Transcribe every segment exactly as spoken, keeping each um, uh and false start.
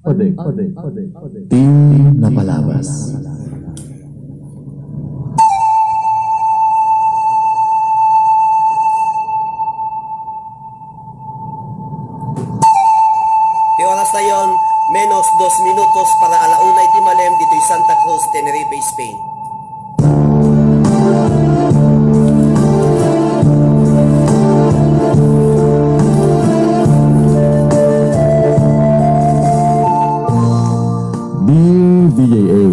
Padik, ti napalabas. Ti oras tayon, menos dos minutos para ala una iti malem ditoy Santa Cruz, Tenerife, Spain. D D J A.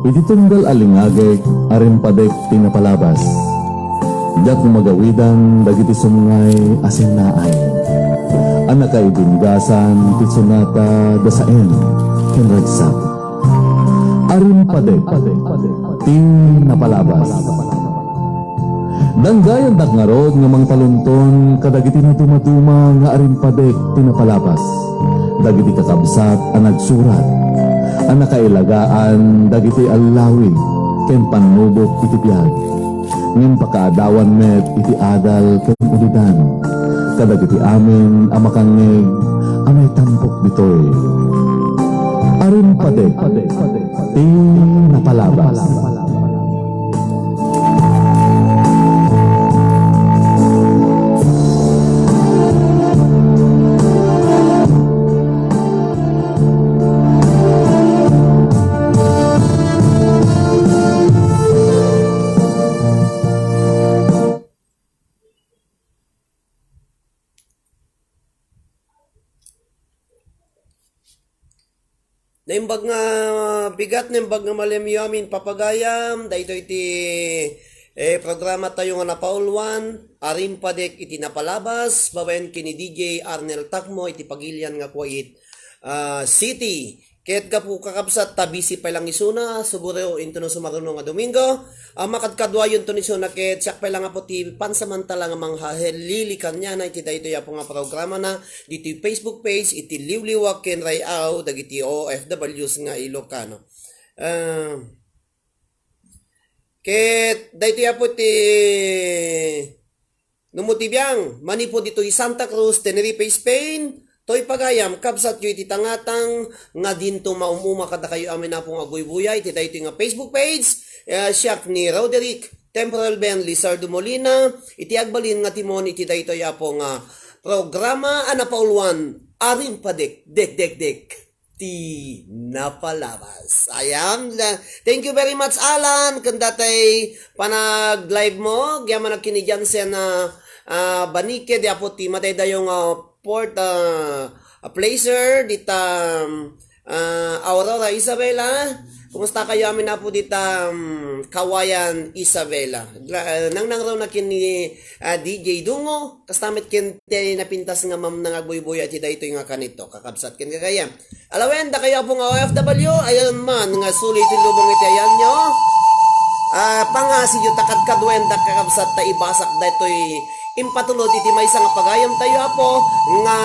Iti tunggal a lingagek a rimpadik ti napalabas. Diak magawidan dagiti sumngay a sinnaay a nakaibinggasan ti sonata da Saen ken Ragsak. A rimpadik ti napalabas. Danggayandak ngarud nga mangpalunton kadagiti nadumaduma nga a rimpadik ti napalabas, dagiti kakabsat a nagsurat a nakailagaan dagiti allawig ken pannubok iti biag, ngem pakaadawan met iti adal ken ulidan kadagiti amin a makangngeg a maitampok ditoy. A rimpadik ti napalabas. Naimbag nga bigat, naimbag nga malem yo amin papagayam, daytoy ti, eh, programa tayo nga napauluan, a rimpadik iti napalabas, babaen ken ni D J Arnel Takmo iti pagilian nga kuwait, ah, City. Ket gapu, kakabsat, ta busy pay lang isuna, siguro intono sumaruno nga Domingo, ah, makadkaduayonto ni isuna ket siak pay lang, Apo, ti pansamantala nga manghahellili kaniana iti daytoy, Apo, nga programana ditoy Facebook page iti liwliwa ken ray-aw dagiti O F Ws nga Ilocano. Ah, ket daytoy, Apo, ti Numo ti biang, manipud ditoy Santa Cruz, Tenerife, Spain, toy pagayam, kabsatyo iti tangatang nga dinto maum-uma kadakayo amin, Apo, nga agbuybuya iti daytoy nga Facebook page, eh, siak ni Roderick Temporal Ben Lizardo Molina, iti agbalin nga timon iti daytoy, Apo, nga programa a napauluan, a rimpadik, dek, dek, dek. ti napalabas. Ayan. Thank you very much, Alan, ken datay panag-live mo. Agyamanak ken ni Jansen, ah, ah, Banique, di Apo ti madaydayo nga port, ah, a pleasure, dita, ah, Aurora Isabela. Kumusta kayo amin, Apo, dita, um, Kawayan Isabela? Gra-, ah, nangnangraw na ken ni, ah, D J Dungo. Kasta met ken ti napintas nga mamnang agbuybuya iti daytoy nga kanito, kakabsat ken gagayam. Alawen, dakayo, Apo, nga O F W, ayan man nga suli ti lubong iti ayanyo. Ah, pangasiyo ta kadkaduaendak, kakabsat, ta ibasak daytoy impatulod iti maysa nga pagayam tayo, Apo, nga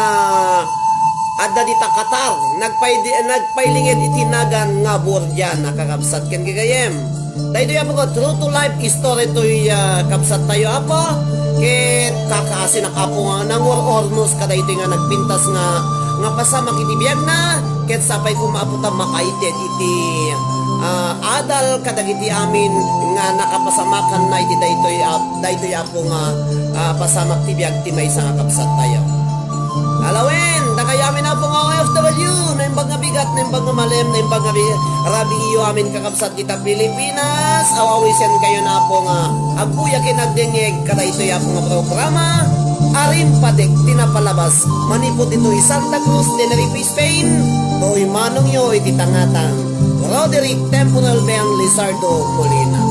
adda dita Qatar, nagpay-, nagpaylinged iti nagan nga Bordiana, kakabsat ken gagayem. Daytoy, Apo, nga true to life story toy, ah, kabsat tayo, Apo. Ket kakaasinak, Apo, nga nangur-urnos kadaytoy nga nagpintas nga, nga pasamak iti biagna. Ket sapay koma, Apo, ta makaited iti, ah, adal kadagiti amin nga nakapasamakanna iti daytoy, Ap-, daytoy, Apo, nga, ah, pasamak ti biag ti maysa nga kabsat tayo. Alawen, dakayo amin, Apo, nga O F W, naimbag nga bigat, naimbag nga malem, naimbag nga bi-, rabii yo amin, kakabsat, dita Pilipinas, aw-awisen kayo na, Apo, nga agbuya ken agdengngeg kadaytoy, Apo, nga programa, a rimpadik ti napalabas, manipud ditoy Santa Cruz, Tenerife, Spain, toy manongyo iti tangatang, Roderick Temporal Ben Lizardo Molina.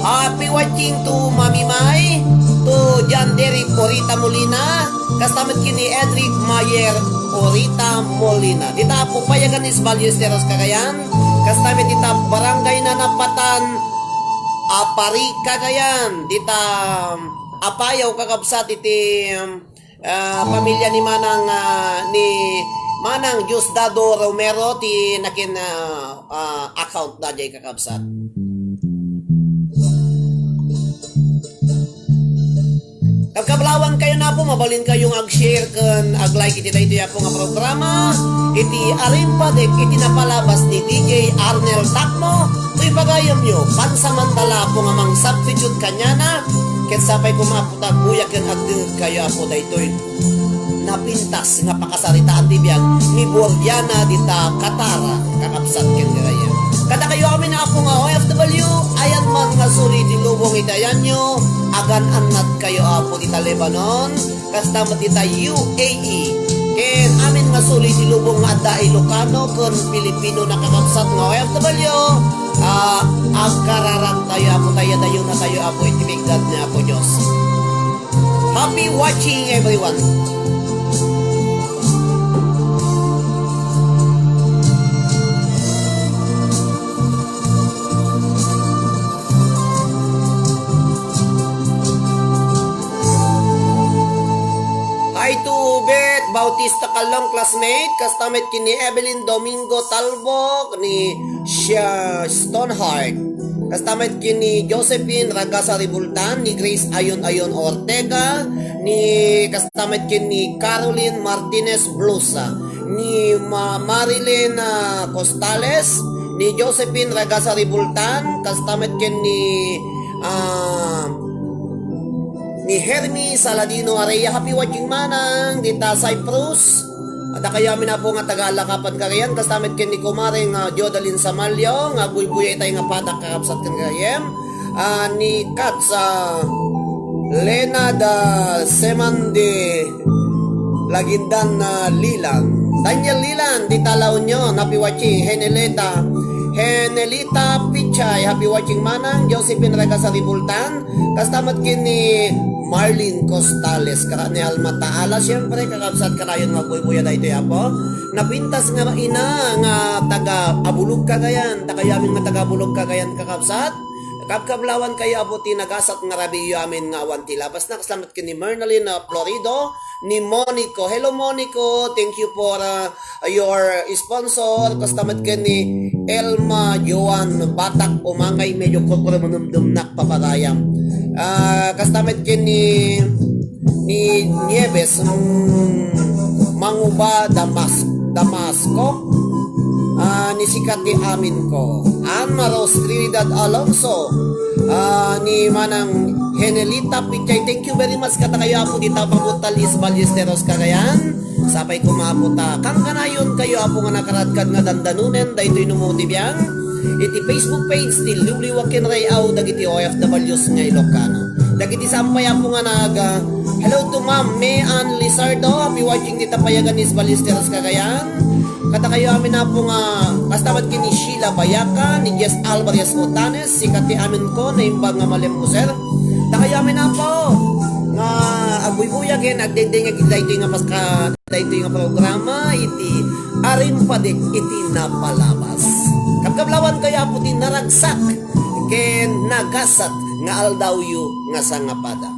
Happy watching to Mami Mai, to John Derek Orita Molina, kasta met ken ni Edric Mayer Orita Molina. Dita Apo Payagan is Valle Esteros, Cagayan, kasta met dita Barangay Nanapatan, Apari, Cagayan. Dita, um, Apayaw, kakabsat, iti, um, ah, pamilya ni Manang, ah, ni Manang Diosdado Romero ti nakin, ah, ah, account da jay, kakabsat. Kabkablawan kayo na po, mabalin kayong ag-share ken ag-like iti daytoy apo nga programa, iti Arimpadek iti napalabas ni D J Arnel Takmo. Toy pagayamyo, pansamantala apo nga mang-substitute kaniana, ket sapay koma apo ta agbuya ken agdengeg kayo apo daytoy napintas nga pakasaritaan ti biag ni Bordiana dita Qatar, kakabsat ken gagayyem. Kadakayo amin apo nga O F W, ayan man nga suli ti lubong iti ayanyo, agan-annad kayo apo dita Lebanon, kasta met dita U A E. Ken amin nga suli ti lubong nga adda Ilocano ken Filipino nga kakabsat nga O F W, ah, agkararag tayo apo, tayadayo na tayo apo iti bigbigna ni Apo Dios. Happy watching, everyone. Hi to Beth Bautista Kalong, classmate, kasta met ken ni Evelyn Domingo Talbog, ni Shia Stonehart, kasta met ken ni Josephine Ragasa Ribultan, ni Grace Ayon Ayon Ortega, ni kasta met ken ni Caroline Martinez Blusa, ni Ma-, Marilyn, ah, Costales, ni Josephine Ragasa Ribultan, kasta met ken ni, ah, ni Hermi Saladino Area. Happy watching manang dita Cyprus. Adda kayo amin apo nga taga-Alakapan kagayan, kasta met ken ni kumare nga Jodalyn Samalio, nga agbuybuya itay nga padak kakabsat ken gagayyem. Ah, ni Kats, ah, Lena da Semande Lagindan na Lilan. Daniel Lilan, dita La Union, happy watching. Heneleta, Henelita Pichay, happy watching manang. Josephine Ragasa Ribultan, kasta met ken ni Marlene Costales, kara ni Alma Taala, siyempre, kakabsat kanayon nga agbuybuya daytoy apo. Napintas nga ina nga taga Abulog Cagayan, dakayo amin nga taga Abulog Cagayan, kakabsat. Kabkablawan kayo apo ti nagasat nga rabiiyo amin nga awan ti labasna, kasta met ken ni Mernalyn, ah, Florido, ni Monico. Hello, Monico. Thank you for, ah, your sponsor. Kasta met ken ni Elma Joan Batak Umangay, medyo kurkuro manumdumnak, papagayam. Ah, kasta met ken ni, ni Nieves, mm, Manguba Damas-, Damasco. Ah, ni Sikati Amin ko. Ann Maros Trinidad Alonso. Ah, ni Manang Henelita Pichay. Thank you very much kadakayo apo dita Pabutal, East Ballesteros, Cagayan. Sapay koma apo ta kankanayon kayo apo nga nakaradkad nga dandanonen daytoy numo ti biag iti Facebook page ti Liwliwa ken Ray-aw dagiti O F Ws nga Ilocano. Dagiti saan pay apo nga nag, ah, hello to Ma'am May Ann Lizardo, happy watching dita Payagan, East Ballesteros, Cagayan. Kadakayo amin apo nga kasta met ken ni Sheila Bayaca, ni Jess Alvarez Otanes, Sikati Amin ko, naimbag nga malemmuser. Dakayo amin apo nga agbuybuya ken agdengdengngeg iti daytoy nga paska-, daytoy nga programa iti Arimpadek iti Napalabas. Kabkablawan kayo apo ti naragsak ken nagasat nga aldawyo nga sangapada.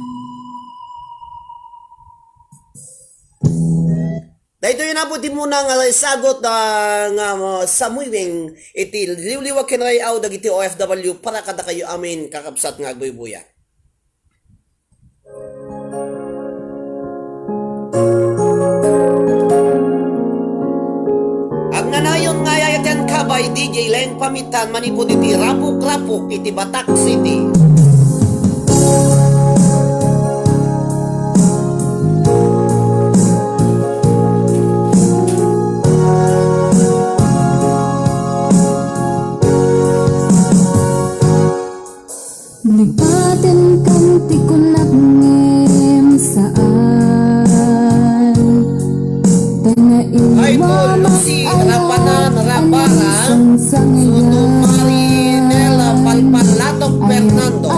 Daytoy na po ti muna nga isagot, ah, nga, ah, samuywing iti Liwliwa ken Ray-aw dagiti O F W para kadakayo amin, kakabsat nga agbuybuya. Agnanayon nga ayayatian ka by D J Leng Pamitan manipud iti Rapuk-Rapuk iti Batak City. Lipaten kan ti kunak ngem saan. Ay, to Lucy Rapanan Rabara, Soto Marinela Palpalatok Fernando,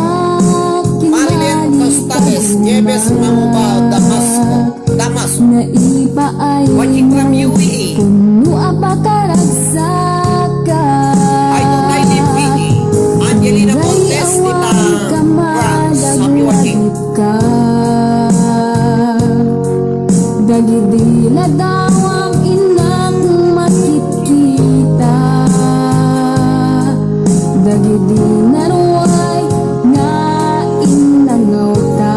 Marilyn Costales, Nieves Manguba, Damasco, Damasco. Watching from U A E. Kunno a pakaragsak. Ay, to Nailin Pini, Angelina Montes, dita France. Happy watching. Ka. Dagidi ladawam innak makitkita. Dagidi naruay nga innangawta.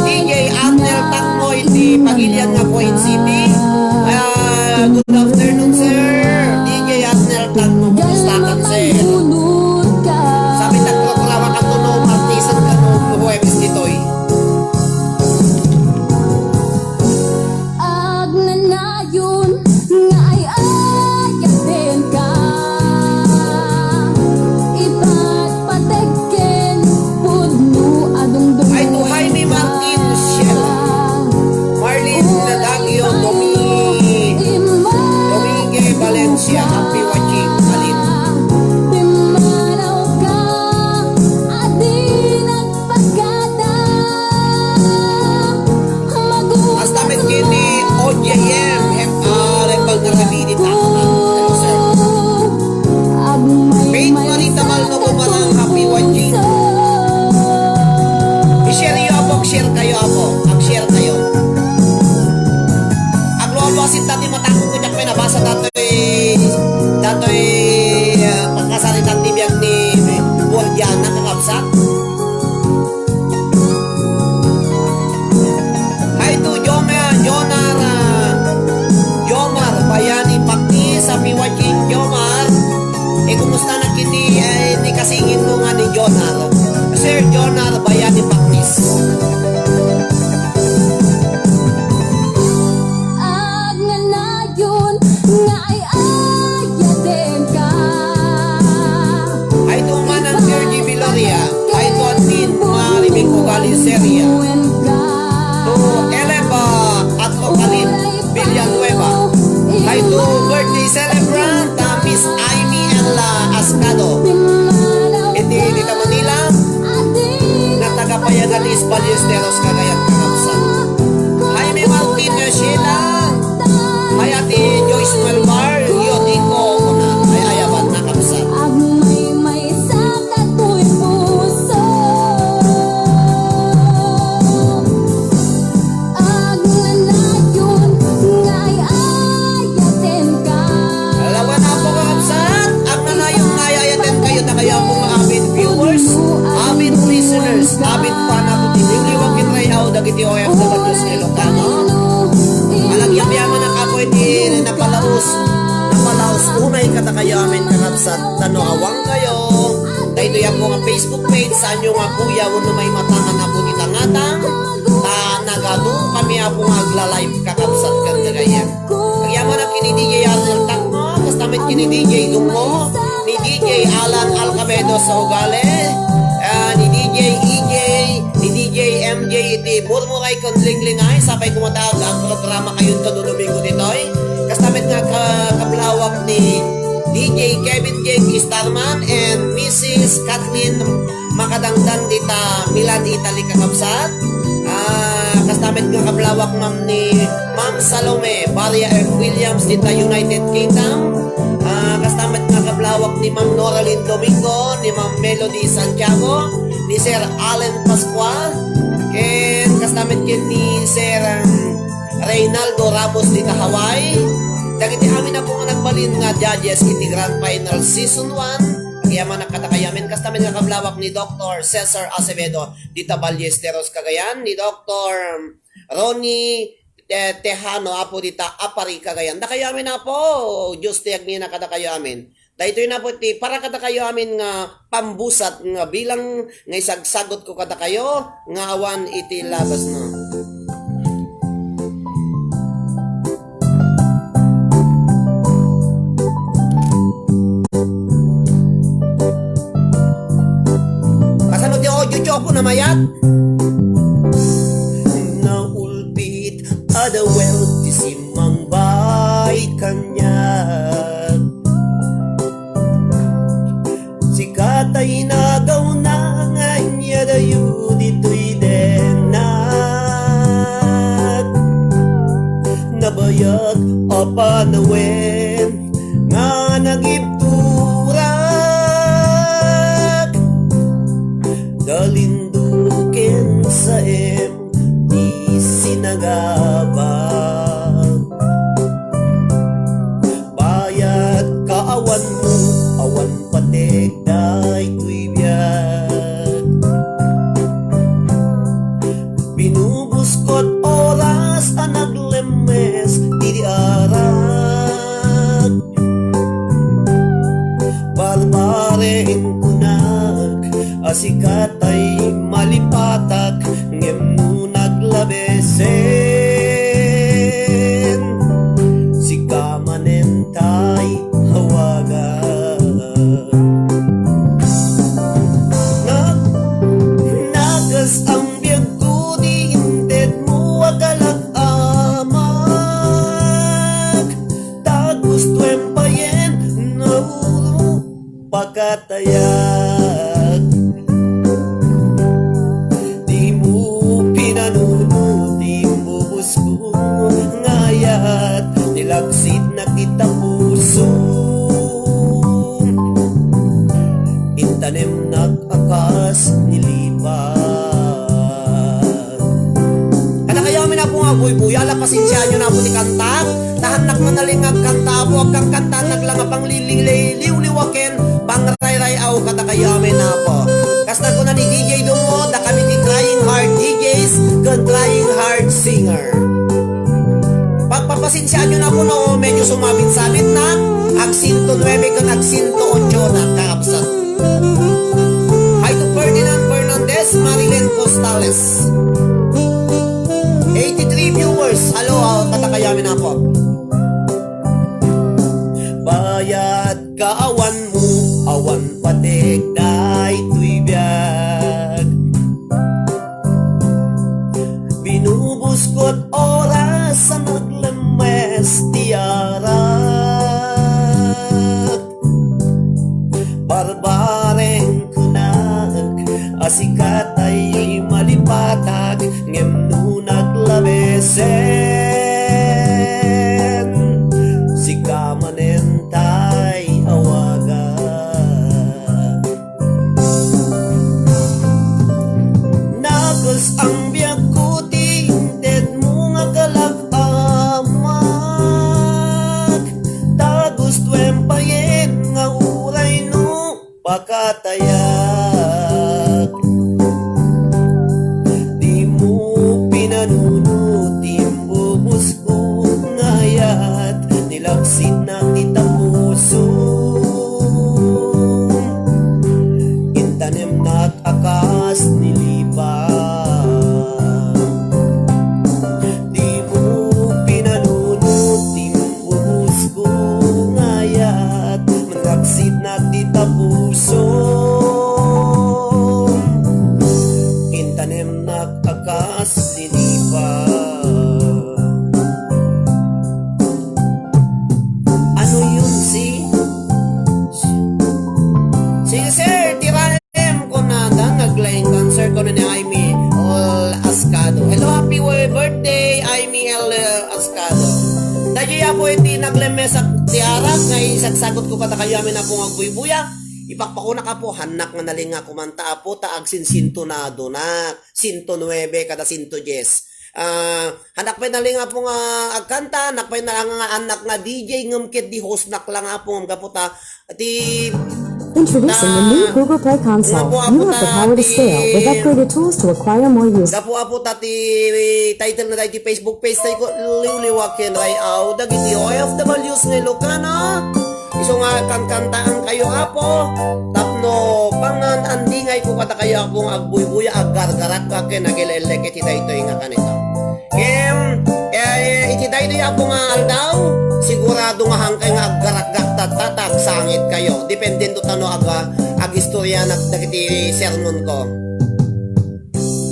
D J Arnel Tacmo iti Pagilian nga Kuwait City. Ah, good afternoon, sir. D J Arnel Tacmo, kumusta ka, sir? Sabi, nagprograma ka kuno, Martes kano Huwebes ditoy. Agnanayon nga ay-ayatenka, ipatpateg ken pudno a dungdungngoka. Ay, to Jaime Martin, Shell. Marlene Nadagio, Domi-, Domingue Valencia, happy watching, Alin. Pimmanawka, a di nagpagada. Hasta met ken ni O J M, ah, Rebang Rabidi, Tacna. Hello, sir. Faith Marita Malno Bumarang, happy watching. I-share yo, apo, share kayo, apo. Ag-share kayo. Aglualuasit dati matako ko diak may nabasa datoy, datoy, ah, pagkasaritan ti biag ni Guardiana, kakabsat. Hi to Jomar, Jonar, ah, Jomar Bayani Pakis, happy watching, Jomar. Eh, kumusta na kini, eh, ni kasingit mo nga ni Jonar? Sir Jonar Bayani Pakis. Agnanayon nga ay-ayatenka. Hi to Manang Sergi Villaria. Hi to Admin Mari Mingko Galiceria. To Eleva Atlocalit Villanueva. Hi to birthday celebrant, ah, Miss Amy Ella Ascado. Iti dita Manila, nga taga Payagan East Ballesteros, Cagayan, kakabsat. Hi, May Martin, Sheila. Hi, Ate Joyce Malvar, Yodiko, kuna, ay, ayaban, kakabsat. Agmaymaysa datoy puso. Agnanayon nga ay-ayatenka. Lawan, apo, kakabsat, agnanayon nga ay-ayatenkayo, dakayo, apo, nga avid viewers, avid listeners, avid fan, apo, ti liwliwa ken ray-aw dagiti O F Ws nga Ilocano. Panagyamyaman, apo, iti napalaos, napalaos unay kadakayo amin, kakabsat, ta no awankayo, daytoy, apo, nga Facebook page, saanyo nga kuya wenno maimatangan, apo, ti tangatang, ta nagadu kami, apo, nga agla-live, kakabsat, ken dagaya. Agyamanak ken ni D J Arnel Tacmo, kasta met ken ni D J Dungo, ni D J Alan Alcabedo sa Ugale, ah, ni D J E J, ni D J M J iti Murmuray ken Linglingay, sapay kumataag ang programa kayo todo Domingo ditoy. Kasta met nga ka-, kablawak ni D J Kevin Jake Starman and Missus Kathleen Makadangdan dita Milan, Italy, kakabsat. Ah, kasta met nga kablawak, ma'am, ni Ma'am Salome Baria F. Williams dita United Kingdom. Ah, kasta met nga kablawak ni Ma'am Noralyn Domingo, ni Ma'am Melody Santiago, ni Sir Allen Pascual, ken kasta met ken ni Sir, um, Reynaldo Ramos dita Hawaii. Dagiti amin, apo, nga nagbalin nga judges iti Grand Final Season one, agyamanak kadakayo amin, kasta met nga kablawak ni Doktor Cesar Acevedo dita Ballesteros, Cagayan, ni Doktor Ronnie Te-, Tejano, apo, dita Aparri, Cagayan. Dakayo amin, apo, Dios ti agnina kadakayo amin. Daytoy, apo, ti para kadakayo amin nga pambusat nga bilang nga isagsagutko kadakayo nga awan iti labasna. Kasano ti audio, Choco, namayat? Naulpit a dawel ti simmangbay kaniak. Sika tay nagawna nga ania dayo ditoy denak. Nabayag a panawen nga nagibturak. Dalinduken saem ti sinagabak. Bayat kaawanmo, awan pateg daytoy biag. Binubuskot oras a naglemmes ti arak. Barbareng kunak a sikatay malipatak, ngem no naglabesen, sika manen tay awagan. Nag-, nagas ang biagko, di inted mo a kalak-amak. Tagustuem payen, no, pakatayak. Di mo pinanuno ti imbubus ko, ngayat nilaksid na kita puso. Intanem nak akas ni lipa. Kadakayo amin, Apo, nga agbuybuya, ala, pasensiaanyo na, Apo, ti kanta. Tahannak manaling nga agkanta, Apo, agkankantaannak lang a panglilililiwliwaken, pangray-ray-aw kadakayo amin, Apo. Kas nagkuna ni D J Dumo, dakami ti trying hard D Js ken trying hard singer. Pagpapasensiaanyo na, Apo, no medyo sumabit-sabit na, ag siento nuebe ken ag siento ocho na, kakabsat. Hi to Ferdinand Fernandez, Marilyn Postales. Eighty-three viewers. Hello, ah, kadakayo amin, Apo. Bayat ka awan mo, awan patik daytoy biag. Binubuskot oras a naglemmes ti arak. Barbareng kunak a sikatay malipatak, ngem no naglabesen, sika manen tay awagan. Nagas ang biagko, ti inted mo nga kalak-amak. Tagustuem payen nga uray no pakatayak. Di mo pinanuno ti imbubus ko, ngayat nilaksid na ti tapusom. Intanem nak akas ni lipa. Di mo pinanuno ti imbubus ko, ngayat nilaksid na ti tapusom. Intanem nak akas ni lipa. Ano yun, si? Sige, sir, tiraem, kunada, naglaing cancer, kuno ni Aimee L. Ascado. Hello, happy birthday, Aimee L. Ascado. Daytoy, Apo, iti naglemmes a ti arak nga isagsagot ko kadakayo amin, Apo, nga agbuybuya. Ipakpakonak, Apo, hannak nga nalinga kumanta, Apo, ta agsinsintonadonak. Siento nuebe kada siento dies. Ah, hannak pay nalinga, Apo, nga agkanta, hannak pay nalinga nga annak nga D J, ngem ket di hostnak lang, Apo, ngem gapu ta, ti, Introducing the new ta, Google Play Console. Gapu, Apo, you have the ta, power to ti, scale with upgraded tools to acquire more users. Gapu, Apo, ta ti title na daytoy Facebook page tayo ko, liwliwa ken ray-aw dagiti O F Ws nga Ilocano. Isu nga kankantaankayo, Apo, tapno pangan andingayko kadakayo, Apo, nga agbuybuya, aggargarak ken agilellek iti daytoy nga kanito. Ken, eh, iti daytoy, Apo, nga aldaw, sigurado nga hangkay nga aggarakgak tatta ta agsangitkayo. Depende no tano aga, agistoryanak dagiti sermonko.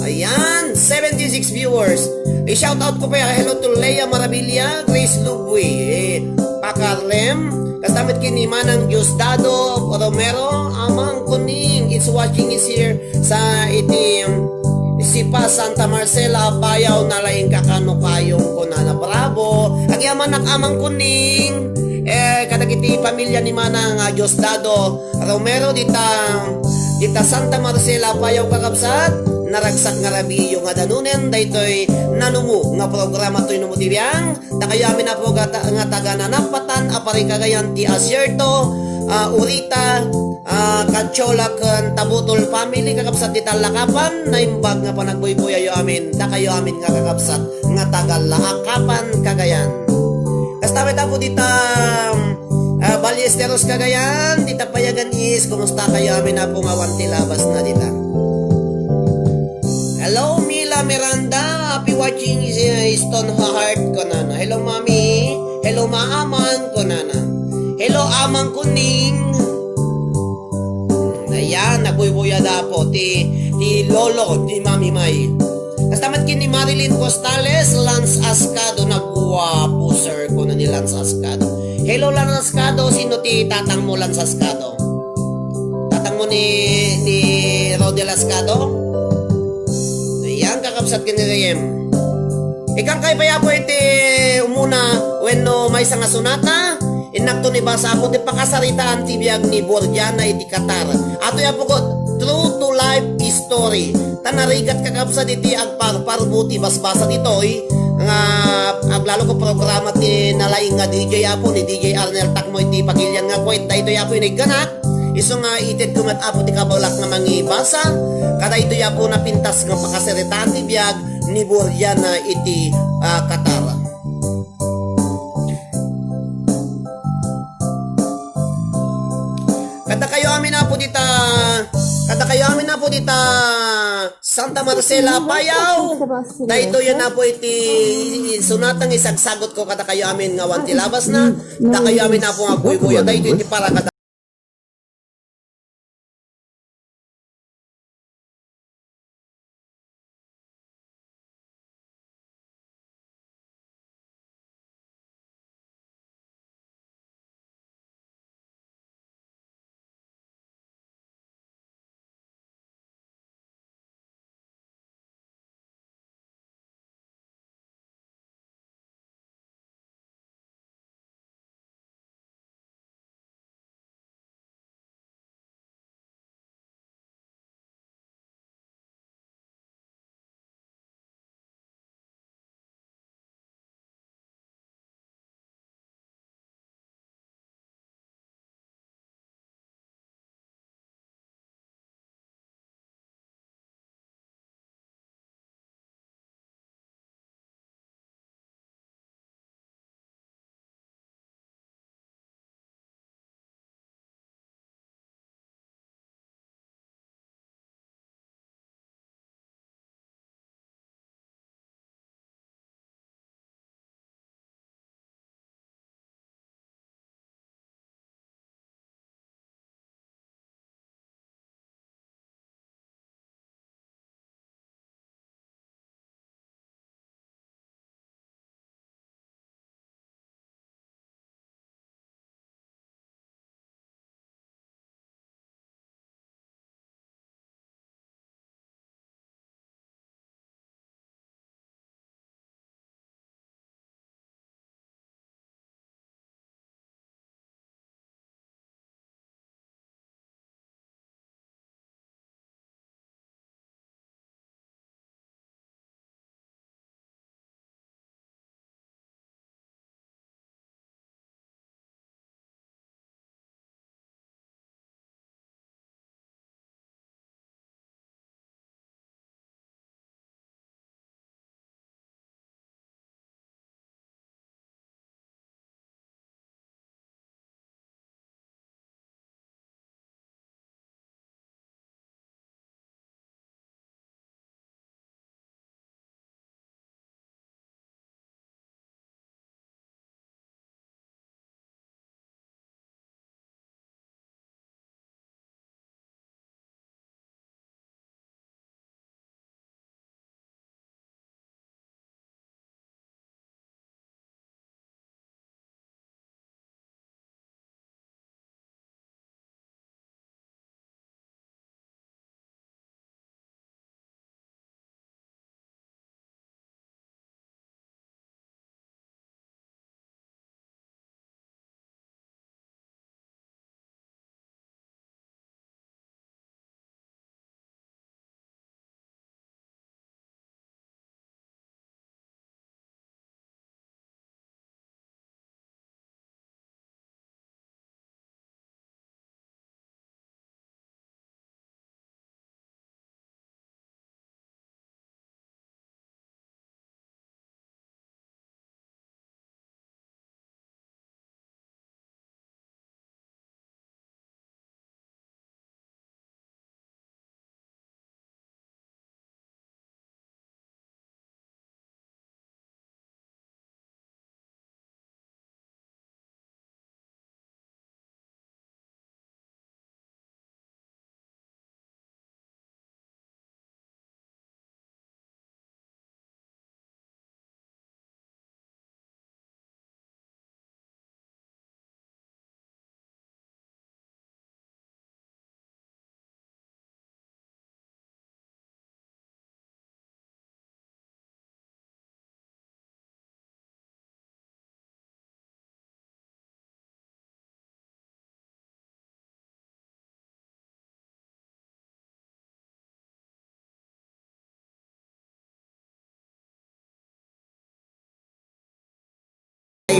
Ayan, seventy-six viewers. I-shout out ko pa, hello to Lea Marabilia, Grace Lubui, eh, Pakarlem, kasta met ken ni Manang Diosdado Romero, Amang Kuning, it's watching is here sa iti, um, Sipa Santa Marcela, Apayao, nalaing ka kano kayong kunana. Bravo! Agyamanak, Amang Kuning, eh, kadagiti pamilya ni Manang, ah, Diosdado Romero, dita, dita Santa Marcela, Apayao, kakabsat, naragsak nga rabiiyo nga danunen daytoy nanumo nga programa toy Numo ti Biang. Dakayo amin, Apo, nga ta-, nga taga nanapatan a pari kagayan ti asierto, ah, Urita, ah, Kadchola ken Tabutol family, kakabsat, dita Lakapan, naimbag nga panagbuybuyayyo amin, dakayo amin nga kakabsat nga taga Lakapan, Cagayan. Kasta met, Apo, dita, ah, Ballesteros, Cagayan, dita Payagan East, kumusta kayo amin, Apo, nga awan ti labas na dita? Hello, Mila Miranda. Happy watching, uh, Stone Heart, kunana. Hello, Mami. Hello, Maaman, kunana. Hello, Amang Kuning. Ayan, nagbuybuyada po ti, ti lolo ni Mami May. Kasta met ken ni Marilyn Costales, Lance Ascado, nagwapo, sir, kuna ni Lance Ascado. Hello, Lance Ascado, sino ti tatang mo, Lance Ascado? Tatang mo ni, ni Rodel Ascado? Ayan, kakabsat ken ni Reyem. Ikkan kay pay, Apo, iti umuna wenno maysa nga sonata, innakto ni basa, Apo, ti pakasaritaan ti biag ni Borgiana iti Qatar. Atoy, Apo, ko, true to life story. Ta narigat, kakabsat, iti agparparbo ti basbasa ditoy nga aglalo ko programa ti nalaing nga D J, Apo, ni D J Arnel Takmo iti Pagilian nga Kuwet. Daytoy, Apo, inigganak. Isu nga itedko met, Apo, ti kabalak nga mangibasa. Kadaytoy, Apo, napintas nga pakasaritaan ti biag ni Borgiana iti, ah, Qatar. Kadakayo amin, Apo, dita, kadakayo amin, Apo, dita Santa Marcela, Apayao. Daytoy, Apo, iti sonata nga isagsagutko kadakayo amin nga awan ti labasna. Dakayo amin, Apo, nga buybuyat. Daytoy ti para kada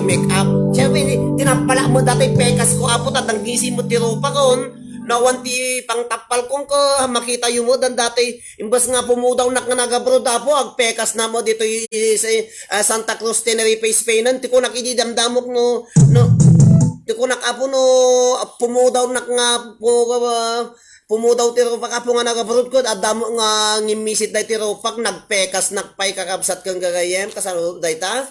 make-up. Siyempre, tinappala mo dati pekas ko, Apo, ta danggisi mo ti rupakon. Nawan ti pangtappal kong ko, makita yu mo, dan dati, imbes nga pumudawnak nga nag-abroad, Apo, agpekas na mo dito i-, i-, ah, Santa Cruz, Tenerife, Spain, ti kunak idi damdamok no, no, ti kunak, Apo, no, pumudawnak nga, pu-, ah, pumudaw ti rupak, Apo, nga nag-abroad ko, adda mo nga ngimmisit day ti rupak, nagpekas, nakpay, kakabsat, ken gagayem, kasano dayta?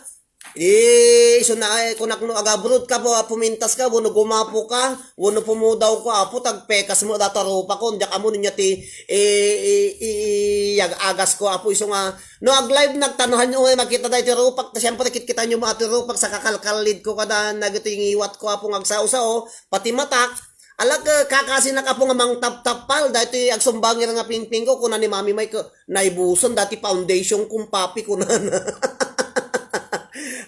Idi, isu na, eh, kunak no agabroad ka po, pumintas ka, wenno gumapo ka, wenno pumudaw ka, Apo, tagpekas mo data rupak ko, diak ammo niya ti, eh, eh, eh, yag-agas ko, Apo, isu nga, no, ag-live nagtanuhan nyo, eh, makita tayo ti rupak, ta siyempre, kitkita nyo mo, ati rupak, sa kakalkalid ko, kada nagito yung iwat ko, Apo, nga agsao-sao, pati matak, Alak, eh, kakasinak, Apo, nga mangtaptapal, daytoy agsumbangir nga pingpingko, kuna ni Mami May, ko, naibuson, dati foundation kong papi, kunana.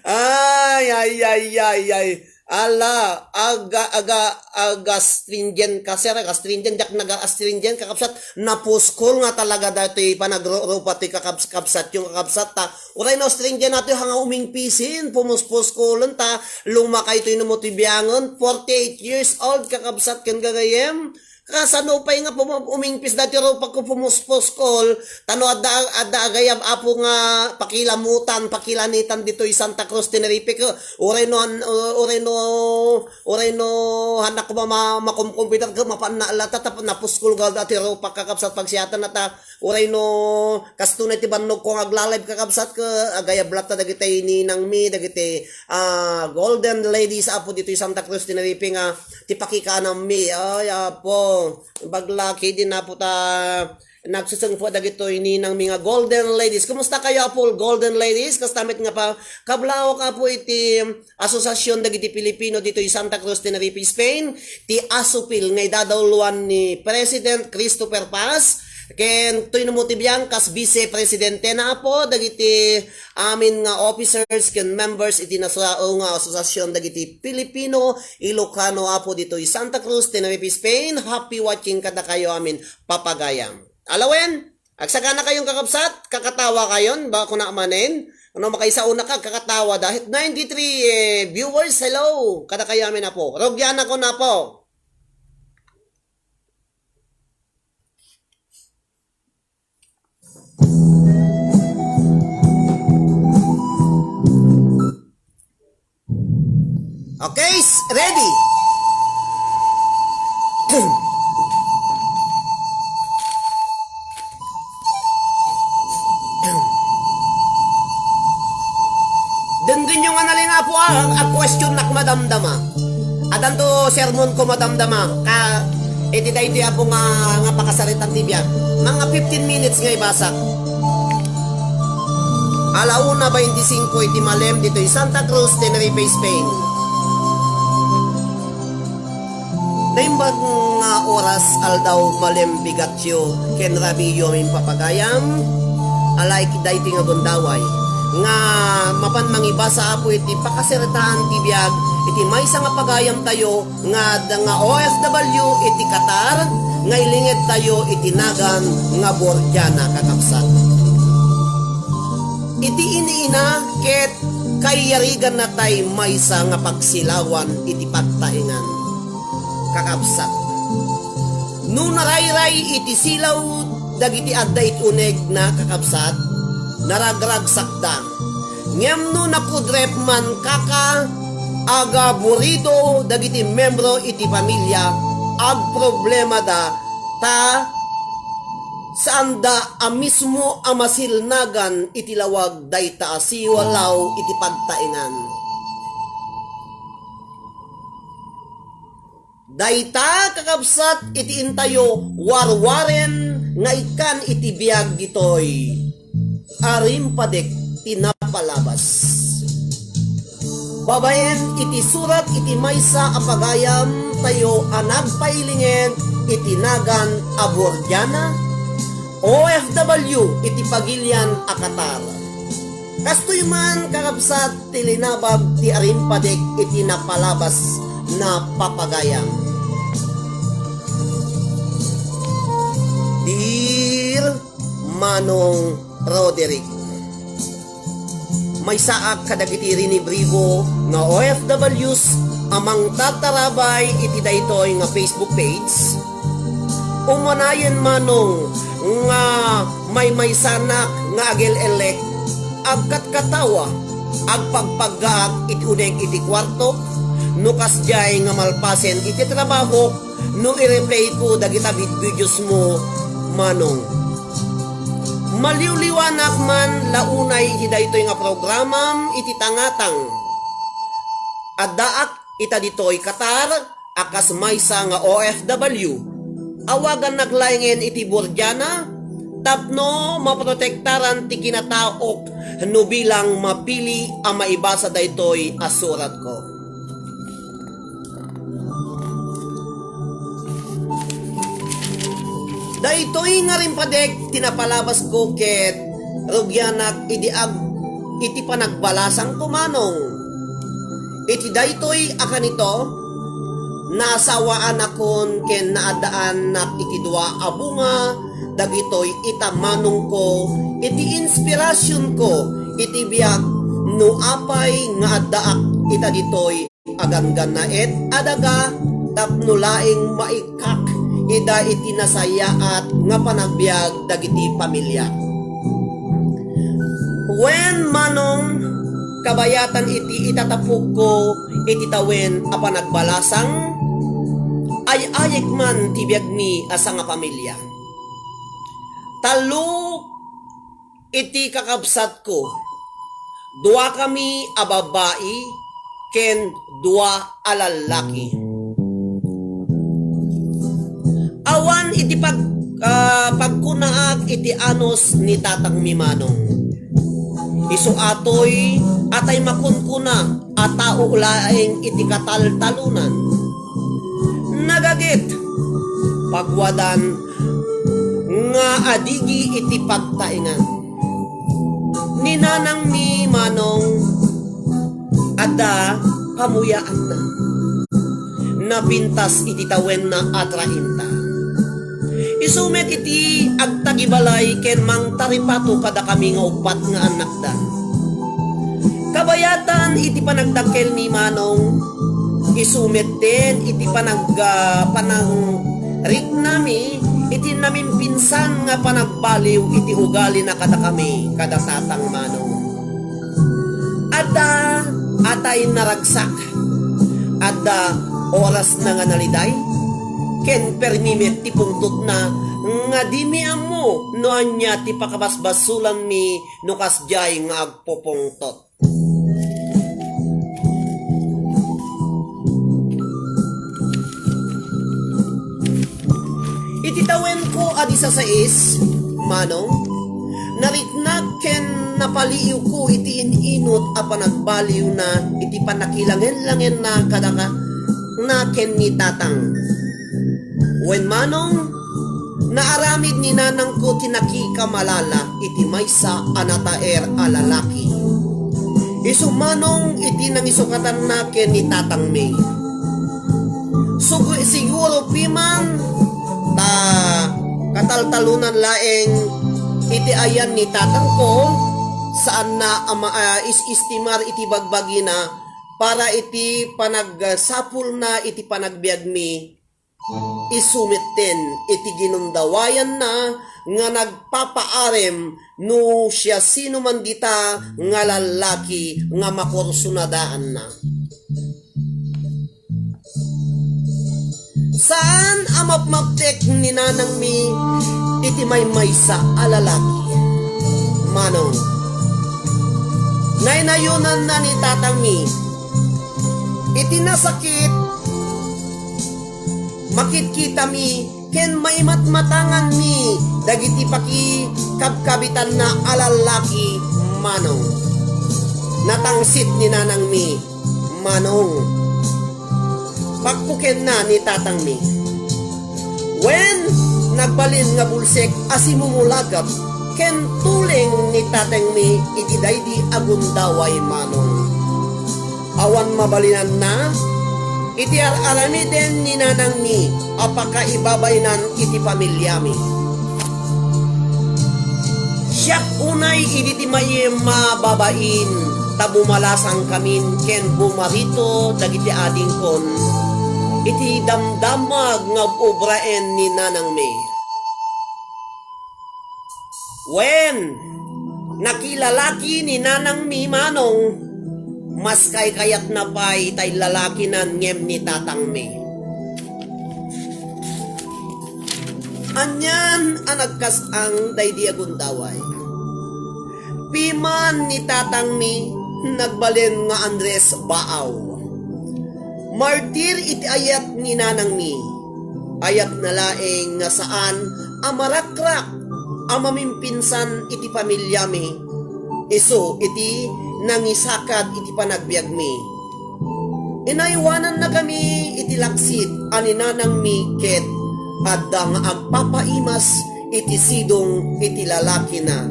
Ay, ay, ay, ay, ay. Ala, aga, aga, aga astringent ka, sir, aga astringent, diak naga astringent, kakabsat, napuskol nga talaga daytoy panagrurupa ti kakabs-, kabsat, yung kakabsat, ta, Uray no astringent nato, hanga umingpisin, pumuspuskolen ta, lumakay toy no mo ti biangen, forty-eight years old, kakabsat ken gagayem. Kasano pay nga pumu-, umingpis dati rupak ko pumuspuskol, ta no adda, adda agayab, Apo, nga pakilamutan, pakilanitan ditoy Santa Cruz, Tenerife, ko, uray no, an-, uray no, uray no, hanak ko ma-, ma-, makumkumpider ko, mapanna lata, tap-, napuskol gal dati rupak, kakabsat, pagsiatan na ta, Uray no, kastoy ti bannog ko nga agla-live, kakabsat, ko, agayab latta dagiti ninangmi, dagiti, ah, golden ladies, Apo, ditoy Santa Cruz, Tenerife nga ti pakikanammi. Ay, Apo, baglaki din, Apo, ta nagsusengpo dagitoy ninangmi nga golden ladies. Kumusta kayo, Apo, golden ladies? Kasta met nga pa, kablawak, Apo, iti Asosiasyon dagiti Pilipino ditoy Santa Cruz, Tenerife, Spain, ti ASUPIL nga idadawloan ni President Christopher Paz, ken Toy no mo ti biang kas Vice Presidente na, Apo, dagiti amin nga officers ken members iti nasao nga asosiasyon dagiti Pilipino, Ilocano, Apo, ditoy Santa Cruz, Tenerife, Spain. Happy watching kadakayo amin, papagayam. Alawen, agsakana kayon, kakabsat, kakatawa kayon, ba, kuna manen, no, makaisauna ka, kakatawa da. Ninety-three, eh, viewers, hello, kadakayo amin, Apo. Rugiana ko na po. Okay, s-, ready. Denggenyo nga nalin, Apo, a, a question nak madamdama. Adanto sermon ko madamdama. Ka, iti daytoy, Apo, nga, nga pakasaritan ti biag. Mga fifteen minutes nga ibasak. Ala una veinticinco iti malem ditoy Santa Cruz, Tenerife, Spain. Naimbag nga oras, aldaw, malem bigatyo ken rabiyo amin, papagayam, alay daytoy nga gundaway nga mapan mangibasa, Apo, iti pakasaritaan ti biag iti maysa nga pagayamtayo nga adda nga O F W iti Qatar, nga ilingedtayo iti nagan nga Bordiana, kakabsat. Iti iniina ket kaiyariganna tay maysa nga pagsilawan iti pagtaengan, kakabsat. No narayray iti silaw dagiti adda iti unegna, kakabsat, naragragsakda. Ngem no nakudrep man, kaka, agaburido dagiti membro iti pamilia, agproblemada, ta saanda a mismo a masilnagan iti lawag dayta a silaw iti pagtaengan. Dayta, kakabsat, iti intayo warwaren nga ikkan iti biag ditoy Arimpadek ti napalabas. Babaen iti surat iti maysa a pagayamtayo a nagpailinged iti nagan a Bordiana, O F W iti pagilian a Qatar. Kastoy man, kakabsat, ti linabag ti Arimpadek iti napalabas na papagayam. Dear Manong Roderick, Maysaak kadagiti rinibribo nga O F Ws a mangtartarabay iti daytoy nga Facebook page. Umanayen manong nga maymaysanak nga agel-elek, agkatkatawa, agpagpaggaak iti uneg iti kuartok, no kasdiay nga malpasen iti trabahok, no i-replayko dagita vid-, videos mo, manong. Maliwliwanak man la unay iti daytoy nga programam iti tangatang. Addaak ita ditoy Qatar a kas maysa nga O F W. Awagannak laengen iti Bordiana tapno maprotektaran ti kinataok no bilang mapili a maibasa daytoy a suratko. Daytoy nga rimpadik ti napalabasko ket rugianak idi ag-, iti panagbalasangko manong. Iti daytoy a kanito, naasawaanakon ken naaddaannak iti dua a bunga dagitoy ita manongko, iti inspirasionko, iti biag no apay nga addaak ita ditoy a ganggannaet a daga tapno laeng maikkak ida iti nasayaat nga panagbiag dagiti pamiliak. Wen, manong, kabayatan iti itatapukko iti tawen a panagbalasang, ay-ayek man ti biagmi a sangapamilia. Tallo iti kakabsatko, duakami a babbai ken dua a lallaki. Awan iti pag-, ah, pagkunaak iti anus ni tatangmi manong. Isu atoy atay makunkuna a tao laeng iti kataltalonan. Nagagit, pagwadan, nga adigi iti pagtaengan. Ni nanangmi manong adda pamuyaanna. Napintas iti tawenna a trainta. Isu met iti agtagibalay ken mangtaripato kadakami nga uppat nga annakda. Kabayatan iti panagdakkel ni manong, isu metten iti panag-, ah, panangriknami iti namimpinsan nga panagbaliw iti ugalina kadakami, kada tatang manong. Adda atay naragsak, adda orasna nga naliday, ken permi met ti pungtotna nga dimi ammo no ania ti pakabasbasolanmi no kasdiay nga agpupungtot. Iti tawenko a disasais, manong, nariknak ken napaliiwko iti in-inut a panagbaliwna iti pannakilangen-langenna kadaka na ken ni tatang. Wen manong, naaramid ni nanangko ti nakikamalala iti maysa a nataer a lalaki. Isu manong iti nangisukatanna ken ni tatangmi. Sugu-, siguro piman ta kataltalonan laeng iti ayan ni tatangko, saanna a ma-, a is-istimar iti bagbagina para iti panagsapulna iti panagbiagmi. Isu metten iti ginundawayanna nga nagpapaarem no siasinoman dita nga lallaki nga makursunadaanna. Saan a mapmaptek ni nanangmi iti maymaysa a lalaki. Manong, naynayonanna ni tatangmi iti nasakit makitkitami ken maimatmatanganmi dagiti pakikabkabitanna a lallaki manong. Natangsit ni nanangmi manong. Pakkukenna ni tatangmi. Wen, nagbalin nga bulsek a simumulagap ken tuleng ni tatangmi iti daydi a gundaway manong. Awan mabalinanna iti ar-aramiden ni nanangmi a pakaibabainan iti pamiliami. Siak unay idi ti maimmababain ta bumalasangkamin ken bumarito dagiti adingkon iti damdamag nga ub-ubraen ni nanangmi. Wen, nakilalaki ni nanangmi, Manong, mas kaykayatna pay tay lalakinan ngem ni tatangmi. Anian a nagkas-ang daydi a gundaway. Piman ni tatangmi, nagbalin nga Andres Baaw. Martir iti ayat ni nanangmi. Ayatna laeng nga saan a marakrak a mamimpinsan iti pamiliami, isu iti nangisakad iti panagbiagmi. Inaywanannakami iti laksid a ni nanangmi ket adda nga agpapaimas iti sidong iti lalakina.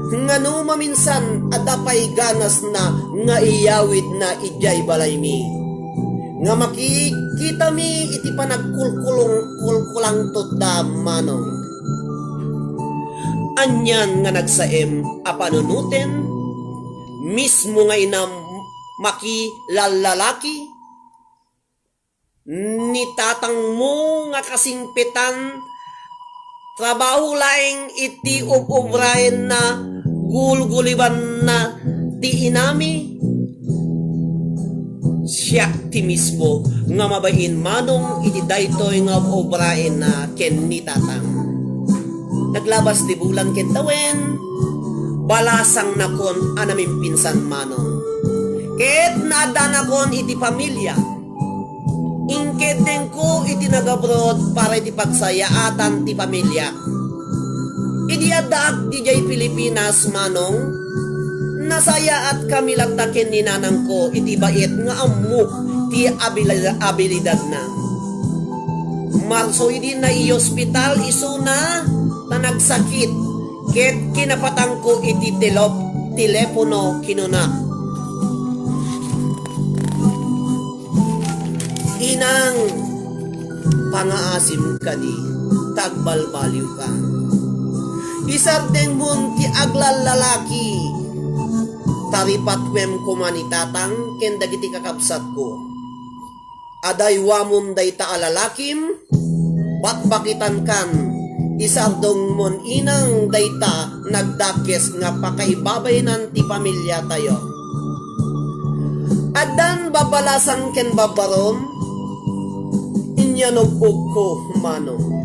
Ngano maminsan, adda pay ganasna nga iyawidna idiay balaymi. Nga makikitami iti panagkulkulong-, kulkulangtotda, Manong. Anian nga nagsaem a panunoten, mismo nga inam makilallalaki, ni tatangmo nga kasingpetan, trabaho laeng iti ub-ubraenna, gulgulibanna ti inami. Siak ti mismo nga mabain, Manong, iti daytoy nga ub-ubraenna ken ni tatang. Naglabas ti bulan ken tawen, balasangnakon a namimpinsan, Manong. Ket naaddanakon iti pamilia. Inkeddengko iti nagabroad para iti pagsayaatan ti pamiliak. Idi addaak didiay Pilipinas, Manong, nasayaatkami latta ken ni nanangko iti bait nga ammok ti abili-, abilidadna. Marso idi naiospital isuna ta nagsakit, ket kinapatangko iti telop-, telepono, kinuna, "Inang, pangaasim kadi, ta agbalbaliwka. Isardengmon ti aglallalaki, ta ripatwem koma ni tatang ken dagiti kakabsatko. Adaywamon dayta a lalakim, bakbakitankan, isardengmon, inang, dayta nagdakes nga pakaibabaynan ti pamiliatayo." Addan babbalasang ken babbarom, inyanug-ugko, Manong.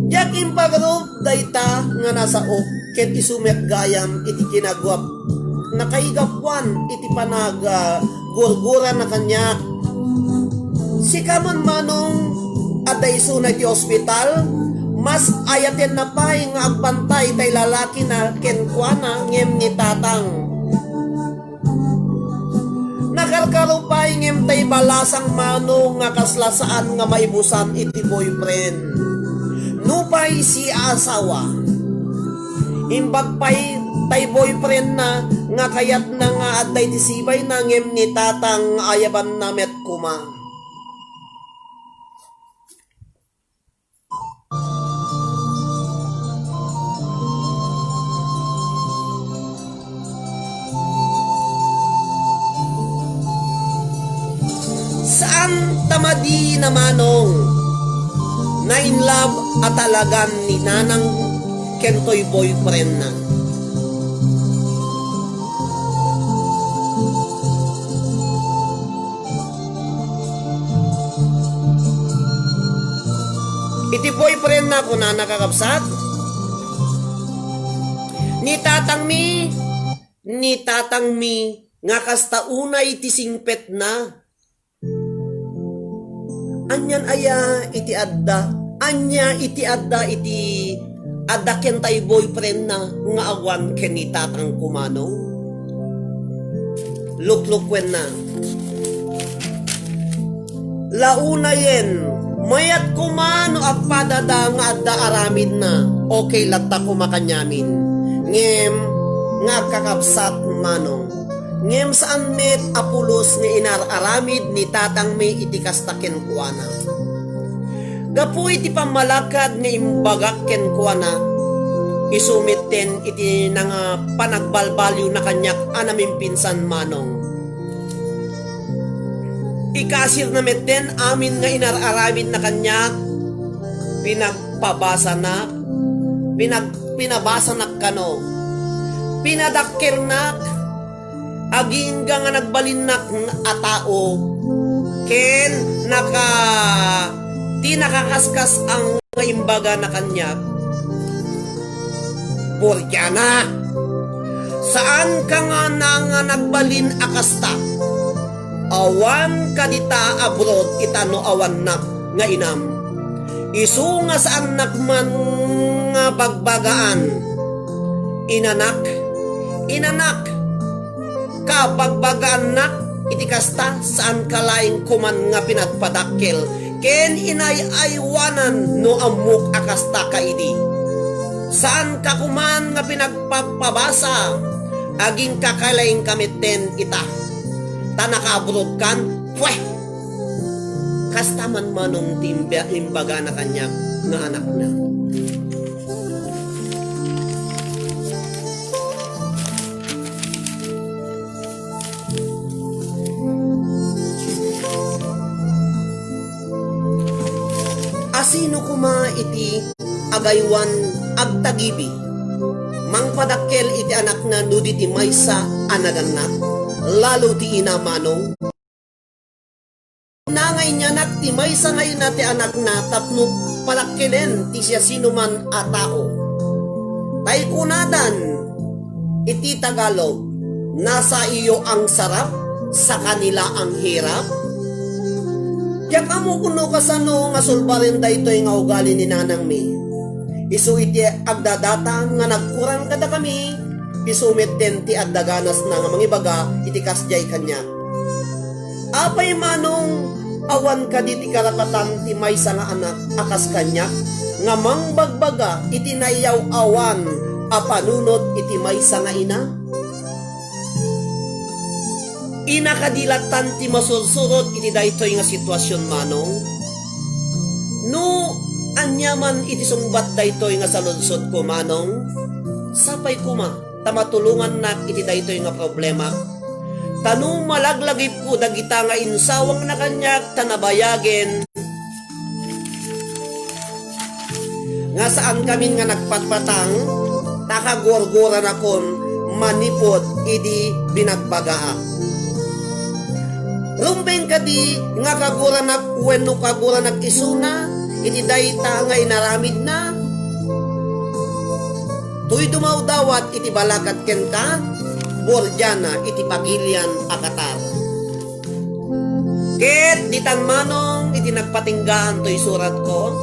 Diak impagarop dayta nga nasaok ket isu met gayam iti kinaguap-, nakaigapuan iti panag-, ah, gurgurana kaniak. Sika man, Manong, adda isuna iti ospital, mas ayatenna pay nga agbantay tay lalakina kenkuana ngem ni tatang. Nakarkaro pay ngem tay balasang, Manong, nga kasla saan nga maibusan iti boyfriend. Nupay siak a asawa. Imbag pay tay boyfriendna nga kayatna nga adda iti sibayna ngem ni tatang nga ayabanna met koma. Saan ta madi, Manong. Na-in love a talagan ni nanang ken toy boyfriendna. Iti boyfriendna, kunana, kakabsat, ni tatangmi, ni tatangmi nga kasta unay ti singpetna. Anian aya iti adda? Ania iti adda iti adda ken tay boyfriendna nga awan ken ni tatangko, Manong? Luklukwenna. Launayen, mayat koma no agpadada nga adda aramidna, okay latta koma kaniamin. Ngem, nga agkakabsat, Manong. Ngem saan met a pulos nga inar-aramid ni tatangmi iti kasta kenkuana. Gapu iti pammalakad nga imbagak kenkuana, Isu metten iti nanga panagbalbaliwna kaniak a namimpinsan, manong. Ikasirna metten amin nga inar-aramidna kaniak, pinagpabasanak, pinag-, pinabasanak kano, pinadakkelnak, agingga nga nagbalinnak a tao, ken naka-, ti nakakaskas-ang nga imbagana kaniak, Borgiana, saanka nga na nga nagbalin a kasta. Awan kadita abroad ita no awannak nga inam. Isu nga saannak man nga bagbagaan. Inanak, inanak, kabagbagaannak iti kasta, saanka laeng koman nga pinagpadakkel ken inay-aywanan no ammok a kasta ka idi. Saanka koman nga pinagpapabasa, agingga ka laeng ka metten ita. Ta nakaabrodkan, pweh! Kasta man manong ti imba-, imbagana kaniak nga anakna. Asino koma iti agaywan agtagibi, mangpadakkel iti anakna no di ti maysa a nagannak, lalo ti ina, manong? Nangaynianak ti maysa nga ina ti anakna tapno padakkelen ti siasinoman a tao. Tay kunadan iti Tagalog, "Nasa iyo ang sarap, sa kanila ang hirap." Diak ammo no kasano nga sulbaren daytoy nga ugali ni nanangmi. Isu iti agdadata nga nagkurang kadakami, isu metten ti adda ganasna nga mangibaga iti kasdiay kaniak. Apay manong awan kadi ti karapatan ti maysa nga anak a kas kaniak nga mangbagbaga iti nayaw-awan a panunot iti maysa nga ina? Ina kadi lattan ti masursurot iti daytoy nga sitwasion, manong? No aniaman iti sungbat daytoy nga saludsodko, manong, sapay koma ta matulongannak iti daytoy nga problema. Ta no malaglagipko dagita nga insawangna kaniak ta nabayagen nga saankamin nga nagpatpatang, ta kagurguranakon manipud idi binagbagaak. Rumbeng kadi nga kaguranak wenno kaguranak isuna iti dayta nga inaramidna? Toy dumawdawat iti balakad kenka, bordiana iti pagilian a katar. Ket ditan manong iti nagpatinggaan toy suratko,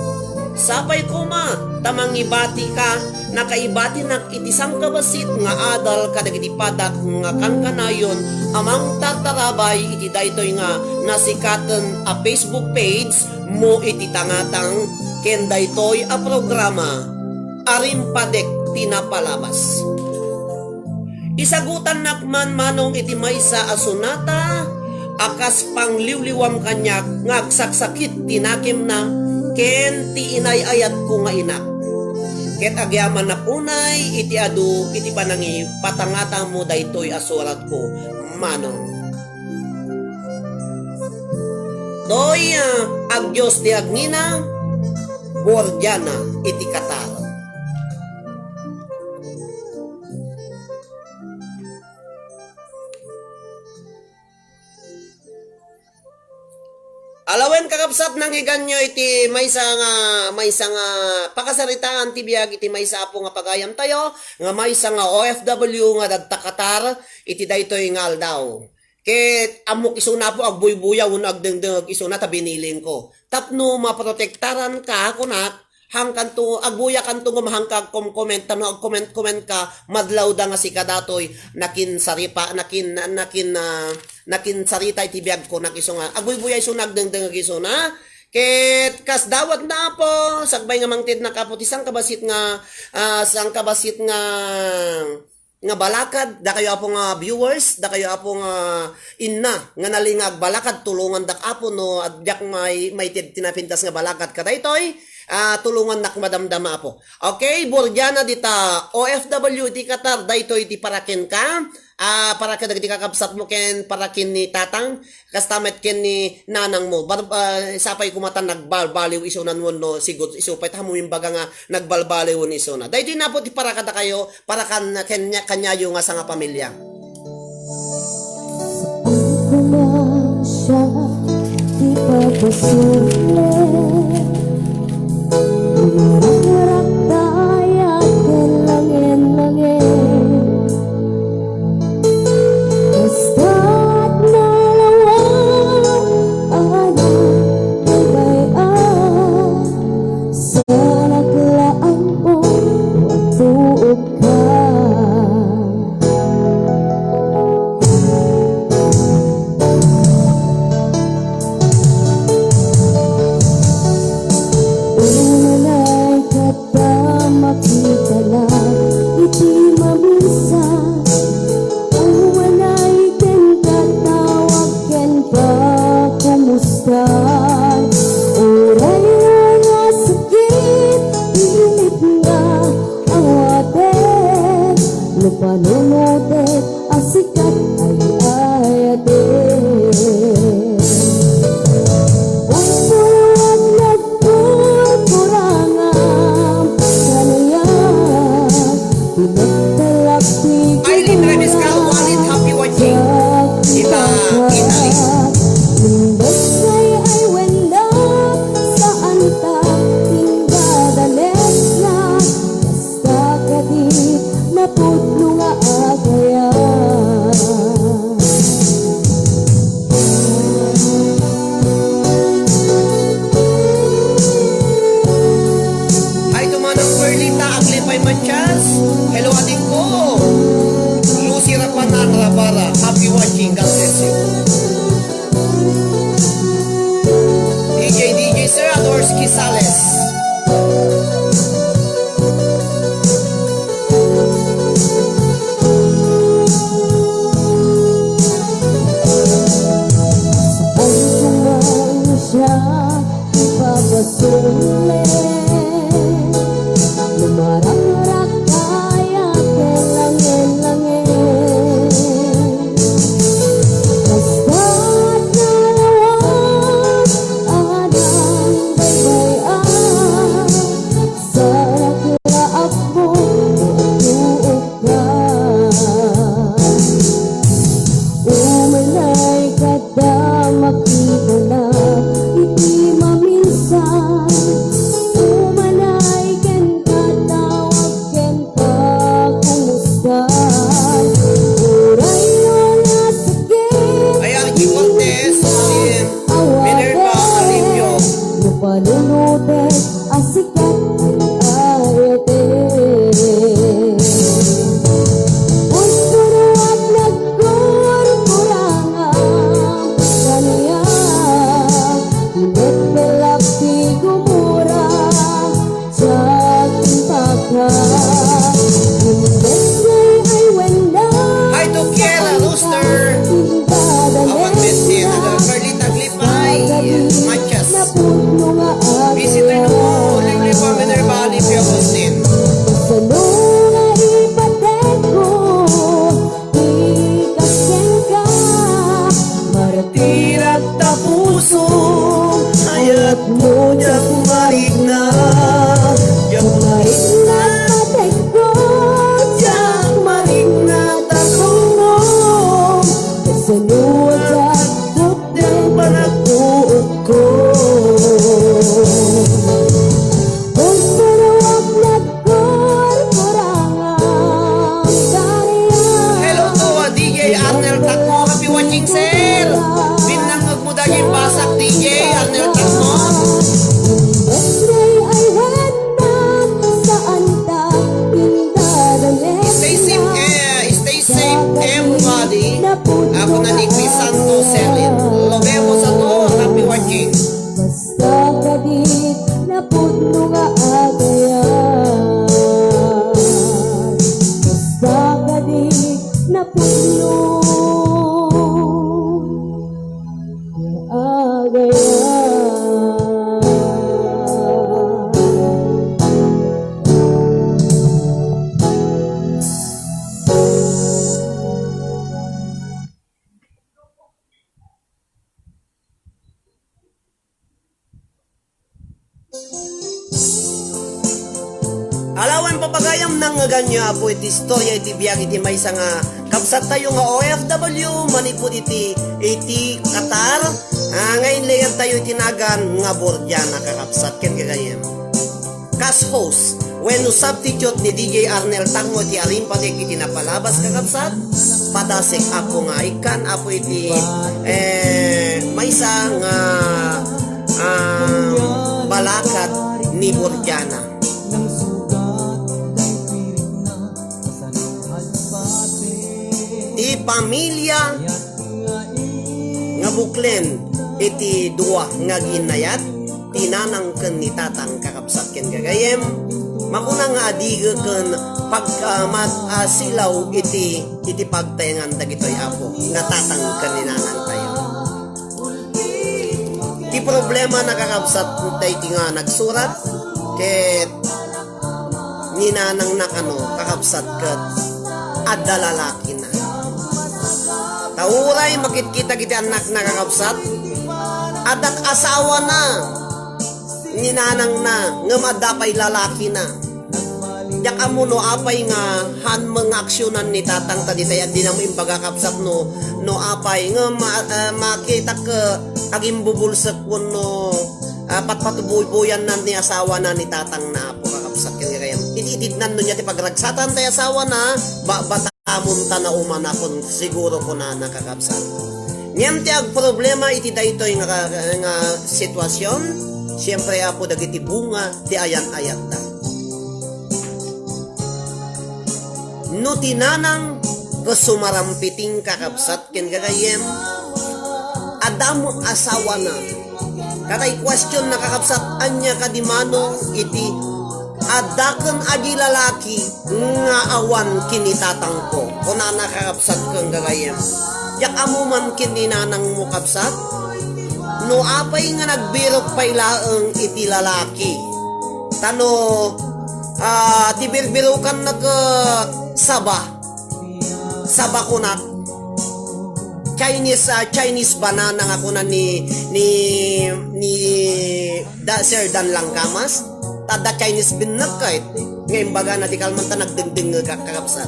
sapay koma ta mangibatika, nakaibatinak iti sangkabassit nga adal kadagiti padak nga kankanayon a mangtartarabay iti daytoy nga nasikaten a Facebook page mo iti tangatang ken daytoy a programa a rimpadek ti napalabas. Isagutannak man manong iti maysa a sonata a kas pangliwliwam kaniak nga agsaksakit ti nakemna ken ti inay-ayatko nga inak. Ket agyamannak unay iti adu iti panangipatangatangmo daytoy a suratko, manong. Toy, ah, agdios ti agngina, bordiana iti katar. Alawen, kakabsat, nanghiganyo iti maysa nga, maysa nga pakasaritaan ti biag iti maysa apo nga pagayamtayo, nga maysa nga O F W nga dagta Qatar iti daytoy nga aldaw. Ket ammok isuna, apo, agbuybuyaw wenno agdengdengngeg isuna ta binilingko. Tapno maprotektaranka, kunak, hangkanto, agbuyakanto nga mahangka agkom-comment, tapno agcomment-comment ka, madlawda nga sika datoy nakinsaripa-, nakin-, nakin-, ah, nakinsarita iti biagko, kunak isu nga agbuybuya isuna, agdengdengngeg isuna. Ket kas dawatna, apo, sakbay nga mangtednak, apo, ti sangkabassit nga, ah, sangkabassit nga nga balakad, dakayo, apo, nga viewers, dakayo, apo, nga inna, nga nalin nga agbalakad, tulongandak, apo, no, at diak may, maited ti napintas nga balakad kadaytoy. Ah, tulongannak madamdama, Apo. Okay, Borgiana dita, O F W iti Qatar, daytoy iti para kenka. Ah, para kadagiti kakabsatmo ken para ken ni Tatang, kasta met ken ni Nanangmo. Bar-, ah, sapay koma ta nagbalbaliw isuna wenno sigud isu pay ta ammom imbaga nga nagbalbaliw isuna. Daytoy napo ti para kadakayo, para kan-, kanya-, kaniayo nga sangapamilya. Saan ko man siya ipapasuli? Maragraktayak ken langin-langin. Basta't nalawa, anak, baybay-a. Sanak laeng, o, agtuok ka. Umanay kadta makitana iti maminsan. Umanay kenka tawag ken pakumusta. Uray nga sakit, pilit nga awatek, no panunotek a sikat ay ayatek. Umpulo a nagkurkurangam, kaniak, pinagtalak ti Eileen Rebiscal, Walid, happy watching. Ita, Italy. Imbes ngay ay wenno, saan ta, tinda danesna. Basta kadi napudno nga agayat. Hi to Manang Perlita Aglipay Matias. Hello, adingko. Lucy Rapanan Rabara. Happy watching. God bless you. D J, D J Sir Adors Quisales. Saan ko man siya ipapasuli? Lumaragrak kaya ken langin-langin. Basta't nalawa, adang baybay-a. Sanak la, Apo, agtuok ka. Umanay kadta makitana iti maminsan. Umanay kenka tawag ken pakumusta. Uray nga sakit, Ayan, G Cortez, Minerva Alivio. No panunotek a sikat ay ayatek. Purpuro at nagkurkurangam, kaniak, pinagtalak ti gumura, diak impaka. Imbes ngay ay wenno, Hi to Kiera Rooster. Apan Betsy, Carlita Glip. Ay, Matias. Visitor no, Libre pa, Minerva, Olivia, Agustin. Kasano nga ipateg ko, ti kaskenka, martirak ta puso, ayat mo diak marikna, diak marikna pateg ko, diak marikna ta tungom, kasano a diak Ti panagbuot ko. Purpuro at nagkurkurangam, kaniak. Hello to, uh, D J Arnel Tacmo. Happy watching, sir. Binnangngegmo daging basak, D J Arnel Tacmo. Imbes ngay ay wenno, saan ta pindadanesna. Stay safe, eh, stay safe, everybody. Ako na ni Crisanto Selin. Lobemo sa to, happy watching. Basta kadi napudno nga agayat. Basta kadi napudno nga agayat. Alawen papagayam, nangngeganyo, Apo, iti istorya iti biag iti maysa nga kabsattayo nga O F W manipud iti, iti Qatar, ah, nga inlayadtayo iti nagan nga Bordiana, kakabsat ken gagayyem. Kas host wenno substitute ni D J Arnel Tango iti alimpatik iti napalabas, kakabsat, padasik, Apo, nga ikkan, Apo, iti, eh, maysa nga, ah, balakad ni Bordiana. Ti pamilia nga buklen iti dua nga aginnayat, ti nanang ken ni tatang, kakabsat ken gagayyem, makuna nga adigi ken pag-, ah, mag-, ah, silaw iti, iti pagtaengan dagitoy, Apo, nga tatang ken ni nanangtayo. Ti problema, kakabsat, daydi nga nagsurat ket ni nanangna kano, kakabsat, ket adda lalakina. Ta uray makitkita iti annakna, kakabsat, adda asawana ni nanangna ngem adda pay lalakina. Diak ammo no apay nga haan met nga aksionan ni tatang ta ditay a dinammo imbaga, kabsat, no, no apay ngem ma-, ah, makitak, ah, agimbubulsek wenno, ah, patpatubuybuyanna ni asawana ni tatangna, Apo, kakabsat ken gagayyem. Iti itidnan no nia ti pagragsatan tay asawana, ba-, batamonta na umanakon siguro kunana, kakabsat. Ngem ti agproblema iti daytoy nga, nga sitwasyon, siempre, Apo, dagiti bunga ti ayan-ayatta. No ti nanang ket sumarampiting, kakabsat ken gagayyem, adda met asawana. Katay question na, kakabsat, ania kadi mano iti adda ken adi lalaki nga awan ken ni tatangko? Kunana, kakabsat ken gagayyem. Diak ammo man ken ni nanangmo, kabsat, no apay nga nagbirok pay laeng iti lalaki. Ta no, ah, ti birbirokanna ket saba, saba kunak, Chinese, ah, Chinese banana nga kuna ni, ni, ni da, Sir Dan Langkamas. Ta adda Chinese binneg kayat nga imbagana, di kalman ta nagdengdengngegak, kakabsat.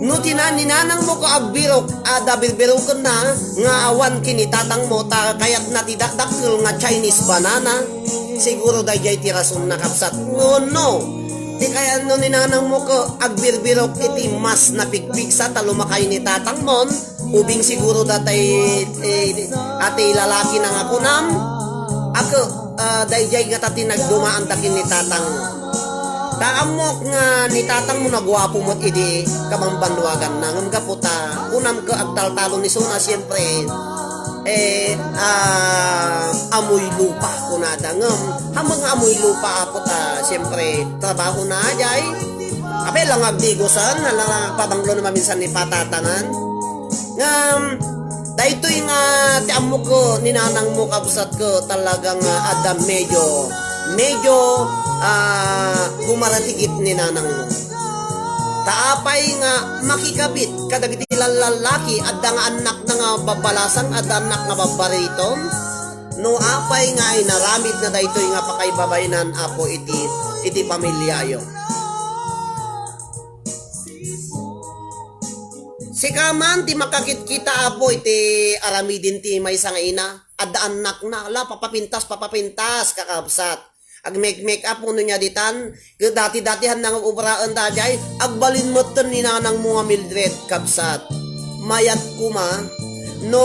No ti na-, ni nanangmo ko agbirok, adda birbirokenna nga awan ken ni tatangmo, ta kayatna ti dakdakkel nga Chinese banana, siguro daydiay ti rasonna, kabsat. Wenno, ti kayat no ni nanangmo ko agbirbirok iti mas napigpigsa ta lumakay ni tatangmon, ubing siguro datay, eh, a ti lalakina nga kunam, a ket, ah, daydiay ngata ti nagdumaanda ken ni tatangmo. Ta ammok nga ni tatangmo naguapo met idi kabambannuaganna, ngem gapu ta kunam ket agtaltalon isuna, siempre, eh, ah, amoy lupa kunada. Ngem, ammok nga amoy lupa, Apo, ta siempre, trabahona diay. Apay la nga agdigosen, hala nga agpabanglona maminsan ni patatangan. Ngem, daytoy nga ti ammok ni nanangmo, kabsat, ket talaga nga adda medyo, medyo, ah, gumaratigit ni nanangmo. Ta apay nga makikabit kadagiti lallallaki, adda nga annakna nga babbalasang, adda annak nga babbariton? No apay nga inaramidna daytoy nga pakaibabaenan, Apo, iti, iti pamiliayo? Sika man ti makakitkita, Apo, iti aramiden ti maysa nga ina. Adda annakna, la, papapintas, papapintas, kakabsat. Agmake-make up, no nia ditan, ket dati-dati han nanguobraen daydiay, agbalin metten ni nanangmo nga Mildred, kabsat. Mayat koma, no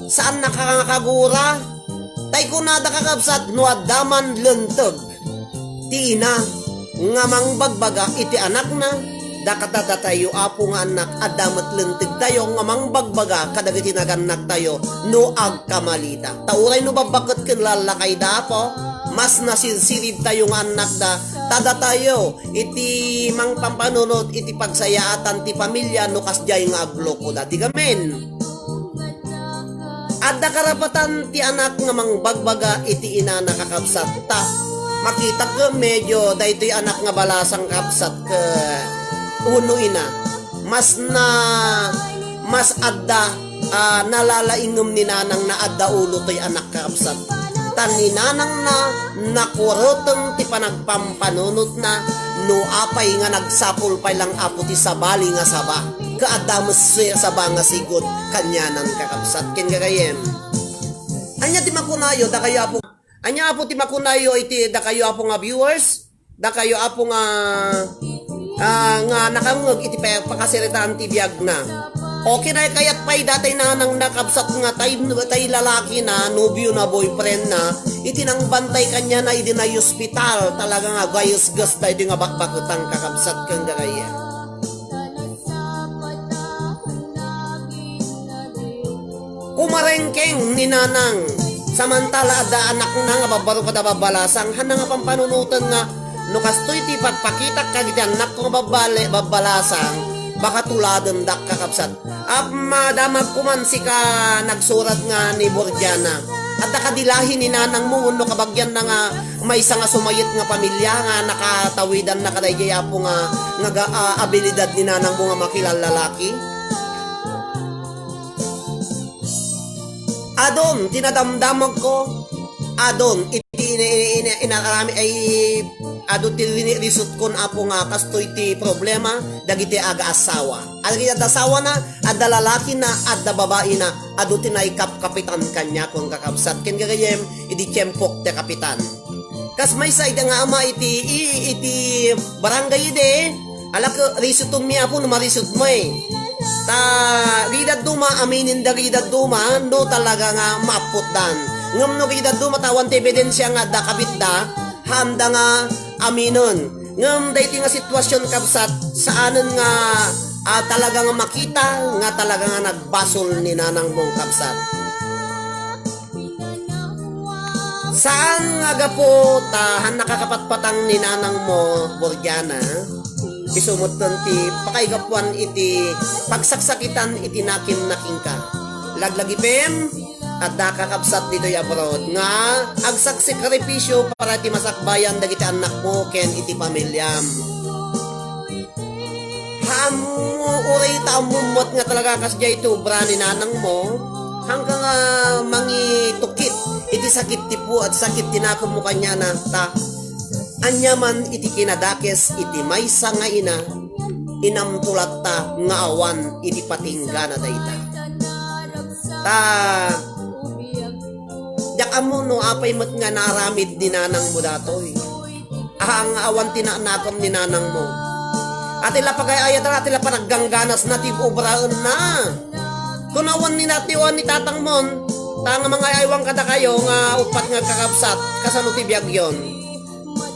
saanna ka nga kagura, tay kunada, kakabsat, no adda man lenteg ti ina nga mangbagbaga iti anakna, dakadatayo, Apo, nga annak, adda met lentegtayo nga mangbagbaga kadagiti nagannaktayo no agkamalita. Ta uray no babbaket ken lallakayda, Apo, mas nasirsiribtayo nga annakda, ta datayo iti mangpampanunot iti pagsayaatan ti pamilia no kasdiay nga aglokoda. Digamen. Adda karapatan ti anak nga mangbagbaga iti inana, kakabsat, ta makitak nga medyo daytoy anak nga balasang, kabsat, ket wenno ina. Mas na, mas adda, ah, nalalaingem ni nanang na adda ulo toy anak, kakabsat. Tan ni nanangna, nakureteng ti panagpampanunotna, no apay nga nagsapul pay lang, Apo, ti sabali nga saba. Ket adda met saba nga sigud kanianan, kakabsat ken gagayyem. Ania ti makunayo, dakayo, Apo? Ania, Apo, ti makunayo iti dakayo, Apo, nga viewers? Dakayo, Apo, nga, ah, nga nakangngeg iti pa-, pakasaritaan ti biagna. Okay na kayat pay datay nanangna, kabsat, nga tay, tay lalakina, nobiona, boyfriendna, iti nangbantay kaniana idi nay-ospital, talaga nga gayesges daytoy nga bakbaketan, kakabsat ken gagayyem. Kumarengkeng ni nanang, samantala adda anakna nga babbaro kada babbalasang, haanna nga pampanunoten nga, no kastoy ti pagpakitak kadagiti annakko nga babbali-, babbalasang, baka tuladendak, kakabsat. Apay, madamagko man sika nagsurat nga ni Borgiana. Adda kadi lahi ni nanangmo wenno kabagianna nga maysa nga sumayet nga pamilia nga nakatawidanna kadaydiay, Apo, nga, nga ga-, ah, abilidad ni nanangmo nga makilallalaki? Adun ti nadamdamagko. Adun iti ini-, ini-, ini-, inarami ay adu ti rinirisutkon, Apo, nga kastoy ti problema dagiti aga-asawa. Adda asawana, adda lalakina, adda babaina, adu ti naikapkapitan kaniakon, kakabsat ken gagayyem, idi tiempok ti kapitan. Kas maysa ida nga ama iti, i-, iti barangay idi, ala, ket risutonmi, Apo, no marisutmi. Ta dagiti dadduma, aminen dagiti dadduma, no talaga nga maappotdan. Ngem no dagiti dadduma, ta awan ti ebidensia nga adda kabitda, haanda nga aminen. Ngem daytoy nga sitwasion, kabsat, saanen nga, ah, talaga nga makita nga talaga nga nagbasol ni nanangmo, kabsat. Saan nga gapu ta haanna kakapatpatang ni nanangmo, Borgiana. Isu metten ti pakaigapuan iti pagsaksakitan iti nakemna kenka. Laglagipem, adda kakabsat ditoy abroad nga agsaksakripisio para iti masakbayan dagiti annakmo ken iti pamiliam. Ammo, uray ta ammom met nga talaga kasdiay ti obra ni nanangmo, haanka nga mangitukit iti sakit ti puot, sakit ti nakemmo kaniana, ta ania man iti kinadakes iti maysa nga ina, inamto latta nga awan iti patinggana dayta. Ta, diak ammo no apay met nga naaramid ni nanangmo datoy. Aha nga awan ti nakem ni nanangmo. Ati la pagay-ayatan, ati la panaggangganasna ti obraenna. Kun awan ni natiwan ni tatangmon, ta nga mangay-aywang kadakayo nga uppat nga kakabsat, kasano ti biagyon?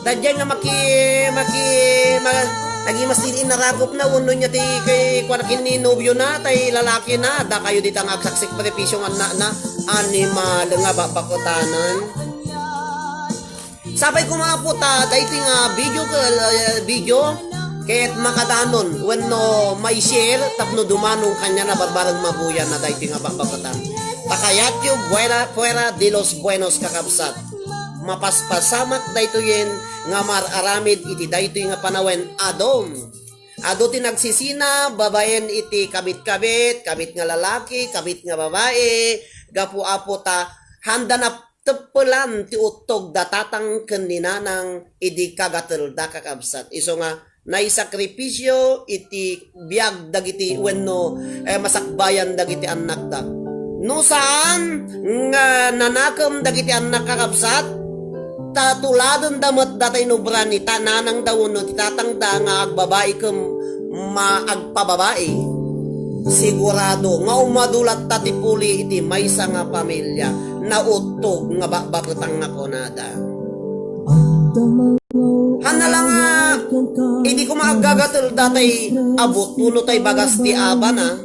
Daydiay nga maki-, maki-, ma-, nagimas ti inaragupna, wenno nia ti kay kuana ken ni nobiona, tay lalakina, dakayo dita nga agsaksikripisio nga annakna, animal nga babakutanen. Sapay koma, Apo, ta daytoy nga video, eh, video ket makadanon wenno mai-share tapno dumanon kaniana barbareng mabuyanna daytoy nga babakatan. Pakayatyo, fuera, fuera de los buenos, kakabsat. Mapaspasamak daytoyen nga mar-aramid iti daytoy nga panawen. Adun. Adu ti nagsisina babaen iti kabit-kabit, kabit nga lalaki, kabit nga babae, gapu, Apo, ta haanda na teppelan ti uttog da tatang ken ni nanang idi kagatelda, kakabsat. Isu nga naisakripisio iti biag dagiti wenno, eh, masakbayan dagiti annakda. No saan nga nanakem dagiti annak, kakabsat, ta tuladenda met datay nobra ni ta-, nanangda wenno ti tatangda nga agbabai ken ma-, agpababai. Sigurado nga umadu latta ti puli iti maysa nga pamilia, nauttog nga bakbaketang nga kunada. Hanna la nga, idi koma aggagatel datay abut wenno tay bagas ti abana,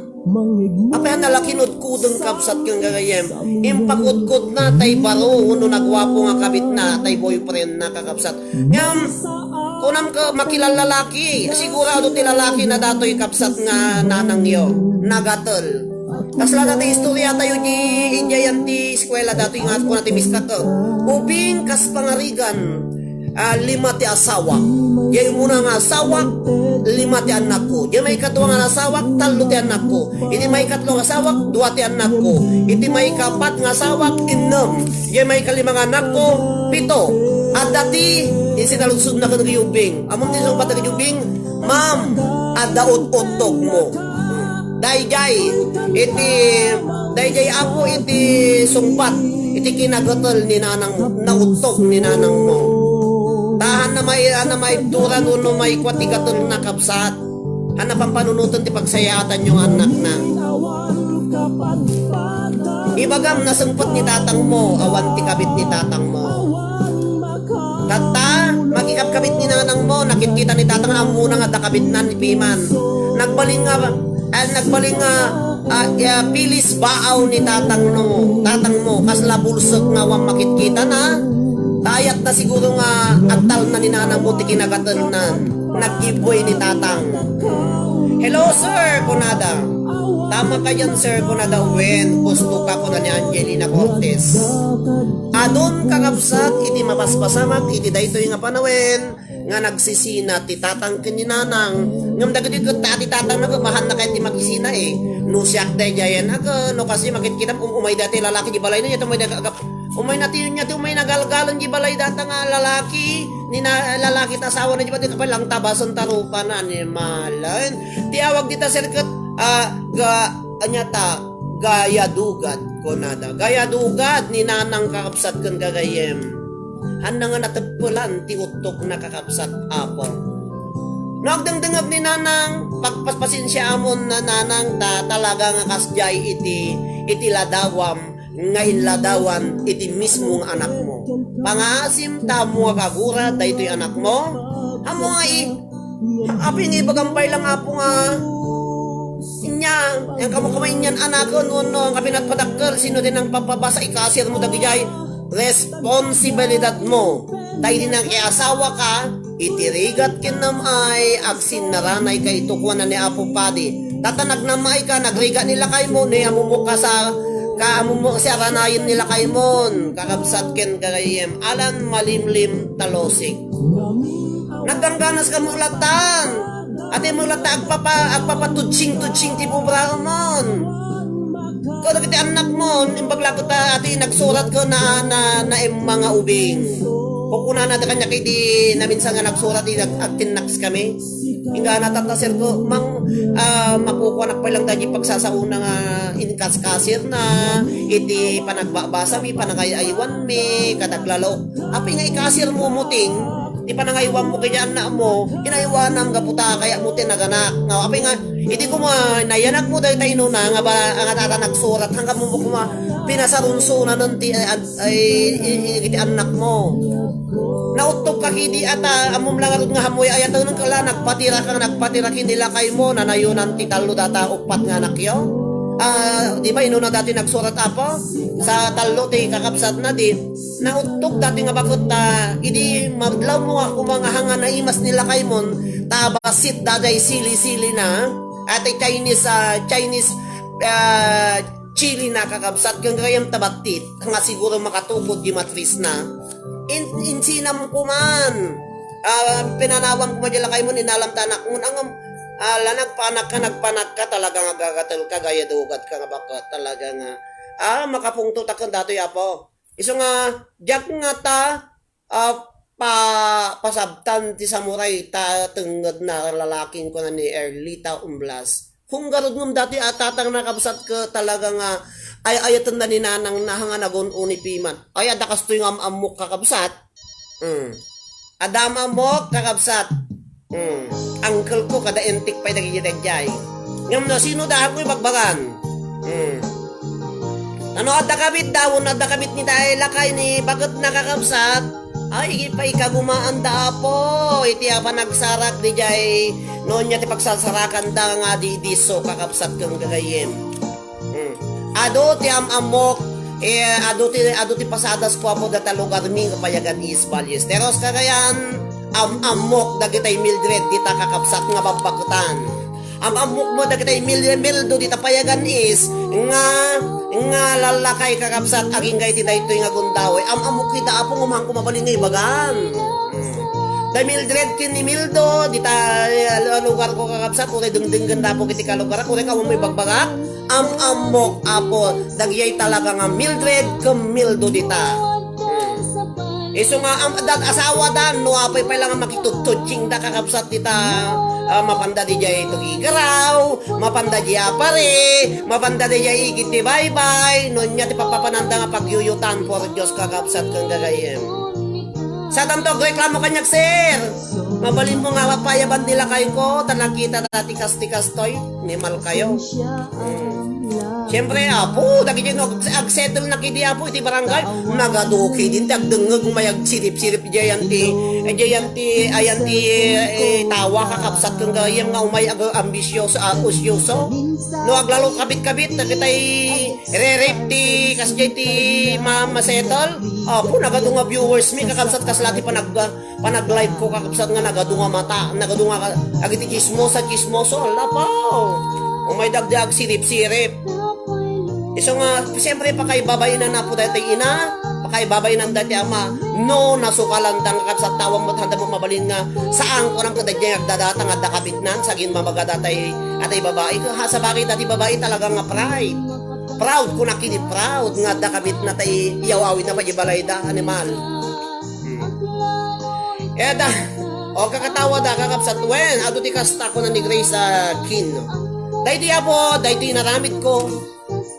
apay hanna la kinudkudeng, kabsat ken gagayyem, impakudkodna tay baro wenno nagwapo nga kabitna, tay boyfriendna, kakabsat. Ngem, kunam ket makilallalaki, sigurado ti lalaki na datoy kabsat nga nanangyo, nagatel. Kasla dati istorya tayo di idiay ti eskwela datoy nga kuna ti miskak, ubing kas pangarigan, ah, lima ti asawak. Diay umuna nga asawak, lima ti annakko. Diay maikadua nga asawak, tallo ti annakko. Iti maikatlo nga asawak, dua ti annakko. Iti maikapat nga asawak, innem. Diay maikalima nga annakko, pito. Adda ti, ti sinaludsodna ken dagiti ubing. Ammom ti sungbat dagiti ubing? Ma'am, adda ut-uttogmo. Daydiay, iti, daydiay, Apo, iti sungbat, iti kinagetel ni nanang, nauttok ni nanangmo. Ta hanna mai-, hanna maibturan wenno maikua ti gatelna, kabsat. Hanna pampanunoten ti pagsayaatanyo nga annakna. Ibagam, nasungpet ni tatangmo, awan ti kabit ni tatangmo. Tatta, makikabkabit ni nanangmo, nakitkita ni tatang, ammona nga adda kabitnan ni piman. Nagbalin nga, ah, nagbalin nga, ah, ya, pilis baaw ni tatangno, tatangmo, kasla bulsek nga awan makitkitana. Ta ayatna siguro nga agtalna ni nanangmo ti kinagatelnan. Nag-giveaway ni tatang. "Hello, sir," kunada. "Tama ka dyan, sir," kunada. "Wen, gusto ka," kuna ni Angelina Cortez. Adun, kakabsat, iti mapaspasamak iti daytoy nga panawen nga nagsisina ti tatang ken ni nanang. Ngem dagiti ket ta ti tatang na, mahanna kay ti makisina, eh. No siak daydiayen, aga, no kasi makitkitam, um-, umay dati lalaki di balay na, yato umay daga-, aga-, umay na ti, yato umay nagalgalan di balay data nga lalaki, ni na, lalaki ta asawa na di ba, di ka pa lang tabasan ta rupa na, ni malan. Ti awag dita, sir, ket, ah, ga-, anya ta, gayadugad, kunada. Gayadugad ni nanang, kakabsat, ken gagayem. Hanna nga nateppelan ti uttokna, kakabsat, Apo. No agdengdengngeg ni nanang, pagpaspasensiaamon na nanang, ta talaga nga kasdiay iti, iti ladawam nga inladawan iti mismo nga anakmo. Pangaasim ta ammo nga kagura daytoy anakmo. Ammo nga i-, apay nga ibagam pay lang, Apo, nga inya, yan kamo kamo inyan anaken, wenno nga pinatpadakkel, sino ti nangpapabasa, ikasirmo dagijay responsibilidadmo. Ta idi nakiasawa ka, iti rigat ken nam-ay, agsinnaranay ka ito, kuana ni Apo Padi. Tata nagnam-ay ka, nagrigat ni lakaymo, ni ammom ka sa, ka ammom sa aranayen ni lakaymon, kakabsat ken gagayem, alan malimlim talosik. Naggangganas ka met latta. Ati met latta agpapa-, agpapatudsing-tudsing ti pubraemon. Kadagiti annakmon, imbag la ket ta, ati nagsurat ket na, na, naimma nga ubing. Kukunana ti kaniak idi naminsan nga nagsurat, idi ag-, agtinnaks kami. Inggana tatta, sir, ket mang-, ah, makukuanak pay lang daydi pagsasaona nga inkaskasirna, iti panagbabasami, panangay-aywanmi, kadaglalok. Apay nga ikasirmo muting, ti panangaywanmo kadi annakmo, inaywanam gapu ta kayatmo ti naganak. Nga, apay nga, idi koma, nayanakmo dayta inuna, nga ba, nga tata nagsurat, hanggang mo koma, pinasarunsunanen ti, ay, ay, i-, i-, iti annakmo. Nauttok ka kidi ata, ammom la ngarud nga hamoy ayaten ka la, nagpatira ka, nagpatira ken ni lakaymo, nanayonan ti tallo data uppat nga anakyo. Ah, di ba, inuna dati nagsurat, Apo? Sa tallo ti kakabsatna, di, nauttok dati nga baket ta, idi madlawmo nga koma nga hanga naimas ni lakaymon, ta bassit daydiay sili-sili na, ati Chinese, ah, Chinese, ah, chili na, kakabsat, ken gayam ta battit, nga siguro makatukod di matris na. In-, insinam kuman, ah, pinanawam koma di lakaymon, inalam ta anakmon, angam, ah, la nagpanak ka, nagpanak ka, talaga nga gagatel ka, gayadugad ka nga baket, talaga nga, ah, makapungto ta ken datoy, Apo. Isu nga, diak nga ta, ah, pa-, pasabtan ti samuray ta tengngedna, lalaking kuna ni Erlita Umblas. Hunggarud ngem dati a tatang nakabsat ket talaga nga ay-ayatenna ni nanang na nga nagun-o ni piman. Ay, adda kastoy nga am-ammok, kakabsat. Mm. Adda am-ammok, kakabsat. Hmm. Uncle ko, kada entik pay dagiti daydiay. Ngem no sino da, haanko ibagbagan. Hmm. Ano, adda kabit da, wenno adda kabit ni daydiay lakay ni baket nakakabsat? Ay, iti pay kagumaan da, Apo. Iti a panagsarak daydiay, no ania ti pagsarsarakan da nga di disso, kakabsat ken gagayyem. Hmm. Adu ti am-ammok, eh, adu ti, adu ti pasadas ko, Apo, data lugarmi nga payagan is Ballesteros, Cagayan, am-ammok dagitay Mildred dita kakabsat nga babbaketan. Am-ammok mo dagitay Mil-, Mildo dita payagan is nga, nga lallakay kakabsat, agingga iti daytoy nga gundaway. Am-ammok ita, Apo, nga maanko mabalin nga ibagan. Hmm. Mildred ken ni Mildo, dita, eh, lugarko, kakabsat, uray dengdenggen da Apo iti kalugarak, uray ka umay bagbagak, am-ammok, Apo, dagijay talaga nga Mildred ken Mildo dita. Hmm. Isu nga, am-, dat asawa da, no apay pay lang nga makituttutsing da, kakabsat, dita, ah, mapanda dijay tugigaraw, mapanda di apari, mapanda dijay igid ti baybay, no nia ti papapananda nga pagyuyutan, por Dios, kakabsat, ken gagayyem. Satanto agreklamo kaniak, sir. Mabalinmo nga payaban ni lakayko, ta nakita dati kas-, ti kastoy, ni malkayo. Hmm. Siyempre, Apo, dagiti no ag-, agsettle na kidi Apo iti barangay, nagaduki din ti agdengngeg, umay agsirip-sirip, diayan ti, eh, diayan ti, ayan ti, eh, tawa, kakabsat, ken gayam nga umay ag-, ambisyoso, ah, usyoso. No aglalo kabit-kabit, dagitay re-rape ti, kasdiay ti ma-, masettle. Apo, nagadu nga viewers mi, kakabsat, kasla ti panag-, panag-live ko, kakabsat, nga nagadu nga mata, nagadu nga ka-, agiti chismosa, chismoso, ala pa. Umay dagdi agsirip-sirip. Isu nga, siyempre, pakaibabainan Apo daytoy ina, pakaibabainan daytoy ama, no, nasukalan da nga kakabsat, tawang met handa mo mabalin nga, saan ko lang kadagdi nga agdadata nga adda kabitnan, sagin mamaga datay, atay babai, ha, sabagay dati babai talaga nga pride. Proud ko na kini, proud nga adda kabitna tay iyaw-awid na pay balayda, animal. Hmm. Eh, da, o kakatawa da, kakabsat, wen, adu ti kasta ko na ni Grace, ah, Kin. Daytoy Apo, daytoy inaramid ko.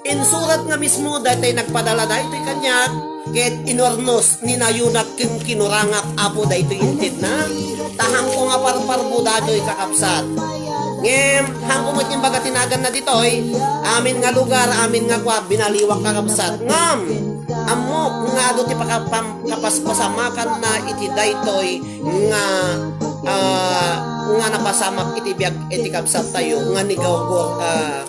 Insurat nga mismo, daytoy nagpadala daytoy kaniak, ket inurnos ni nayunak ken kinurangak, Apo, daytoy intedna. Tahang ko nga parparbo daytoy, kakabsat. Ngem, hangko met imbaga ti naganna ditoy, amin nga lugar, amin nga kua, binaliwak, kakabsat. Ngem, ammok nga adu ti pakapam-, kapaspasamakanna iti daytoy nga, ah, nga napasamak iti biag iti kabsattayo nga ni Gawgor, ah,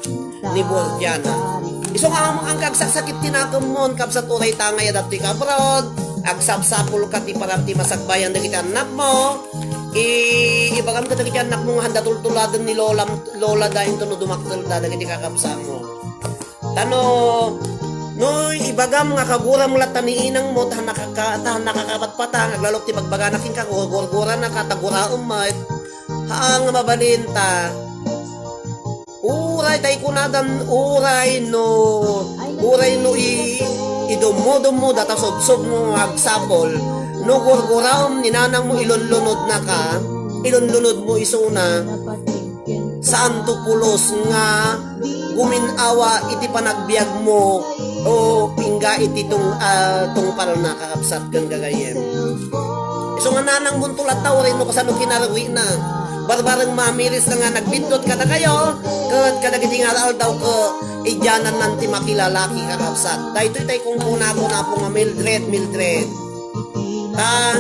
ni Bordiana. Isu nga ammok nga agsaksakit ti nakemmon, kabsat, uray ta nga adda ti abroad, agsapsapulka ti parab ti masakbayan dagiti annakmo. I-, ibagam kadagiti annakmo nga handa tultuladen ni lolam, lola da intono dumakkelda dagiti kakabsatmo. Ta no, no ibagam nga kaguram latta ni inangmo, ta nakaka-, ta nakakapatpatang, aglalok ti bagbagana kenka, gurgurgurannaka, ta guraem met. Haan nga mabalin ta. Uray tay kunadan, uray no, uray no i-, idummo-dummo data subsubmo nga agsapol, no gurguraem ni nanangmo, ilunlunodnaka, ilunlunodmo isuna, saan to pulos nga gumin-awa iti panagbiagmo o ingga iti tung-, ah, tungpalna, kakabsat ken gagayyem. Isu nga nanangmo to latta, uray no kasano kinarugina. Barbareng mamiris nga nagbiddut kadakayo, ket kadagiti nga aldaw ket idianannan ti makilalaki, kakabsat. Daytoy tay kunkunakon, Apo, nga Mildred, Mildred. Ta,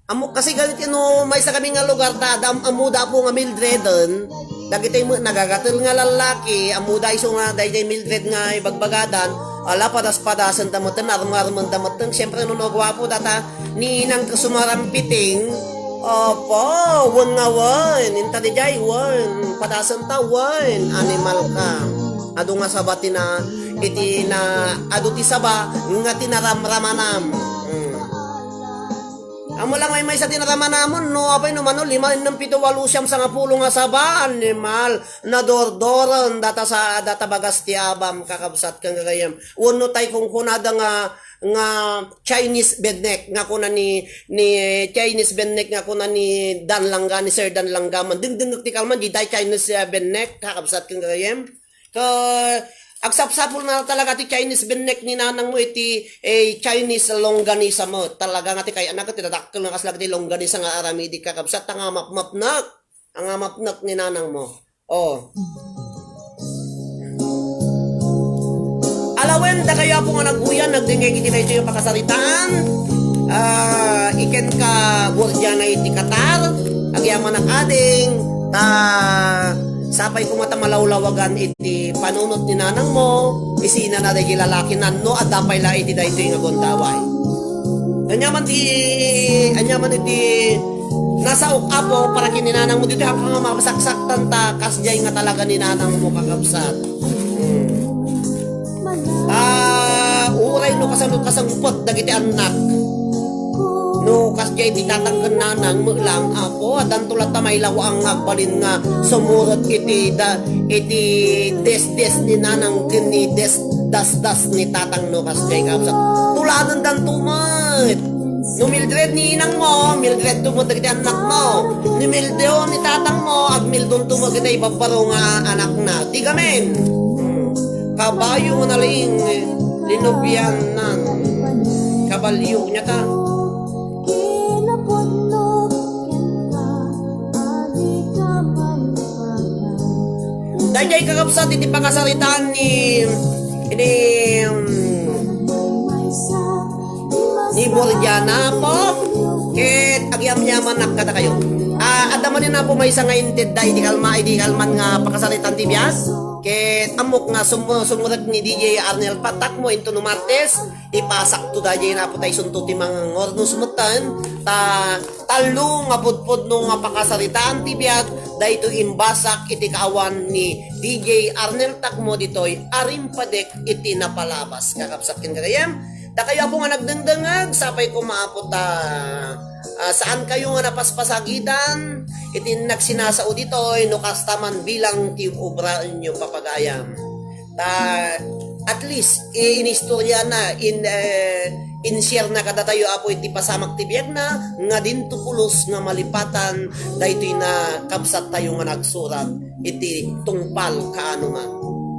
ammok kasi gayam no maysa kami nga lugar, ta, adda am-, ammoda, Apo, nga Mildreden. Dagitoy met nagagatel nga lallaki, ammoda isu nga daytoy Mildred nga ibagbagadan. Ala, padas-padasenda metten, arem-aremenda metten. Siyempre, no, no, guapo data, ninang ket sumarampiting. Apo, wen nga wen, inta dijay, wen, padasenta, wen, animal ka. Adu nga saba ti na, iti na, adu ti saba, nga tinaramramanam. Hmm. Ammo lang may maysa tinaramanaman, no, apay no mano, lima, innem, pito, walo, siam, sangapulo nga saba, animal, nadordoren, data sa, data bagas ti abam, kakabsat, ken gagayyem. Wenno tay kunkunada nga, nga Chinese bednek, nga kuna ni, ni Chinese bednek, nga kuna ni Dan Langga, ni Sir Dan Langga man. Dengdengngek ti kalman, di tay Chinese, eh, bednek, kakabsat, ken gagayyem. Ka, agsapsapulna talaga ti Chinese bednek ni nanangmo iti, eh, Chinese longganisa mo. Talaga nga ti kay-anak, ti dadakkel nga kasla ti longganisa nga aramidi, kakabsat, ta nga mapmapnak. Nga mapnak ni nanangmo. Oh. Alawen, dakayo, Apo, nga nagbuyan, nagdengngeg iti daytoy a pakasaritaan. Ah, ikenka, Guardiana iti Qatar, agyamanak ading, ta sapay koma ta malawlawagan iti panunot ni nanangmo, isina na dagiti lalaki, nanno, adda pay la iti daytoy nga gundaway. Ania man ti, ania man iti nasaok, Apo, para ken ni nanangmo, ditoy happy nga mapasaksaktan ta, kasdiay nga talaga ni nanangmo, kakabsat. Hmm. Ah, uray no kasano kasangpet dagiti annak. No kas-, Jay ti tatang ken nanang met lang, Apo, addanto latta mailawaang nga agbalin nga sumurot iti da-, iti desdes ni nanang ken ni des-, dasdas ni tatang no kas jay kabsat. Tuladendanto met. No Mildred ni inangmo, Mildredto met dagiti annakmo. Ni Mildo ni tatangmo, agmildonto met iti babbaro nga anakna. Tigamen. Hmm. Kabayo nga naling linubianan. Kabalyo nia ta. Daydiay kakabsat iti pakasaritaan ni, ni, um, ni Borgiana, Apo, ket agyamyamanak kadakayo. Ah, adda manen, Apo, maysa nga intedda iti kalma, iti kalman nga pakasaritaan ti biag. Ket ammok nga sum-, sumurot ni D J Arnel Patak mo intono Martes, ipasakto daydiay, Apo, ta isunto ti mangngurnos metten, ta tallo nga pudpudno nga pakasaritaan ti biag, daytoy imbasak iti kaawan ni D J Arnel Takmo ditoy a rimpadek iti napalabas. Kakabsat ken gagayyem, dakayo, Apo, nga nagdengdengngeg, sapay koma, Apo, ta, ah, saan kayo nga napaspasagidan iti nagsinasao ditoy, no kasta man bilang ti obraenyo, Papa gayam. Ta, at least, i-, inistorya na, in, eh, in-share na kadatayo, Apo, iti pasamak ti biagna, nga dinto pulos nga malipatan daytoy na kabsat tayo nga nagsurat iti tungpal kaano man.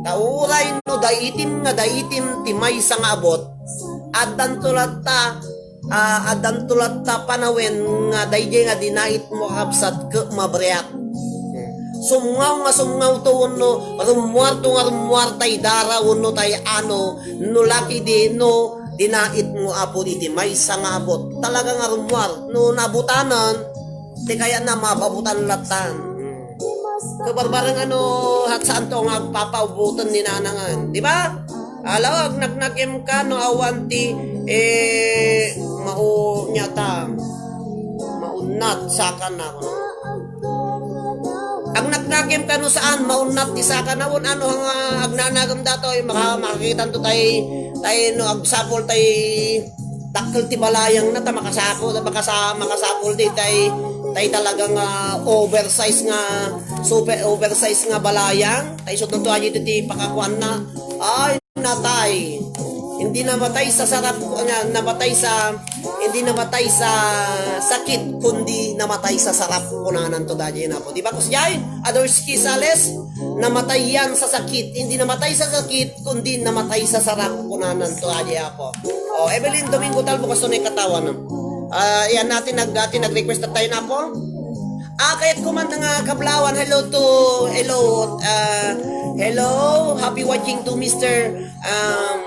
Ta uray no daitim nga daitim ti maysa nga abot, addanto latta, ah, addanto latta panawen nga daydiay nga dinait mo, kakabsat, ket mabreak. Sumngaw nga sumngawto wenno rummuarto nga rummuar tay dara wenno tay ano, no lakidi no dinait mo, Apo, iti maysa nga abot. Talaga nga rummuar. No naabutanan, ti kayatna mapabutan lattan. Kabarbareng ano, ket saanto nga agpapauboten ni nanangan, di ba? Ala, agnaknakem ka no awan ti, eh, mao-, nia ta, maunnat, saka na, kuno. Agnaknakem ka no saan, maunnat ti saka na, wen ano nga agnanagem datoy, maka-, makakitanto tay, tay no agsapul tay dakkel ti balayang na, ta makasapul, makasa-, makasapul di tay, tay talaga nga oversize nga, super oversize nga balayang. Tay isut' to adi ti pakakuan na. Ay, natay. Hindi namatay sa sarap, na-, namatay sa, hindi namatay sa sakit, kundi namatay sa sarap, kunanan to daydiay, Apo. Di ba, Kus Jay? Adorsky Sales, namatay yan sa sakit. Hindi namatay sa sakit, kundi namatay sa sarap, kunanan to daydiay, Apo. O, Evelyn Domingo Talbo, kasto na ikatawan. Ah, yan natin, nag-, atin nag-request na tayo na po. Ah, kayat ko man nga kablawan. Hello to, hello, ah, hello. Happy watching to Mister, um,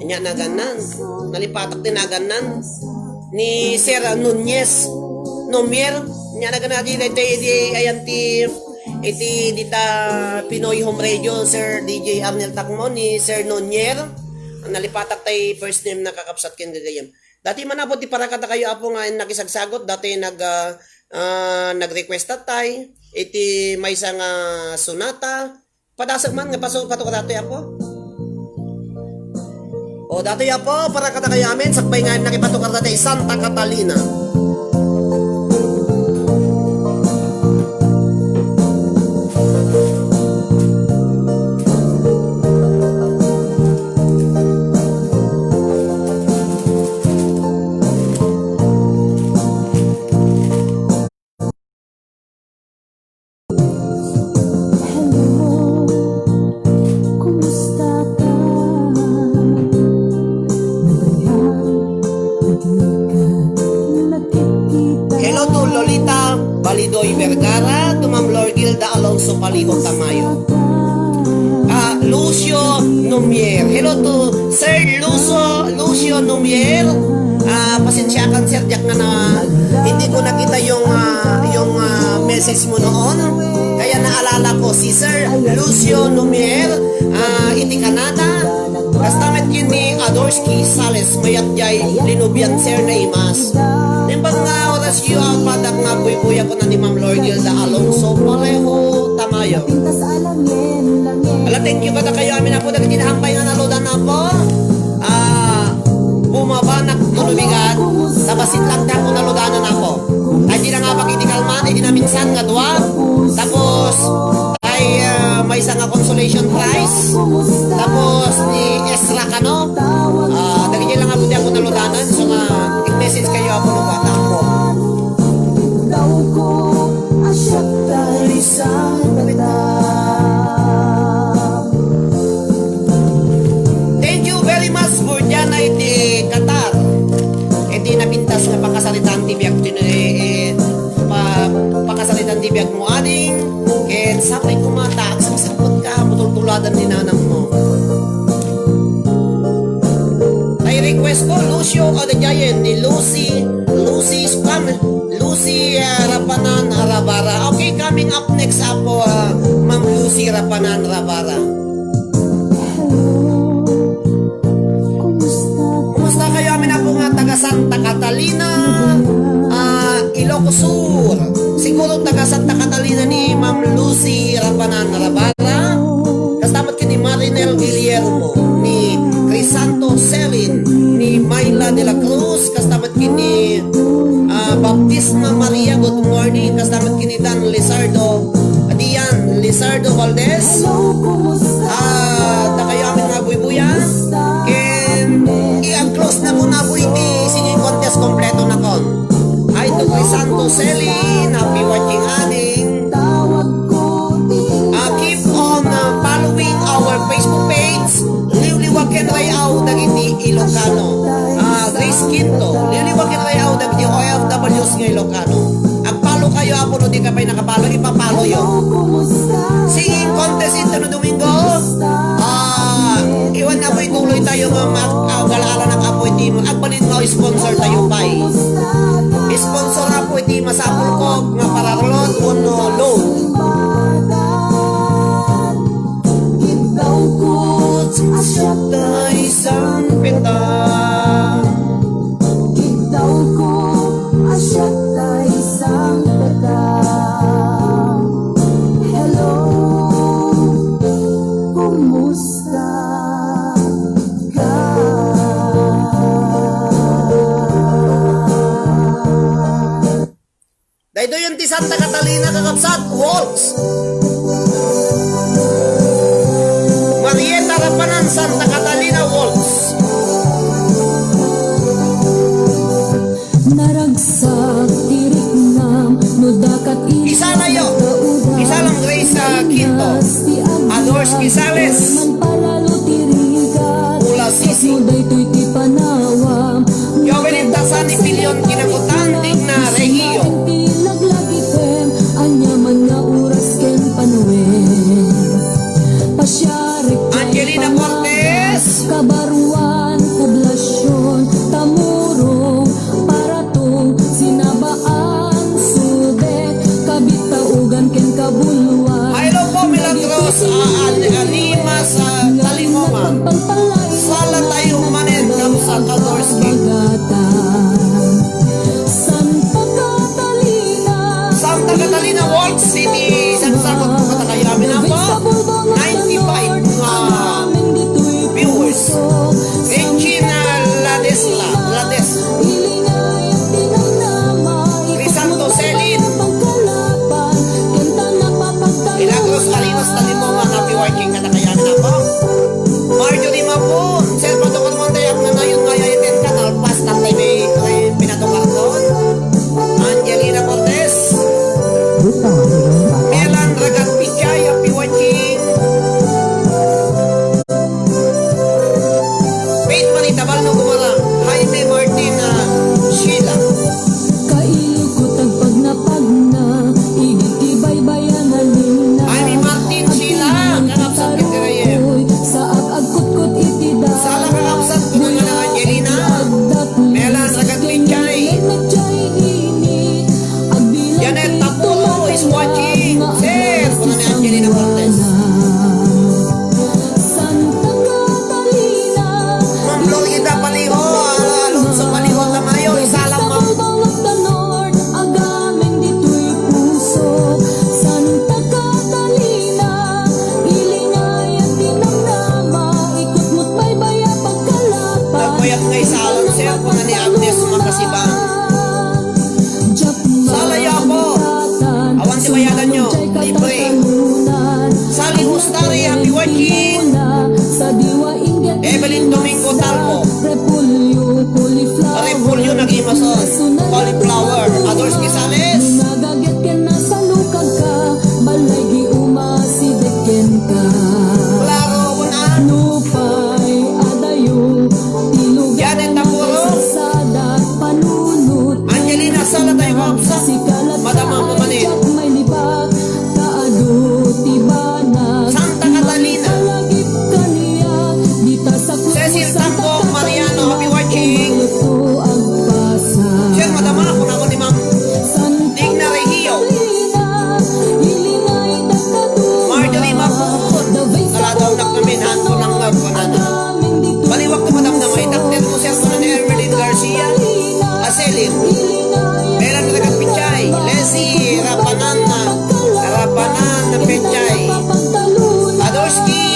nya naganan. Nalipatak din naganan. Ni Sir Nunez. Nomier. Nya naganan di, di, di, ayan ti, iti dita Pinoy Home Radio, Sir D J Arnel Takmo, ni Sir Nonier. Nalipatak tay first name na kakabsat ken gagayam. Dati man, Apo, ti para kadakayo, Apo, nga nakisagsagot, dati nag, ah, ah, nag-request tay iti maysa nga sonata. Padasek man nga paso-, patukar dati, Apo. O, dati, Apo, para kadakayo amin, sakbay nga nakipatukar dati, Santa Catalina. Hello to Lolita Balidoy Vergara, to Ma'am Lorgilda Alonso Paliho Tamayo. Ah, Lucio Numier. Hello to Sir Lucio, Lucio Numier. Ah, pasensya ka, sir, diak nga na, hindi ko nakita yung, ah, yung, ah, message mo noon. Kaya naalala ko si Sir Lucio Numier, ah, iti Canada. Kasta met ken ni Adorsky Sales, mayat jay linubian, sir, naimas. Naimbag nga oras yu, ah, padak nga buybuya ko na ni Ma'am Lorgilda Alonso Pareho Tamayo. Ala, thank you kadakayo amin, Apo, dagiti nahambay nga naludan, Apo. Ah, bumabanak no lumigat. Ta bassit lang ti Apo naludanan, Apo. Ay, di na nga pag-, idi kalman, idi naminsan nga dua. Tapos, ay, ah, maysa nga consolation prize. Tapos, ni Ezra Cano. Ah, dagiti lang nga pud ti Apo naludanan. So nga, i-message kayo, Apo, no, bata, Apo. Daw ko, asyak tayo sa Thank you very much, Gordiana, iti Qatar. Iti napintas nga pakasaritaan ti biag, ti, eh, eh, pa-, pakasaritaan ti biag mo, ading, ken sapay koma ta agsaksakkot ka, matultuladan ni nanang mo. Ay, request ko, Lucio Adajayen ni Lucy, Lucy Spam, Lucy, ah, Rapanan Arabara. Okay, coming up next, Apo, ah, Ma'am Lucy Rapanan Arabara. Hello. Kumusta? Kumusta kayo, amin, Apo, nga taga Santa Catalina, ah, Ilocos Sur? Siguro taga Santa Catalina ni Ma'am Lucy Rapanan Arabara. Kasta met ken ni Marinel Guillermo, ni Crisanto Selin, ni Myla de la Cruz, kasta met ken ni, ah, Baptisma Maria, good morning, kasta met ken ni Dan Lizardo, Dian Lizardo Valdez. Ah, dakayo amin nga buybuya. Ken i-close na ko na po iti singing contest, kompleto na kon. Hi to Crisanto Selin, happy watching, ading. Ah, keep on, ah, following our Facebook page, Liwliwa ken Ray-aw dagiti Ilocano. Ah, Grace Quinto, Liwliwa ken Ray-aw dagiti O F Ws nga Ilocano. Ag-follow kayo, Apo, no di ka pay naka-follow, ipa-follow yo. Singing contest ito no Domingo. Ah, iwan, Apo, ituloy tayo nga mag-, ah, gala-ala na, Apo, iti mo. Agbalin nga sponsor tayo pay. Sponsor, Apo, iti masapul ko nga pararlon wenno load. Giddaw ko a siak ta isang peta. Giddaw ko a siak ta isang peta. Hello, kumusta ka? Daytoyen ti Santa Catalina, kakabsat, waltz. Marieta Rapanan, Santa Catalina waltz. Naragsak ti riknam, no dakat. Isalayo. Isalang Grace, ah, Quinto. Adors Quisales. Pula Sisi. Joven Intasan, ni Pilion Kinakutan, Digna Regio. Angelina Cortez. Kabaruan, Poblacion, Tamurong, Paratong, Sinabaan, Sude, Kabit, Taugan, ken Kabuluan. Hello po, Milagros, ah, An-, Anima sa Talimongan. Sala tayo manen, Kamsa Kadorski. Santa Catalina. Santa Catalina Walk City, San Sabot, Matakayamin, Apo. Ninety-five, ah, viewers. Regina Ladesla, Lades. Crisanto Selin. Milagros Arinas Talimongan, happy watching. Ski.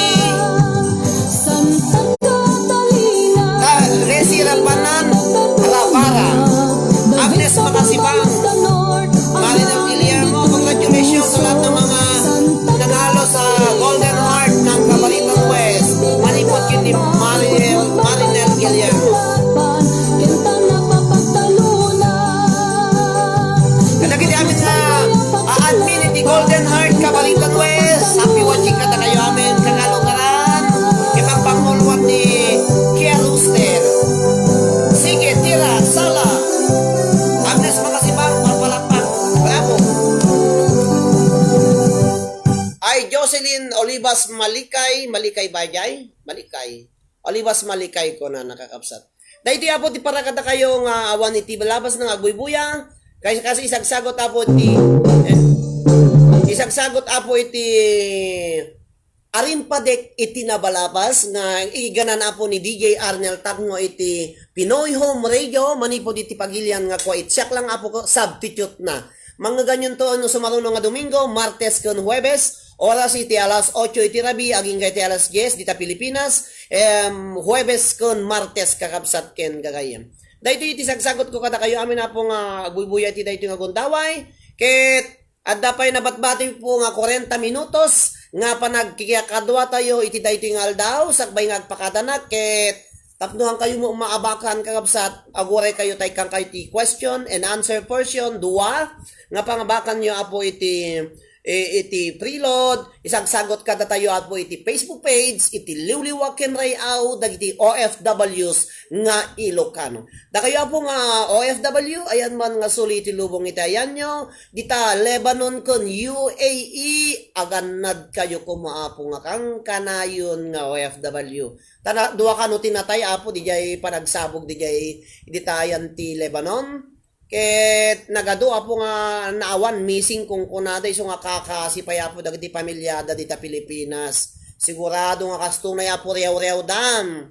Santa Catalina. Ah, Resi Rapanan, Rabara. Agnes Makasibang. Marinel Guillermo, congratulations sa lahat ng mga nanalo sa Golden Heart ng Cabalitan West. Manipot yun ni Marinel, Marinel Guillermo. Kadagiti amin nga, ah, admin iti Golden Heart, Cabalitan West. Happy watching kadakayo amin, kakalugaran. Ket pangpangulwat ni Kia Rooster. Sige, tira, sala. Agnes Makasibang, mapalakpak. Bravo. Ay, Jocelyn Olivas Malikay, Malikay ba jay? Malikay. Olivas Malikay ko na nakakabsat. Daytoy, Apo, ti para kadakayo nga awan iti balabas nga agbuybuya. Kay kasi isagsagot, Apo, iti, eh, isagsagot, Apo, iti arimpadek iti nabalabas nga iganana, Apo, ni D J Arnel Tagno iti Pinoy Home Radio manipud iti pagilian nga kua iti siak lang, Apo, ko, substitute na. Mangngeganyonto no sumaruno nga Domingo, Martes ken Huwebes, oras iti alas otso iti rabii agingga iti alas dies dita Pilipinas, em, Huwebes ken Martes kakabsat ken gagayyem. Daytoy iti sagsagutko kadakayo amin, Apo, nga agbuybuya iti daytoy nga gundaway, ket adda pay nabatbati, Apo, nga kwarenta minutos nga panagkikakaduatayo iti daytoy nga aldaw, sakbay nga agpakadanak, ket tapno hankayo mo maabakan, kakabsat, aguraykayo ta ikkankayo ti question and answer portion, dua, nga pangabakanyo, Apo, iti, i-, iti preload, isagsagot kadatayo, Apo, iti Facebook page, iti Liwliwa ken Ray-aw dagiti O F Ws nga Ilocano. Dakayo, Apo, nga O F W, ayan man nga suli iti lubong iti ayanyo, dita Lebanon ken U A E, agannadkayo koma, Apo, nga kankanayon nga O F W. Ta na, dua kano ti natay, Apo, didiay panagsabog didiay, dita ayan ti Lebanon. Ket nagadu, Apo, nga naawan, missing kunkunada, isu nga kakasi pay, Apo, dagiti pamiliada dita Pilipinas. Sigurado nga kasto na, Apo, riaw-riawdan.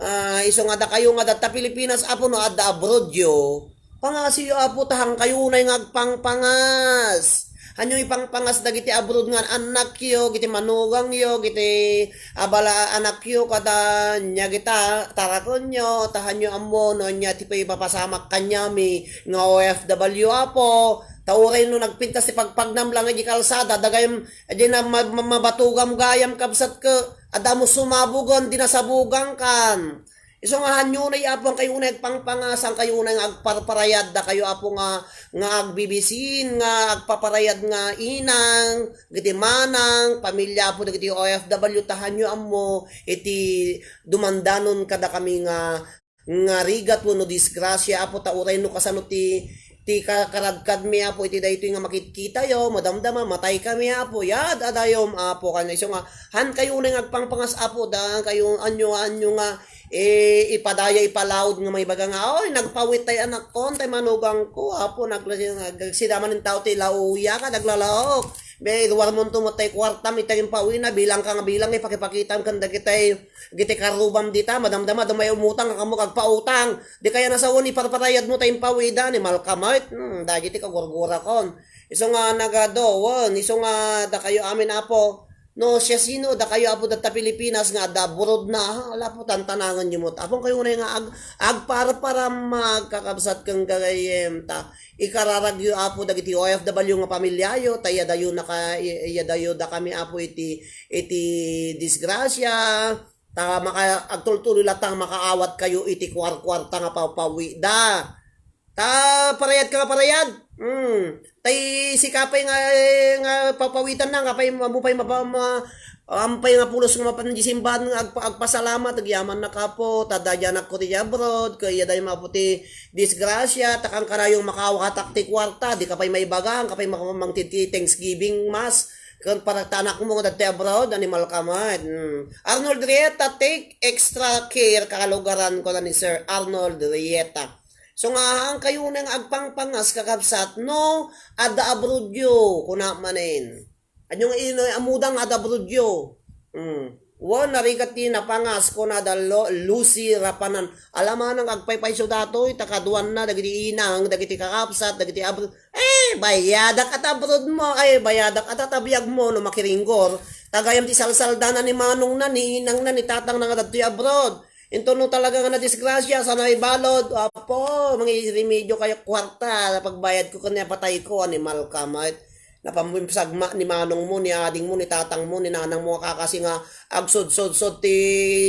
Ah, isu nga dakayo nga data Pilipinas, Apo, no adda abroadyo, pangasiyo, Apo, ta hankayo unay nga agpangpangas. Hanyo ipangpangas dagiti abroad nga annakyo, giti manugangyo, giti abala anakyo, kada nia gita, tarakenyo, ta hanyo ammo no ania ti pay ipapasamak kaniami nga O F W, Apo. Ta uray no nagpintas ti pagpagnam lang iti kalsada, dagayem, adi na ma-, ma-, mabatugam gayam, kabsat, ket adda mo sumabugen, di nasabugankan. Isu nga hanyo unay, Apo, hankayo unay agpangpangas, hankayo unay nga agparparayad, dakayo, Apo, nga, nga agbibisin, nga agpaparayad nga inang, giti manang, pamilya, Apo, dagiti O F W, ta hanyo ammo iti dumandanon kadakami nga, nga rigat wenno disgrasia, Apo, ta uray no kasano ti, ti ka-, karadkadmi, Apo, iti daytoy nga makitkitayo, madamdama, matay kami, Apo, yad-adayom, Apo, kano isu nga, hankayo unay nga agpangpangas, Apo, da, hankayo, anyo, anyo nga, eh, ipadaya, ipalaod nga maibaga nga, "Oy, nagpawit tay anakkon, tay manugangko, Apo, nag-, nagsidaman ng tao ti lauya ka, naglalaok. Be, iduar mo to mo tay kwarta, mi tay pawina, bilang ka nga bilang, ipakipakitam kan dagitay, giti karubam dita, madamdama, dumay umutang, kamo kagpautang. Di kaya nasawan, iparparayad mo tay pawida, ni Malkamart." Hmm, dagiti kagurgurakon. Isu nga nagadowen, isu nga dakayo amin, Apo. No siasino dakayo, Apo, data Pilipinas nga adda abroad na, ha? Ala, Apo, tantanangan yo met. Apo, kayo na nga ag-, agparparamag, kakabsat, ken gagayyem, ta ikararagyo, Apo, dagiti O F W nga pamilyayo, ta iyadayo naka-, i-, iyadayo dakami, Apo, iti, iti disgrasia, ta maka-, agtultuloy latta nga makaawat kayo iti kuarkuarta nga pawpawida. Ta parayad ka nga parayad. Hmm. Tay sika pay nga, nga papawitan na, nga pay, amo pay mapa-, ma-, am pay nga pulos nga mapan di simbahan nga agpa-, agpasalamat, agyaman na kapo, ta daydiay anakko ti abroad, kaya day mapo ti disgrasya, ta kan karayong makawatak ti kwarta, di ka pay maibaga, ka pay maka-, mangti-, ti Thanksgiving Mass, kan para ta anakmo nga dati abroad, animal ka man. Hmm. Arnold Rieta, take extra care, kalugaran ko na ni Sir Arnold Rieta. So nga, hankayo nga agpangpangas, kakabsat, no adda abroadyo, kuna manen. Anyo nga ino, amuda nga adda abroadyo. Hmm. Wen, narigat ti napangas, kuna da Lo-, Lucy Rapanan. Alamanang agpaypayso datoy, ta kaduanna, dagiti inang, dagiti kakabsat, dagiti abroad. Eh, bayadak at abroad mo, ay, bayadak at at abroad mo, no makiringgor. Ta gayam ti salsaldana ni manongna, ni inangna, ni tatangna nga dadtoy abroad. Intono talaga nga nadisgrasya, saan a ibalud? Apo, mangiremedyo kayo kuarta, pagbayadko ken ni apatayko, animal ka met. Napamsagma ni manongmo, ni adingmo, ni tatangmo, ni nanangmo nga kakasi nga agsudsudsud ti,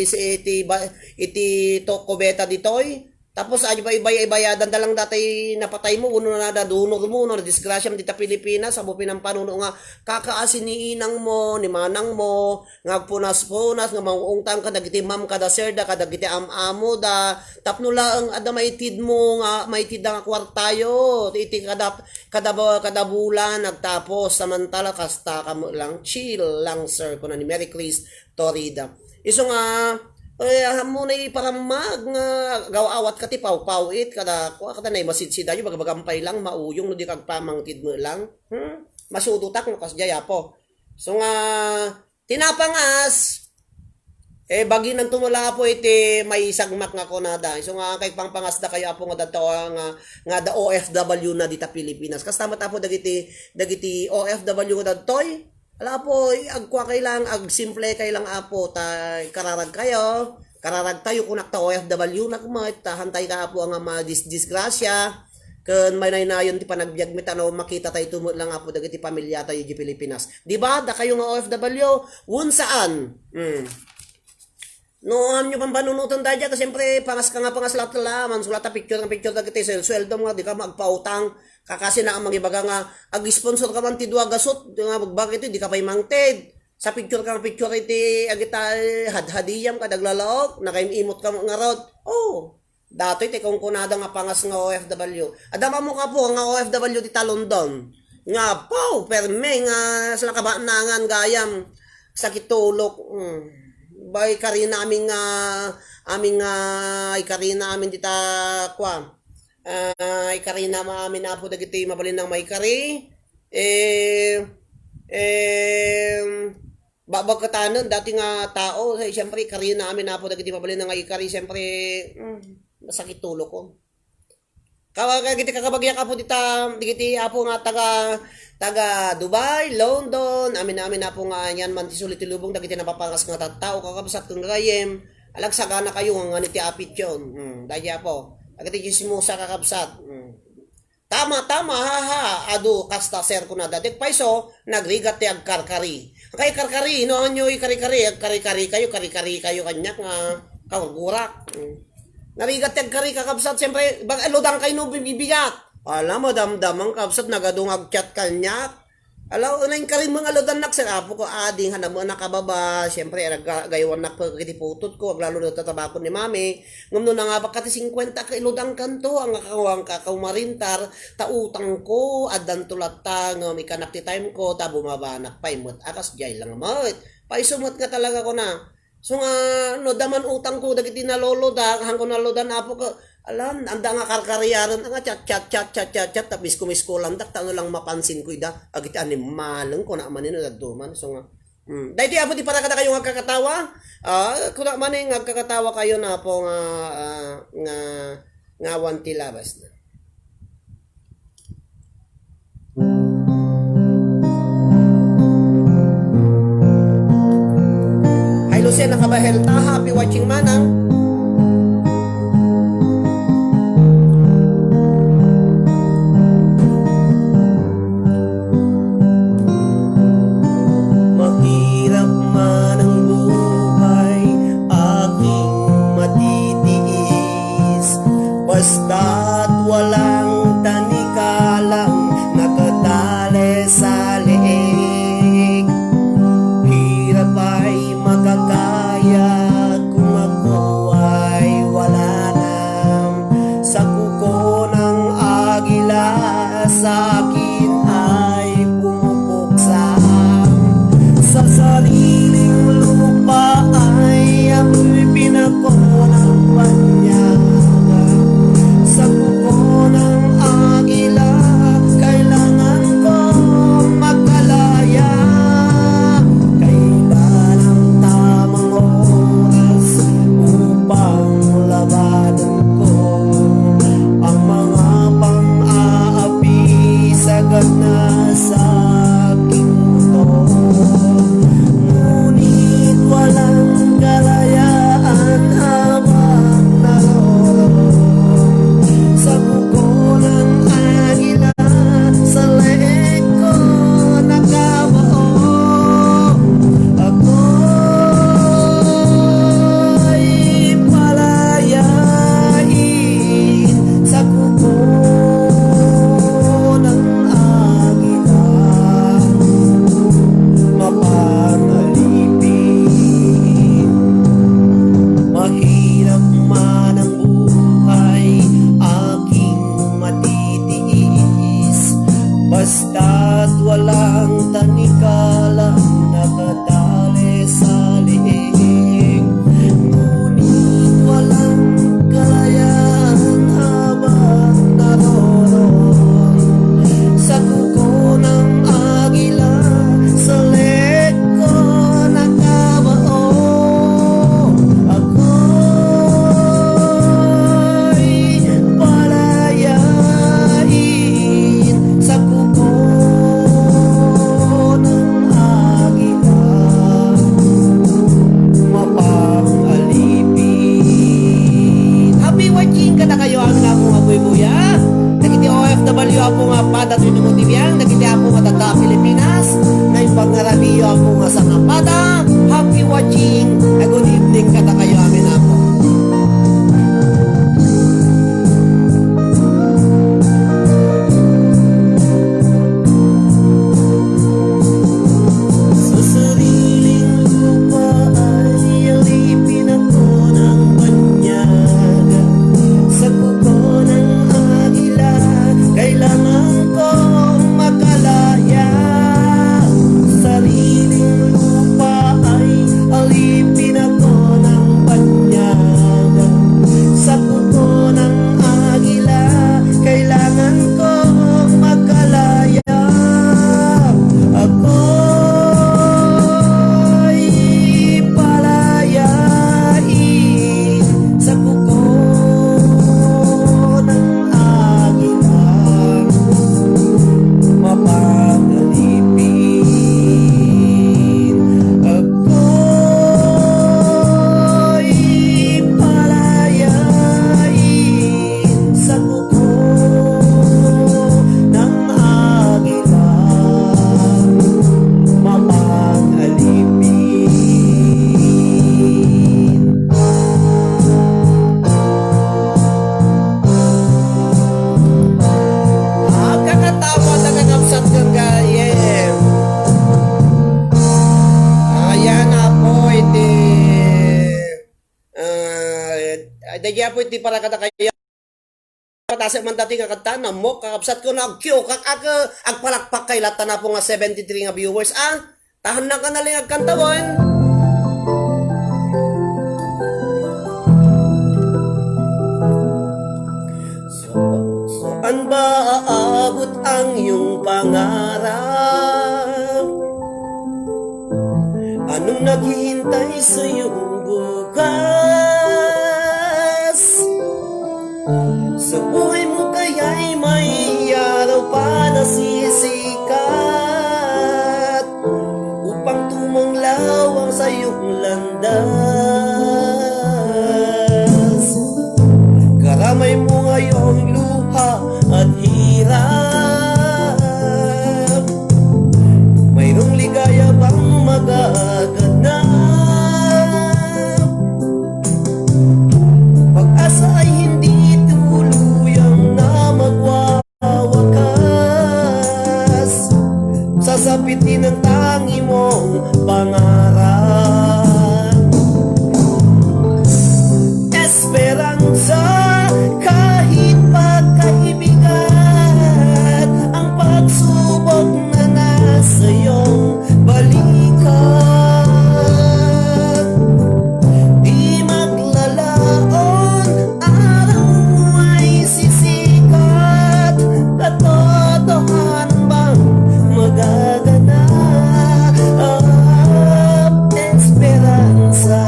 si, iti, ba, iti to-, kubeta ditoy. Tapos, adi pa ibay-, ibayadanda lang datoy napataymo, wenno nadadunor mo, no, nadisgrasya mo dita Pilipinas, apo pinampanunot nga kakaasi ni inangmo, ni manangmo, nga agpunas-punas, nga manguungtang kadagiti ma'am kada sir da, kadagiti am-amo da, tapno laeng adda maitid mo nga, maitid da nga kuartayo, iti kada, kada, kada bulan, nagtapos, samantala, kasta kamo lang, chill lang, sir, kuna ni Mary Chris Torida. Isu nga, eh, ammona iparammag nga gaw-awat ka ti pawpaw-it, kada, kua, kada naimasidsidayo, bagabagam pay lang, mauyong, no di ka agpamangtid mo lang. Hmm? Masudotak, no, kasdiay, apo. So nga, tinapangas, eh, baginanto mo lang, apo, iti maisagmak nga kunada. So nga, kay pangpangasda kayo, apo, nga dadto, nga, nga da O F W na dita Pilipinas. Kasta met, apo, dagiti, dagiti O F W nga dadtoy. Ala, apo, eh, agkua kay lang, agsimple kay lang, apo, ta kararag kayo. Kararag tayo, kunak ta O F W na kumet, ta hantay ka, apo, nga madis-, disgrasya. Ken maynaynayon ti panagbiag mi, ta no makita tayo tumut lang, apo, dagiti pamilya tayo di Pilipinas. Di ba? Da kayo nga O F W, wun saan? Hmm. No, amyo pambanunutan daydiay, ket siyempre, pangas ka nga pangas latta la, mansulat a picture nga picture dagiti suel-, sueldo mo nga, di ka magpautang. Kakasi na ang mangibaga nga, ag-sponsor ka man ti dua gasut, nga bagbaga iti, di ka pay mangted. Sa picture ka nga picture iti, agita, eh, hadhadiyam ka, daglalaok, nakaim-imot ka mo ngarud. Oh, datoy ti kunkunada nga pangas nga O F W. Adda mo kapo nga O F W dita London. Nga, pow, perme nga sila kabanangan gayam. Sakit tulok. Hmm. Bay, karina amin nga, amin nga, ikarina amin dita, kwa. Ah, ikarina ma amin, apo, dagiti mabalin nga maikari. Eh, eh, babagkatanen, dati nga tao, eh, siyempre, ikarina amin, apo, dagiti mabalin nga ikari, siyempre, hmm, masakit tulok ko. Kawa-, kagiti kakabagyak, apo, dita, digiti, apo, nga taga, taga Dubai, London, amin-amin, apo, nga yan man ti suli ti lubong, dagiti napapangas nga tattao, kakabsat, ken gagayem, alagsagana kayo nga ngani ti apit yon. Hmm, daydi, apo. Dagiti chismosa, kakabsat. Hmm. Tama, tama, ha, ha. Adu, kasta, sir, kuna dati. Paiso, nagrigat ti agkarkari. Kay karkari, no, anyo, ikarikari, agkarikari kayo, karikari kayo, kanyak nga, kagurak. Hmm. Narigat ti agkari, kakabsat, siyempre, bag-, aludang kayo no bibigat. Ala, madamdamang kabsat, nagadong agchat kanyak. Ala, unay karin mong aludan nak, sir, apo ko, ading, hanam mo, nakababa, siyempre, nag-, gaywan nak pa, kiti putut ko, aglalo na tatabakon ni mami. Ngem no nangabak ka ti singkwenta ka iludang kanto, ang kakawang ka, kaumarintar, ta utang ko, addan to latta, ngem ikanak ti time ko, ta bumabanak pay met, akas jay lang met. Paiso met nga talaga ko na. So nga, no, daman utang ko, dagiti naloloda, hangko nalodan, apo ko, alam, anda nga karkariaren, nga chat, chat, chat, chat, chat, chat, ta misko-misko landak, ta ano lang mapansin ko ida, agiti animaleng ko na manino, daduman. So nga, mm. Daytoy, apo, di para kada kayo nga kakatawa, ah, kuna maning agkakatawa kayo na, apo, nga, ah, nga, nga awan ti labas na. Hi, Lucia, nakabahel ta. Happy watching, manang. Mahirap man ang buhay, aking matitiis. Basta't walang tanikalang nakatali sa leeg. Hirap ay makakaya kung ako Daydi Apo iti para kadakayo. Patasek man dati nga kanta, namok, kakabsat ko, nagkiokak, ag-, agpalakpak kay latta na po nga seventy-three nga viewers, ah. Tahan na ka na lang agkantawan. Saan ba aabot ang iyong pangarap? Anong naghihintay sa'yo bukas? Sa buhay mo kaya'y may araw pa na sisikat upang tumanglaw ang sayong landas. Karamay mo ngayong luha at hirap. Mayroong ligaya bang magaganap? Pag-asa ay hindi tuluyang na magwawakas. Sasabit din ang tangi mong pangarap. Esperansa, kahit pagkaibigan, ang pagsubok na nasa iyong balikat. Di maglalaon, araw mo ay sisikat. Katotohanan bang magaganap? Esperansa.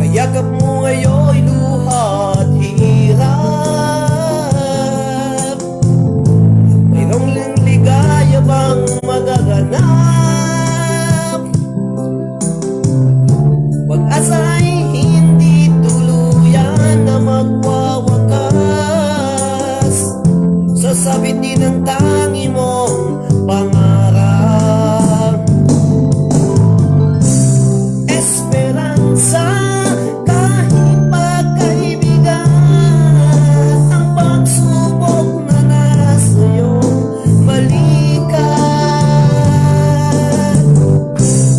Kayakap mo ngayon luha at hirap. Mayroong ligaya bang magaganap? Pag-asa'y hindi tuluyan na magwawakas. Sasabit din ang tangi mong pangarap. Esperansa, kahit pagkaibigan, ang pagsubok na nasa iyong balikat.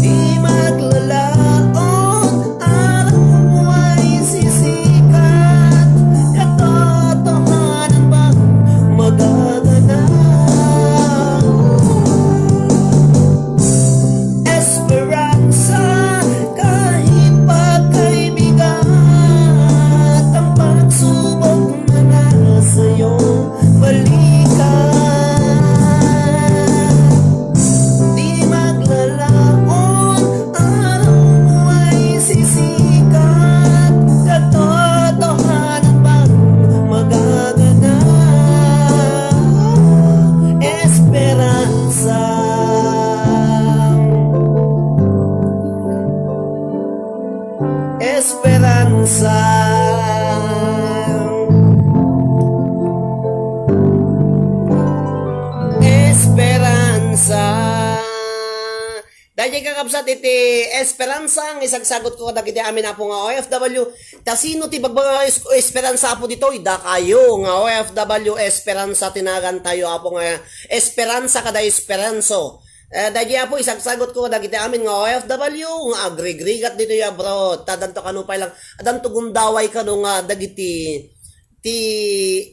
Di maglalaon, araw mo ay sisikat. Katotohanan bang magaganap? Esperansa, kahit pagkaibigan, ang pagsubok na nasa iyong balikat. Di maglalaon, araw mo ay sisikat. Katotohanan bang magaganap? Esperansa. Esperansa. Esperansa. Daydiay kakabsat iti esperansa nga isagsagot ko kadagiti amin, Apo, nga O F W. Ta sino ti bagbaga nga es-, esperansa, Apo, ditoy? Dakayo nga O F W, esperansa ti nagantayo, Apo, nga esperansa kada esperanso. Eh, daydiay, Apo, isagsagot ko kadagiti amin nga O F W nga agrigrigat ditoy abroad. Ta addanto kano pay lang, addanto gundaway kano nga dagiti ti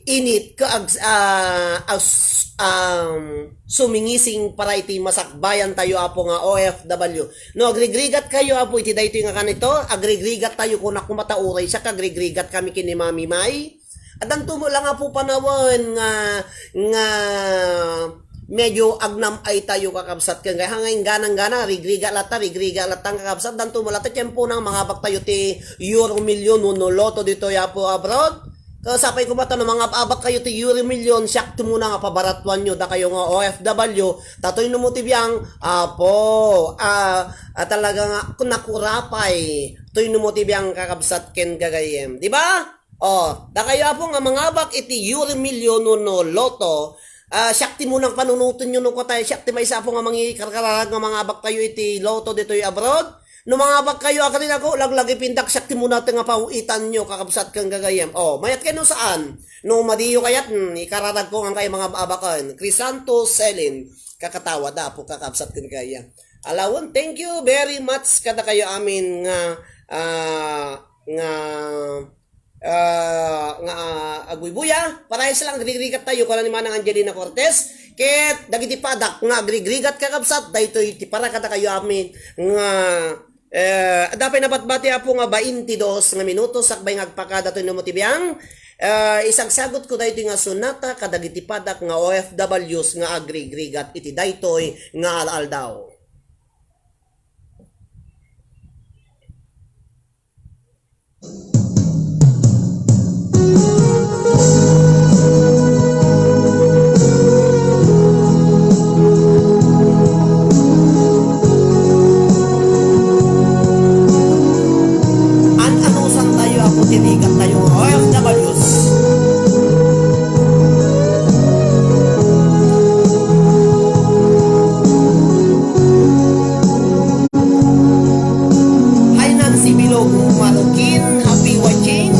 init ket ag-, ah, as-, um, sumingising para iti masakbayan tayo, Apo, nga O F W. No, agrigrigat kayo, Apo, iti daytoy nga kanito, agrigrigat tayo, kuna, kuma ta uray siak, agrigrigat kami ken ni Mami May. Addanto met lang, Apo, panawen nga, nga medyo agnam-ay tayo, kakabsat, ken kaya hangin ganang-gana, rigrigat latta, rigrigat latta, kakabsat, addanto met latta tiempo nang mangabak tayo ti Euro Million wenno Lotto ditoy, Apo, abroad. Ket sapay koma ta no mangab-abak kayo ti Euro Million, siak ti muna nga pabaratuanyo, dakayo nga O F W, ta toy no mo ti biang, Apo, ah, ah, talaga nga nakurapay, toy no mo ti biang, kakabsat ken gagayyem. Di ba? Oh, dakayo, Apo, nga mangabak iti Euro Million wenno Lotto, ah, siak ti munang panunotenyo no kua ta siak ti maysa, Apo, nga mangikarkararag nga mangabak tayo iti Lotto ditoy abroad. No mangabakkayo a kadin ako, laglagipindak siak ti munate nga pawitanyo, kakabsat ken gagayyem. O, mayat kayo no saan? No madiyo kayat, hmm, ikararagko nga kayo mangabakan. Crisanto Selin, kakatawa da, apo, kakabsat ken gagayyem. Alawen, thank you very much kadakayo amin nga, ah, nga ah, nga, ah, agbuybuya, parehas lang agrigrigat tayo, kuna ni Manang Angelina Cortez, ket dagiti padak nga agrigrigat, kakabsat, daytoy ti para kadakayo amin nga, eh, adda pay nabatbati, apo, nga baintidos nga minuto sakbay nga agpakada toy no ti biang, eh, isagsagutko daytoy nga sonata kadagiti padak nga O F Ws nga agrigrigat iti daytoy nga al-aldaw. An-anusan tayo, apo, ti rigat tayo nga O F Ws. Hi, Nancy Bilog Marukin. Happy watching.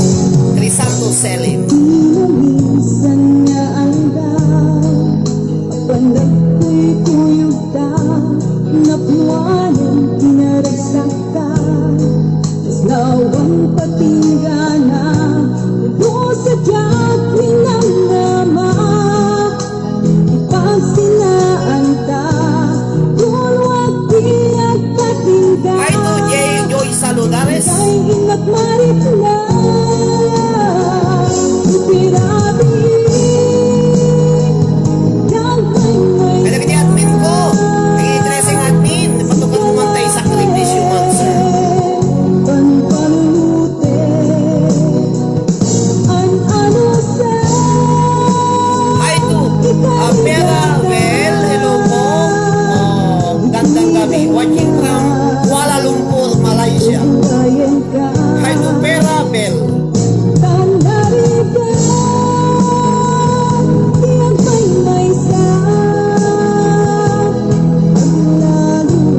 Crisanto Selin. Minsan nga aldaw, apan nagkuykuyog ta, napuanan ti naragsak ta. Nawan patinggana, ubos a diak minamnama. Pagsinaan ta, tulwag ti agpatingga. Hi to J Joy Saludares. Kay innak maritna. Pirabi. Dagmay may. Kadagiti admin ko. Naging tracing admin. Patukan mo man tayo sa English yung answer. Panpanunute. An-ano sa Hi to, ah, Pera Bel, hello po. Oh, gandang gabi. Watching from Kuala Lumpur, Malaysia. Hi to Pera Bel. Tandarigan, iyang maymaysa. Ang lalo,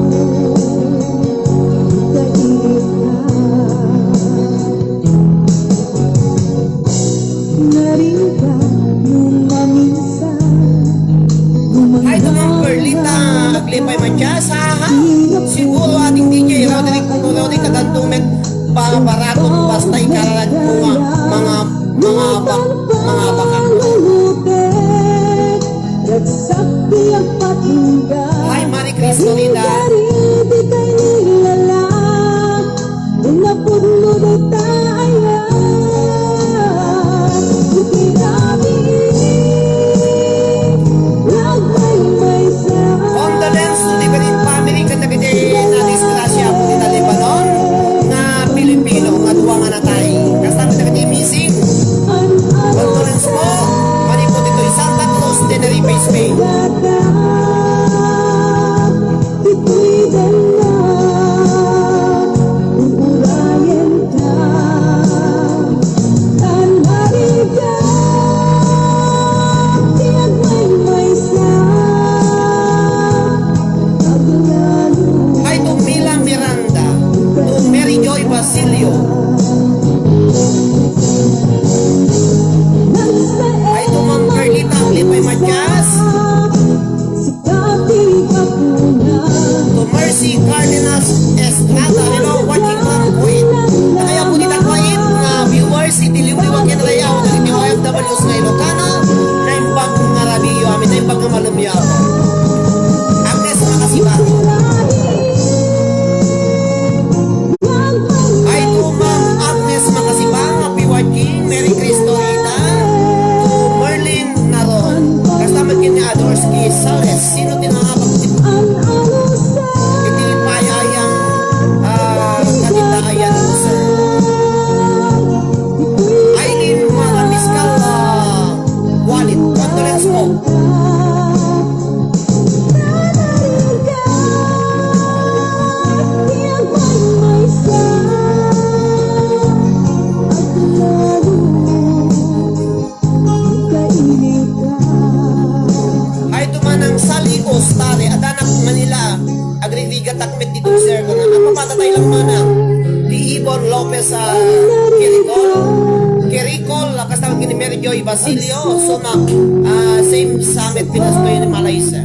kainit ka. Hi to Ma'am Perlita Aglipay Matias, ha, ha? Siguro ating D J Roderick, Roderick, kaganto met pa-, barato, basta ikararag mo nga mga, mga bak-, mga bakang. Hi, Marie Cristo Rida. Napudno dayta aya, iti rabii, nagmaymaysa. Condolence to the bereaved family ken dagiti nadisgrasya iti Lebanon nga Pilipino nga dua nga natay. Kasta met dagiti missing. Condolence po. Joy Basilio, Sunak, ah, same Summit, Pinas, Malaysia.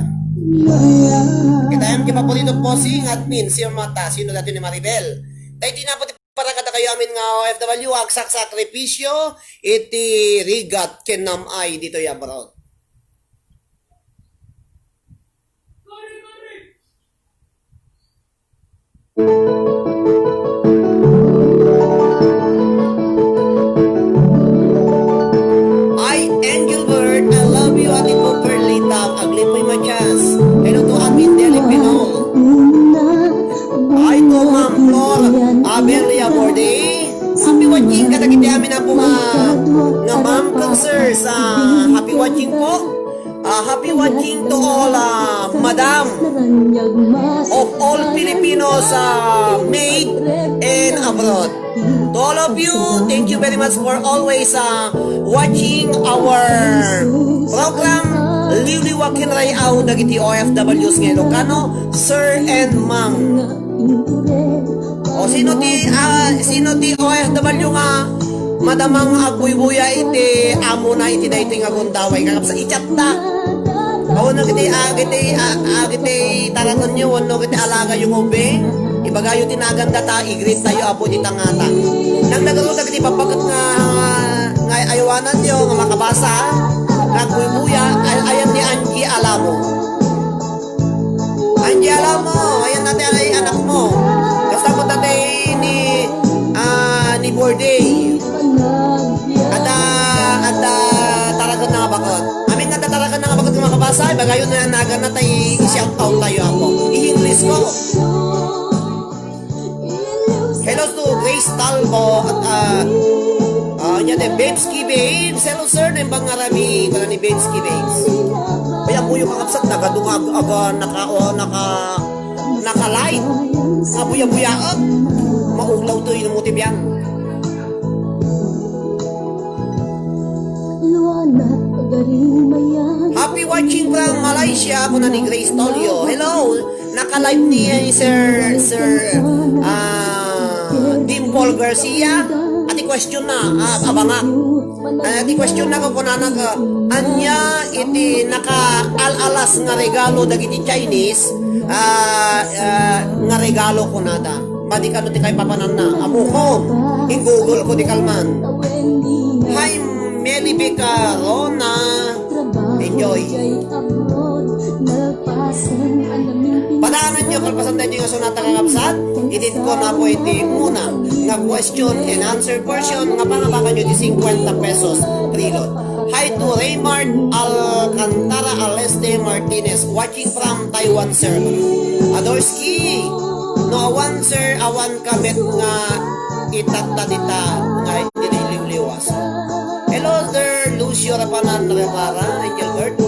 Kita yan, kay Paborito Posing, admin, Sir Mata, sino dati ni Maribel? Tayo, di na po para kadakayo amin nga O F W, agsakripisyo iti rigat ken nam-ay ditoy abroad. Ay, Angel Bird, I love you, Ate Cooper Litap, Aglipoy Matias. Hello to Amin Deli Pinol. Ay, to Ma'am Flor, Abelia Borde. Happy watching kadagiti amin a po nga, nga ma'am kang sir sa happy watching po. Ah, happy watching to all, ah, madam of all Filipinos, ah, made and abroad. To all of you, thank you very much for always, ah, watching our program, Liwliwa ken Ray-aw dagiti O F Ws nga Ilocano, sir and ma'am. O sino ti, ah, sino ti O F W nga madama nga agbuybuya iti amona iti daytoy nga gundaway? Kakabsat, i-chat ta. Wenno iti, ah, iti, ah, ah, iti tarakenyo wenno iti alagayo nga ubing. Ibagayo ti nagan data, i-greet tayo, Apo, iti tangata. Nagdagaro dagiti papaket nga, nga ayawananyo nga makabasa, nga agbuybuya, ay-, ayan ni Angie Alamo. Angie Alamo, ayan na ti ay anakmo. Kasta met ti ni, ah, ni Borday. Adda, adda taraken nga baket. Amin nga adda taraken nga baket nga makabasa, ibagayo na nagan na tay i-shout out tayo, Apo. I-English ko. Hello to Grace Talbo at, ah, ah, nya de Babes Ki Babes. Hello, sir, naimbag nga rabii, kuna ni Babes Ki Babes. Ay, apo, yung kakabsat, nagadu-, ag-, aga, naka, o, naka, naka-live. Nga buya-buyaak. Maulaw to, yun mo ti biyan. Happy watching from Malaysia, kuna ni Grace Tolio. Hello. Naka-live ni Sir, Sir, ah, Dimple Garcia. Ati question na, ah, abangak. Ah, ati question na, kunana ka, ania iti nakaal-alas nga regalo dagiti Chinese, ah, ah, nga regalo kunada. Madi kano ti kaipapananna. Amuko, in-google ko di kalman. Hi, Mary Beca Rona. Enjoy. Padaananyo, kalpasan daytoy nga sonata, kakabsat. Idin ko na po iti muna nga question and answer portion nga pangabakanyo ti fifty pesos preload. Hi to Raymart Alcantara Aleste Martinez, watching from Taiwan, sir. Adorski, no, awan, sir, awan ka met nga itatta dita nga iti liwliwas. Hello, sir Lucio Rapanan Rivera, Gilbert.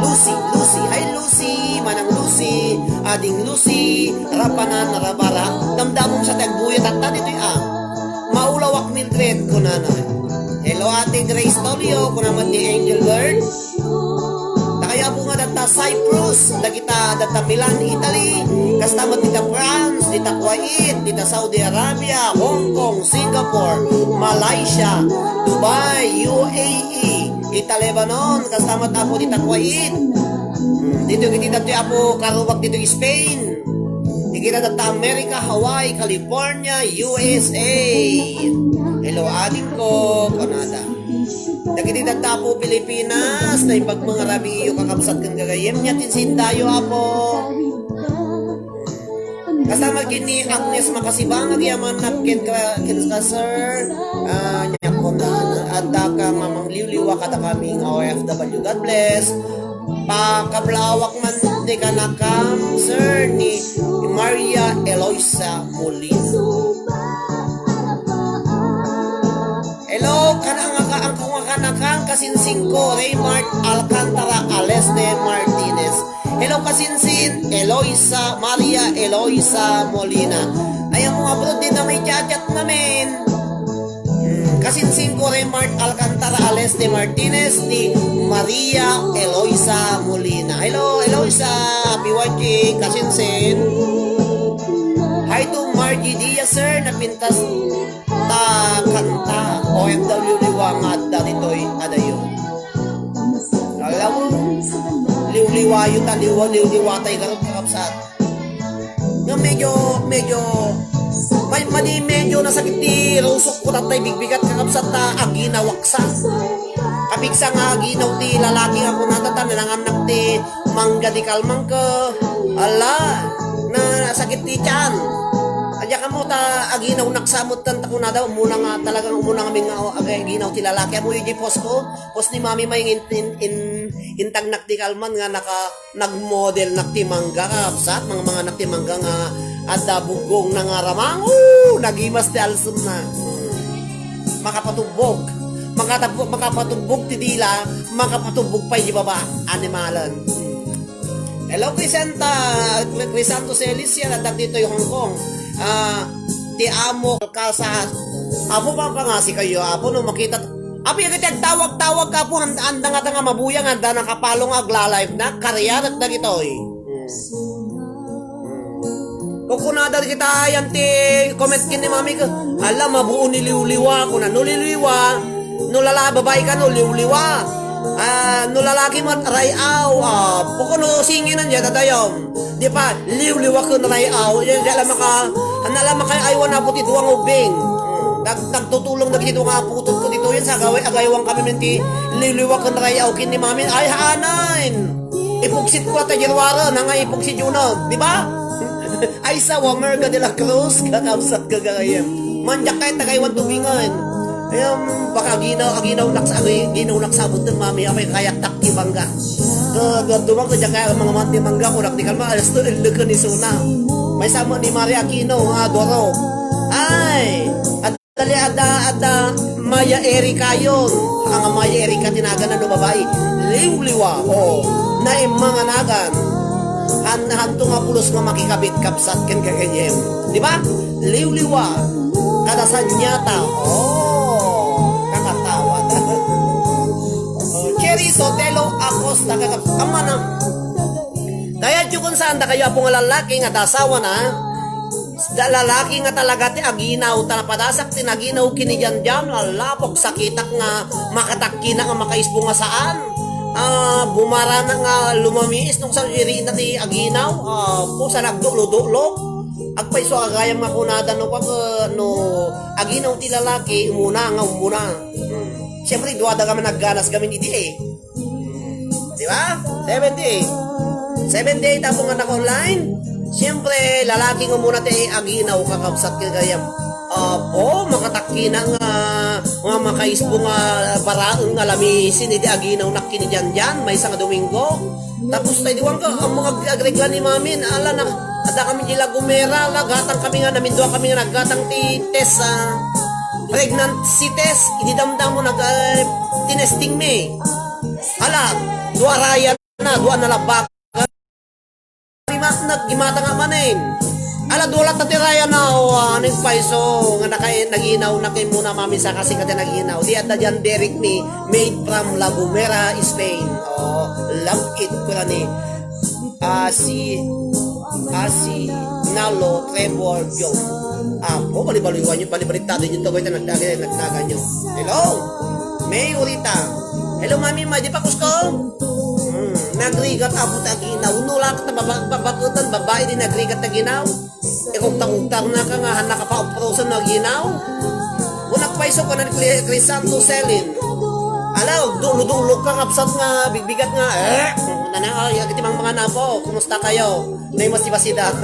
Lucy, Lucy. Hi, Lucy, Manang Lucy, Ading Lucy, Rapanan Rivera. Damdamom sa ti agbuyat tatta ditoy, ah. Maulawak Mildred, kunana. Hello, Ate Grace Tolio, kuna met ni Angel Bird. Dakayo, apo, nga datta Cyprus, dagita datta Milan, Italy, kasta met dita France, dita Kuwait, dita Saudi Arabia, Hong Kong, Singapore, Malaysia, Dubai, U A E, ita Lebanon, kasta met, apo, dita Kuwait. Hmm, dito, dito, dito, apo, karubag dito, Spain. Dagita datta America, Hawaii, California, U S A. Hello, ading ko, kunada. Dagiti datta, apo, Pilipinas, naimbag nga rabii, kakabsat ken gagayyem, nia ti insindayo, apo. Kasta met ken ni Agnes Makasibang, agyaman na ken ka, ken ka, sir. Ah, nia kunana, adda ka, mamangliwliwa kadakami nga O F W. God bless. Pakablawak man ni kanakam, sir, ni Maria Eloisa Molina. Hello, kanang nga, ang nga kanakam, kasinsingko, Raymart Alcantara Aleste Martinez. Hello, kasinsin, Eloisa, Maria Eloisa Molina. Ay, mo abroad din na may chat-chat namin. Hmm, kasinsin ko, Raymart Alcantara Aleste Martinez ni Maria Eloisa Molina. Hello, Eloisa. Happy watching, kasinsin. Hi to Margie Diaz, sir. Napintas ta kanta. O F W liwa nga adda ditoy liwayo ta liwa, liw-, liwatay garud, kakabsat. Nga medyo, medyo, may, madi medyo nasakit ti rusok ko, tatay bigbigat, kakabsat, ta aginawaksa. Kapigsa nga aginaw ti lalaki nga kunada ta nanangannak ti mangga di kalmangka. Ala, nasakit ti tiyan. Adya kamo ta aginawnak sa met tan ta kunada, umuna nga talagang umuna nga minga-, agay aginaw ti lalaki. Amo iti post ko, post ni Mami May in, in, in, intagnak ti kalman nga naka, nagmodelnak ti mangga, kabsat, mga, mga anak ti mangga nga adda buggong na nga ramang. Oo, nagimas ti alsem na. Hmm. Makapatubbog. Makatabo-, makapatubbog ti dila, makapatubbog pay di baba. Animalan. Hmm. Hello, Crisanta, Crisanto Celicia, adda ditoy Hong Kong. Ah, ti amo, kalsas. Apo, papangasi kayo, apo, no makita, apo, yung agtawag-tawag ka po, and-, andang ata nga mabuyang, anda nakapalo nga agla-live na, karianak na gitoy. Hmm. Kukunada kita yan ti comment kin ni Mami ko. Ala, mabuo ni liwliwa. Kuna no liwliwa, no lala-, babae ka, no liwliwa. Ah, no lalaki mo, ray-aw. Ah, puko no singinan ya, tatayom. Di pa, liwliwa ken ray-aw. Yan, di alam maka, ano alam maka, aywan na puti duwang ubing. Nag-, nagtutulong dagiti duwang aputod ko dito. Yan, sa agaway, agaywan kami minti, liwliwa ken ray-aw kin ni Mami. Ay, haanan. Ipugsit ko ta January, nanga ipugsit yun, no? Di ba? Ay, sa Wamer ka de la Cruz, kakabsat ka gagayem. Manjak kayo, tagaywan tubingan. Ayam, baka ginaw, aginaw nak sa, agi-, ginaw nak sa abot ng mami, apay kayak takki bangga. Ka, ka, dumang ka dyan kaya mga mati mangga, kunak di kalma, alas to, ilde ka ni Suna. May sama ni Maria Aquino, nga, Doro. Ay, at Dali, adda, adda, Maya Erika yon. Ang Maya Erika tinagan na no babae. Liwliwa, o. Naimanganagan. Han, hanto nga pulos nga makikabit kabsat ken gagayem. Di ba? Liwliwa. Kada sanyata. O. Kakatawa. O, Cherry Sotelo Acosta, kakab-, amana. Kaya, Diyo, kung saan da kayo, apo nga lalaki, nga dasawa na, da lalaki nga talaga ti aginaw, ta napadasak ti naginaw ken ni Janjan, lalapok, sakitak nga makatakkina nga makaisbo nga saan. Ah, bumara na nga lumamiis nung sa iri na ti aginaw, ah, po sa nagdulo-dulo. Agpayso agayam nga kunada no pag, ah, no aginaw ti lalaki, umuna nga umuna. Hmm. Siyempre, duwa da kami nagganas gamin idi eh. Di ba? Seventy-eight. Seventy-eight apo nga naka-online. Siyempre, lalaki nga muna ti aginaw, kakabsat, kagayam. Apo, makatakkina nga, nga makaisbo nga baraen nga lamisin, iti aginaw nakkin ni Janjan, maysa nga Domingo. Tapos, tayo diwang ka, ang mga agregla ni Mamin, ala na, ada kami di La Gomera, ala, gatang kami nga, namindua kami nga naggatang ti test, ah, pregnancy test, iti damdam mo, nag, ah, tinesting mi. Ala, dua raya na, dua na labak. Gimat-, nag-, gimata nga manen. Ala, dua latta ti raya na, o, ah, nagpayso, nga naka-, naginaw, nakaimuna, mami, sa kasi kati naginaw. Di adda diyan, Derek mi, made from La Gomera, Spain. O, love it, kuna ni, ah, si, ah, si Nalo Trevor Jones. Ah, o, balibaliwan nyo, balibaliktado nyo to, kaya nagdagan, nagdagan nyo. Hello? May urita. Hello, mami, ma, di pa kusko? Hmm, nagrigat apo ta ginaw. No, lang ta baba-, babakutan, babae di nagrigat ta ginaw. E, kung tangutang na ka nga, han nakapaoprosan na ginaw. Kung nagpaiso ka na ni Cri-, Crisanto Selin. Ala, dulo-dulo ka, kapsat nga, bigbigat nga, eh, nana, ay, agiti mang mga napo, kumusta kayo? Nay masibasida.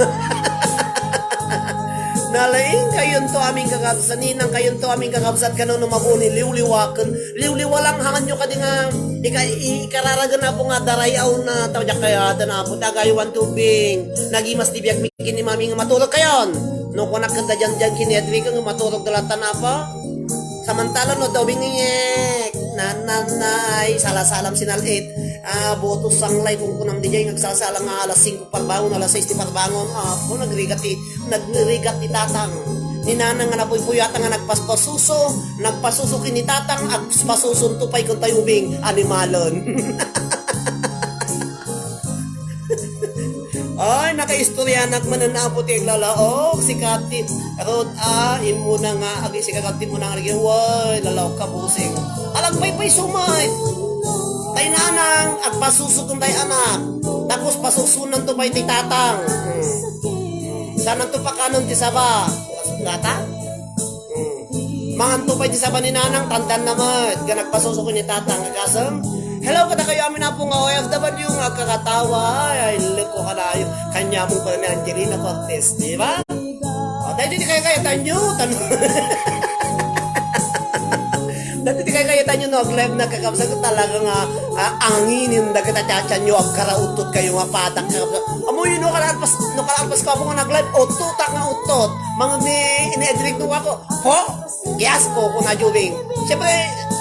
Nalaing kayunto aming kakabsat, ninang kayunto aming kakabsat, kano no mabuo ni liwliwaken. Liwliwa lang, hangan nyo kadi nga, ika-, i-, ikararagan na po nga, daray aw na, tawag kaya, ata na po, tagaywan tubing. Nagimas ti biag mi kini mami nga maturog kayon. No, kunak kanda dyan, dyan, kini Edwin nga maturog da latan na po. Samantala, no, daw bingiyek, na, na, na, ay, salasalam sinal-it. Ah, botos sanglay, kung kunam di dyan, nagsasalang nga alas singko parbangon, alas sais ti parbangon. Ah, po, nagrigat ti, nagrigat ti tatang. Ni nanang nga napuypuyatan nga nagpaspasuso, nagpasuso kini tatang, agpasuson to pay kun tayo ubing, animalon. Ay, nakaistoryanak manen apo ti aglalaok, si Kati Rod, ah, imuna nga, agi si Kati mo nang agi, way, lalaok ka, busing. Alagpaypay sumay. Tay nanang, agpasuso kun tay anak. Tapos pasusunanto pay ti tatang. Hmm. Sananto pakanon ti saba. Gata? Hmm. Manganto pay ti saba ni nanang, tandanna met. Nga nagpasuso ken ni tatang. Agasem. Hello, kadakayo amin, Apo, nga O F W nga agkakatawa. Ay, ay, leko kanayo. Kanya mo pa ni Angelina Cortez, di ba? O, dahil di kaykayatanyo, tan-, dahil di kaykayatanyo, no, ag-live na kakabsat, talaga nga, ah, anginin dagita chacha nyo, agkarauttot kayo nga patak, kakabsat. Amoy, no, kalaan pas, no, kalaan pas ko, Apo, nga nag-live, uttotak nga uttot. Mangan ni, ni Edric, no, ako, ho? Yes po, kuna Jubing. Siyempre,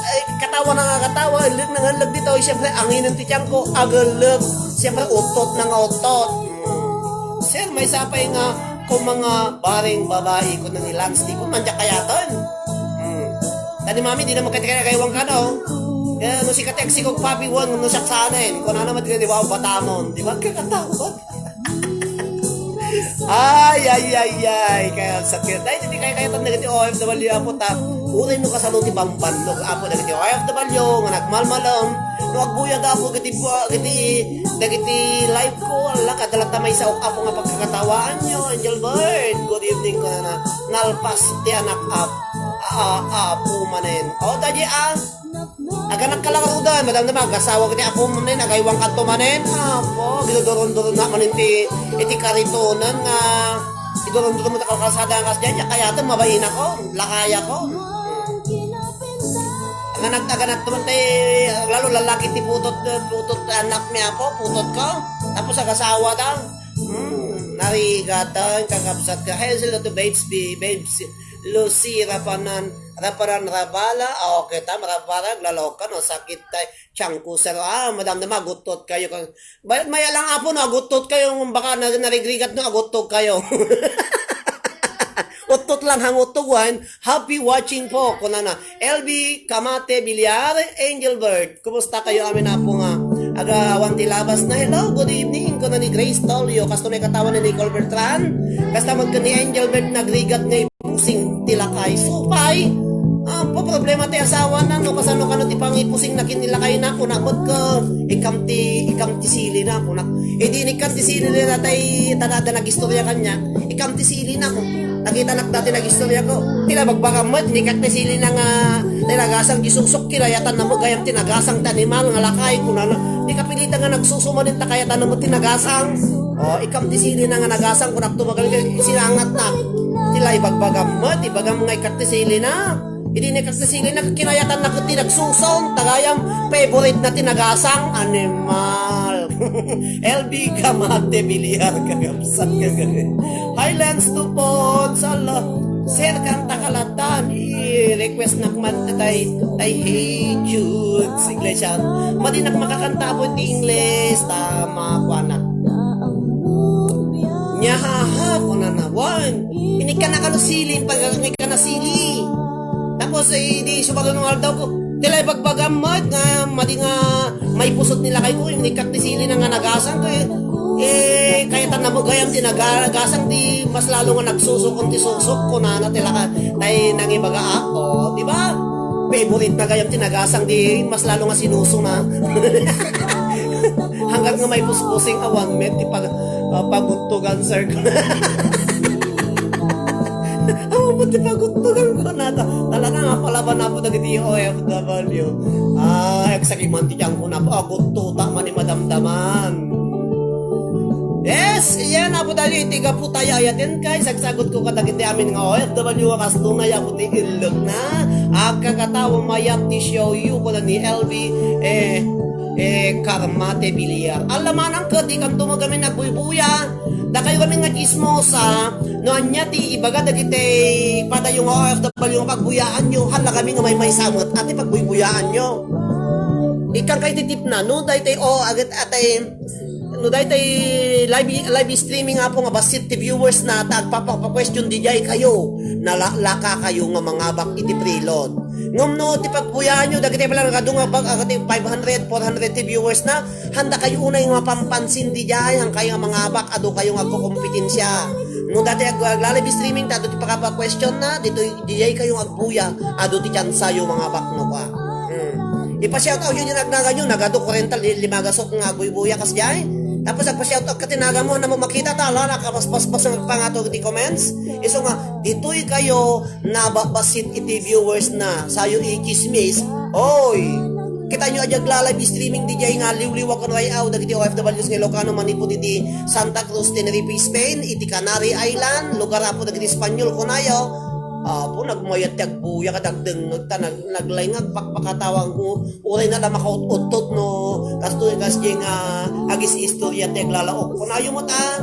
ay, katawa na nga katawa, illeg na nga illeg dito, siyempre, anginin ti tiyan ko, agalleg, siyempre, uttot na nga uttot. Hmm. Sir, may sapay nga, kung mga bareng babae, kung nang ilan, di ko man diya kayatan. Hmm. Tani mami, di naman kaya kaya kayawang ka, no? Kaya no si Katek, si Kog Papi Won, no siya saanen, kung ano naman, di ba, batamon, di ba? Kakatawa. Ay, ay, ay, ay. Kaya sakit. Ay, hindi kaya kaya tan dagiti O F W, Apo, ta. Uray no kasano ti bambannog, Apo, dagiti O F W nga nagmalmalem. No agbuya da, Apo, giti, giti, dagiti live ko, ala, kadalata may saok, Apo, nga pagkakatawaanyo. Angel Bird, good evening, ko na, nalpas ti anak, Ap-, a-, a-, Apo manen. O, dadi, ah. Aganak ka lang rudan, madamdama, agasawa iti apo manen, agaywan kanto manen. Apo, giduduron-duron na manen ti, iti karitonan nga, giduron-duron mo ta kalkalsada nga kasdiay, diak kayaten, mabainakon, lakayakon. Aganak, aganak to man ti, lalo lalaki ti putot, putot anak mi, Apo, putot ko. Tapos agasawa ta. Hmm, narigatan, kakabsat ka. Hey, sila to, babes, bi-, babes, Lucy Rapanan, Raparan Rabala, ah, okay, tam, Rabala, aglalawag ka, no? Sakit tay, tiyan ko, sir. Ah, madamdama, aguttot kayo. Kang, bayat maya lang, Apo, no? Aguttot kayo, baka na, narigrigat, no? Aguttot kayo. Uttot lang, hang uttot, wan. Happy watching po, kunana. L B Kamate Villar, Angel Bird. Kumusta kayo amin, Apo, nga aga awan ti labas na? Hello, good evening, kuna ni Grace Tolio. Kasto may katawan ni Nicole Bertrand. Kasta man ni Angel Bird, nagrigat nga pusing ti lakay. Supay. Ah, po problema ti asawa na, no, kasano kano ti pangipusing na kinilakay na, kuna met ka, ikam ti, ikam ti sili na, kuna. Eh, di ni ikam ti sili na tay, tada da nagistorya kanya, ikam ti sili na, nakita nak dati nagistorya ko. Tila bagbagam met, ni kat ti sili na nga, tinagasang gisusok, kinayatan na mo, gayam tinagasang ti animal, nga lakay, kuna na. Di kapilitan nga nagsusumanin, ta kayatan na mo tinagasang. O, ikam ti sili na nga nagasang, kuna tumagal ka, sinangat na. Tila ibagbagam met, ibagam nga ikat ti sili na. Idi ni kasasili na, kinayatan na ket ti nagsuson, tagayam, favorite na ti nagasang animal. L B Kamate Villar, kakabsat ka gari. Highlands to Ponds, ala. Sir, kanta ka latan. I-request nak man tay, tay Hey Jude, Iglesias. Madi nak makakanta po ti English, tama, kuanak. Nyahaha, kunana, wan. Inikana kano sili, pag-, inikana sili. Tapos, eh, di sumaruno nga aldaw ko, tila ibagbagam met nga madi nga maipusot ni lakay ko, inikak ti sili na nga nagasang ko, eh. Eh, kayatan na mo gayam ti naga-, nagasang ti mas lalo nga nagsusukon ti susok, kunana ti laka-, tay nangibaga, ah, o, di ba? Favorite na gayam ti nagasang di mas lalo nga sinuso na. Hanggang nga may puspusing awan met ti pag-, ah, paguttugan, sir. Awan met ti paguttugan ko na ta-, talaga nga palaban na po dagiti O F W. Ah, agsakit man ti tiyan ko na po. Agutto ta man ni madamdaman. Yes, iyan, Apo Dali, iti gapu tayo, ayaten kay, sagsagot ko kadagiti amin nga O F W nga kasto na, yapo ti illeg na. Agkakatawa, mayat ti show you, kuna ni L B, eh, eh, Karmate Villar. Alamanan ka, di kanto magamin agbuybuya. Dakayo kami nga chismosa, no anya ti ibaga dagiti padayo nga O F W nga pagbuyaanyo, hala kami nga maymaysa met, ati pagbuybuyaanyo. Ikkan kay ti tipna, no, daytay, o, agit, atay, no, daytay live, live streaming nga po nga bassit ti viewers na ta agpapapa-question di jay kayo, nala-, laka kayo nga mangabak iti preload. Ngem no, ti pagbuyaanyo, dagiti pala nga adu nga bag-, agati five hundred, four hundred ti viewers na, handa kayo unay nga mapampansin di jay, han kayo nga mangabak, adu kayo nga agkokompetensya. No, dati ag-, agla-live streaming, ta adu ti pagpapa-question na, dito, di jay kayo agbuya, adu ti tsansayo mangabak no ka. Hmm. Ipa-shout out yun yung nagnaganyo, nagado kwarenta, li-, lima gasok nga agbuybuya kas jay. Tapos agpa-shoutout ka ti naganmo, ania mo makita ta, ala, nakapaspaspas nga agpangato iti comments. Isu nga, ditoy kayo nababassit iti viewers na, sayo ichismis. Oy! Kitaenyo a diay agla-live streaming diay nga liwliwa ken ray-aw dagiti O F Ws nga Ilocano manipud iti Santa Cruz, Tenerife, Spain, iti Canary Island, lugar apo dagiti Espanyol, kunayo. Apo, nagmayat ti agbuya ket agdengngeg ta nag-, naglaing nga agpakpakatawa. Uray na la makaut-uttot no, kastoy kasdi nga agis-istorya ti aglalaok. Kunayo met a,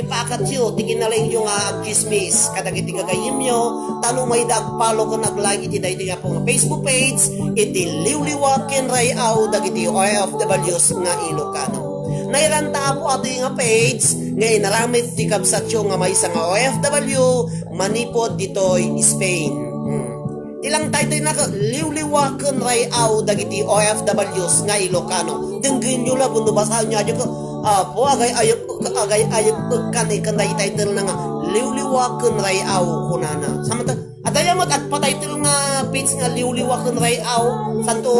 ipakatyo ti kinalaingyo nga agchismis kadagiti gagayyemyo, ta no mayda ag-follow ken ag-like iti daytoy nga Facebook page, iti Liwliwa ken Ray-aw dagiti O F Ws nga Ilocano. Nairanta apo atoy nga page nga inaramid ti kabsatyo nga maysa nga O F W manipud ditoy Spain. Hmm. Ti lang title na ka, Liwliwa ken Ray-aw dagiti O F Ws nga Ilocano. Denggenyo la, no basaenyo, adu ko, apo, agay-ayep, agay-ayep, kan, kan, title na nga, Liwliwa ken Ray-aw, kunana. Samanta, adda met agpa-title nga page nga Liwliwa ken Ray-aw, santo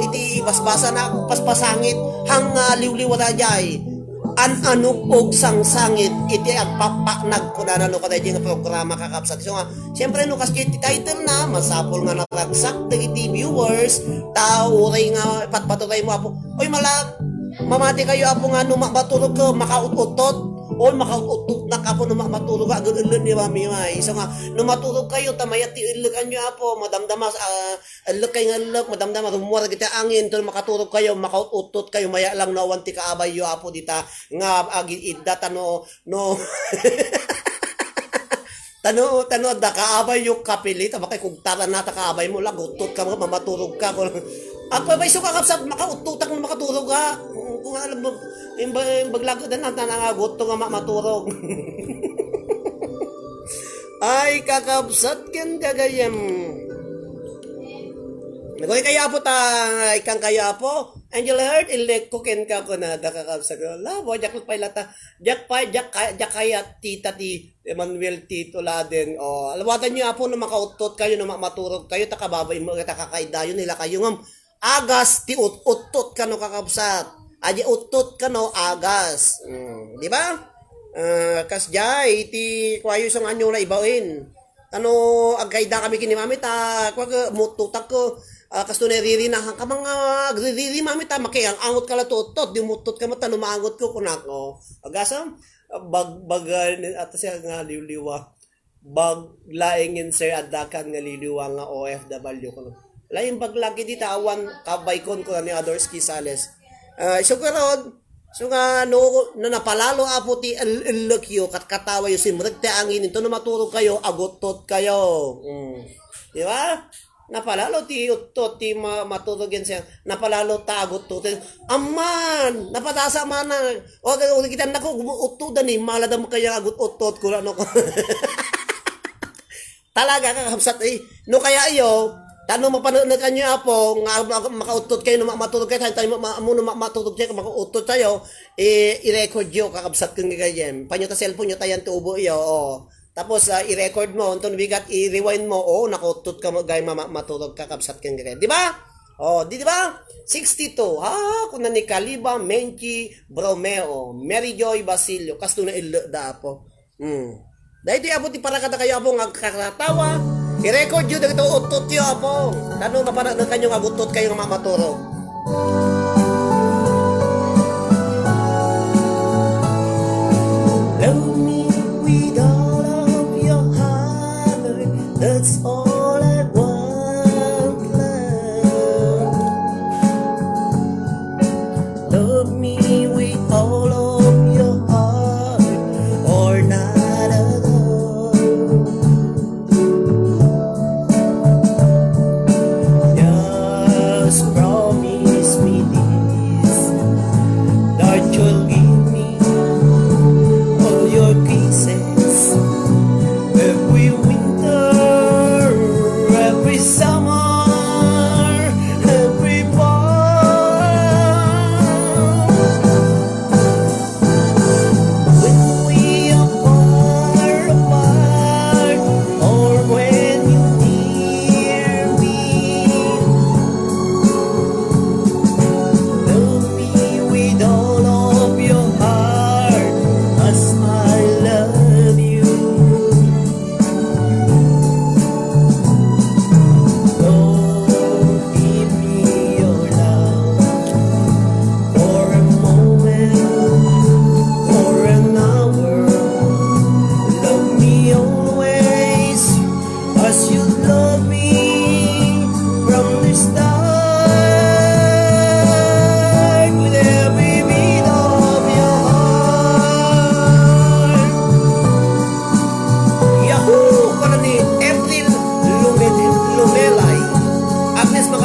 iti basbasa na, paspasangit, hang, ah, liwliwa daydiay. An-anok og sangsangit iti agpapaknag, kunana, no, kadaydi nga programa, kakabsat. So nga, siyempre, no, kas ti title na, masapul nga naragsak dagiti viewers, ta uray nga patpaturay mo, apo. Oy, mala, mamati kayo, apo, nga no ma-, maturog ka, makaut-utot. Oy, makaut-utot na ka, apo, no ma-, maturog ka, agul-ulen ni Mami, ay. So nga, no maturog kayo, ta mayat ti ulekanyo, apo, madamdamas, ah, Ellek kay nga ellek, madamdama, rummuar dagiti angin, ta no makaturog kayo, makaut-uttot kayo, mayat lang no awan ti kaabayyo, Apo, dita nga agi-idda ta no, no, ta no, ta no adda kaabayyo, kapilit, aba kay kugtaran na ta kaabaymo, la, guttot ka, mamaturog ka, kun, agpayso ka, kakabsat, makauttotak no makaturog ka. Kung, kung alam mo, imba-, imbaglagodan na, ta nangagutto nga ma-, maturog. Ay, kakabsat ken gagayyem. Nagoy kayo, Apo, ta, ikkan kayo, Apo. Angel Heart, ilek ko kenka, kunada, kakabsat ko. Labo, diak pay lata. Diak pay, diak ka-, diak kayat tita ti Emmanuel Tito Laden. O, alwadan nyo, Apo, no makauttot kayo, no ma-, maturog kayo, ta kababay mo, ta kakaidayo, nila kayo ngam. Agas ti ut-, uttot kano, kakabsat. Adi uttot kano, agas. Mm, di ba? Ah, kasdiay, iti kuayo isu nga aniayo naibaen. Ano, agkayda kami ken ni Mami ta, kua, muttotak ko, ah, kastoy naririnahan ka, mga agririri, Mami, ta, makiang-angot ka la ti uttot, di muttot ka met ta no maangot ko, kunak, o. Agasam, bag-, baga, ato siya nga liwliwa. Bag-, laengen, sir, addakan nga liwliwa nga O F W kuno. Laeng bag lagi dita awan kabaykon kuno ni Adors Quisales. Ah, isu garud, isu nga no, no napalalo, Apo, ti el-, ellekyo, kat-, katawayo, simrek ti angin, inton no maturog kayo, aguttot kayo. Mm. Di ba? Napalalo ti uttot ti ma-, maturog yan siya. Napalalo ta aguttoten. Amman! Napatasa man na. O, o, kita na ko, utto da ni, malada mo kaya agut-, uttot, kurano ko. Talaga, kakabsat, eh. No kaya iyo, tano mapaneknekan nyo, Apo, nga ma-, makauttot kayo, no ma-, maturog kayo, tayo, tayo, ma-, ma-, no ma-, maturog kayo, makauttot kayo, eh, i-record yo, kakabsat, kung gagayem. Panyo ta cellphone nyo, tayan ti ubo iyo, o. Tapos, ah, i-record mo, unton bigat, i-rewind mo, oo, nakautot ka mo, gay ma-, ma-, maturog ka, kabsat ken gagay. Di ba? Oh, di, di ba? Sixty-two. Ha, kuna ni Kaliba, Menchi, Bromeo, Mary Joy Basilio, kasto na ille da, Apo. Hmm. Dahil di, Apo, ti para kada kayo, Apo, nga kakatawa, i-record yo, dagito uttot yo, Apo. Tano, mapanaknekan yo nga aguttot kayo nga ma-, maturog. Love me with all of your heart. That's all I want, love. Love me with all of your heart, or not at all. Just promise me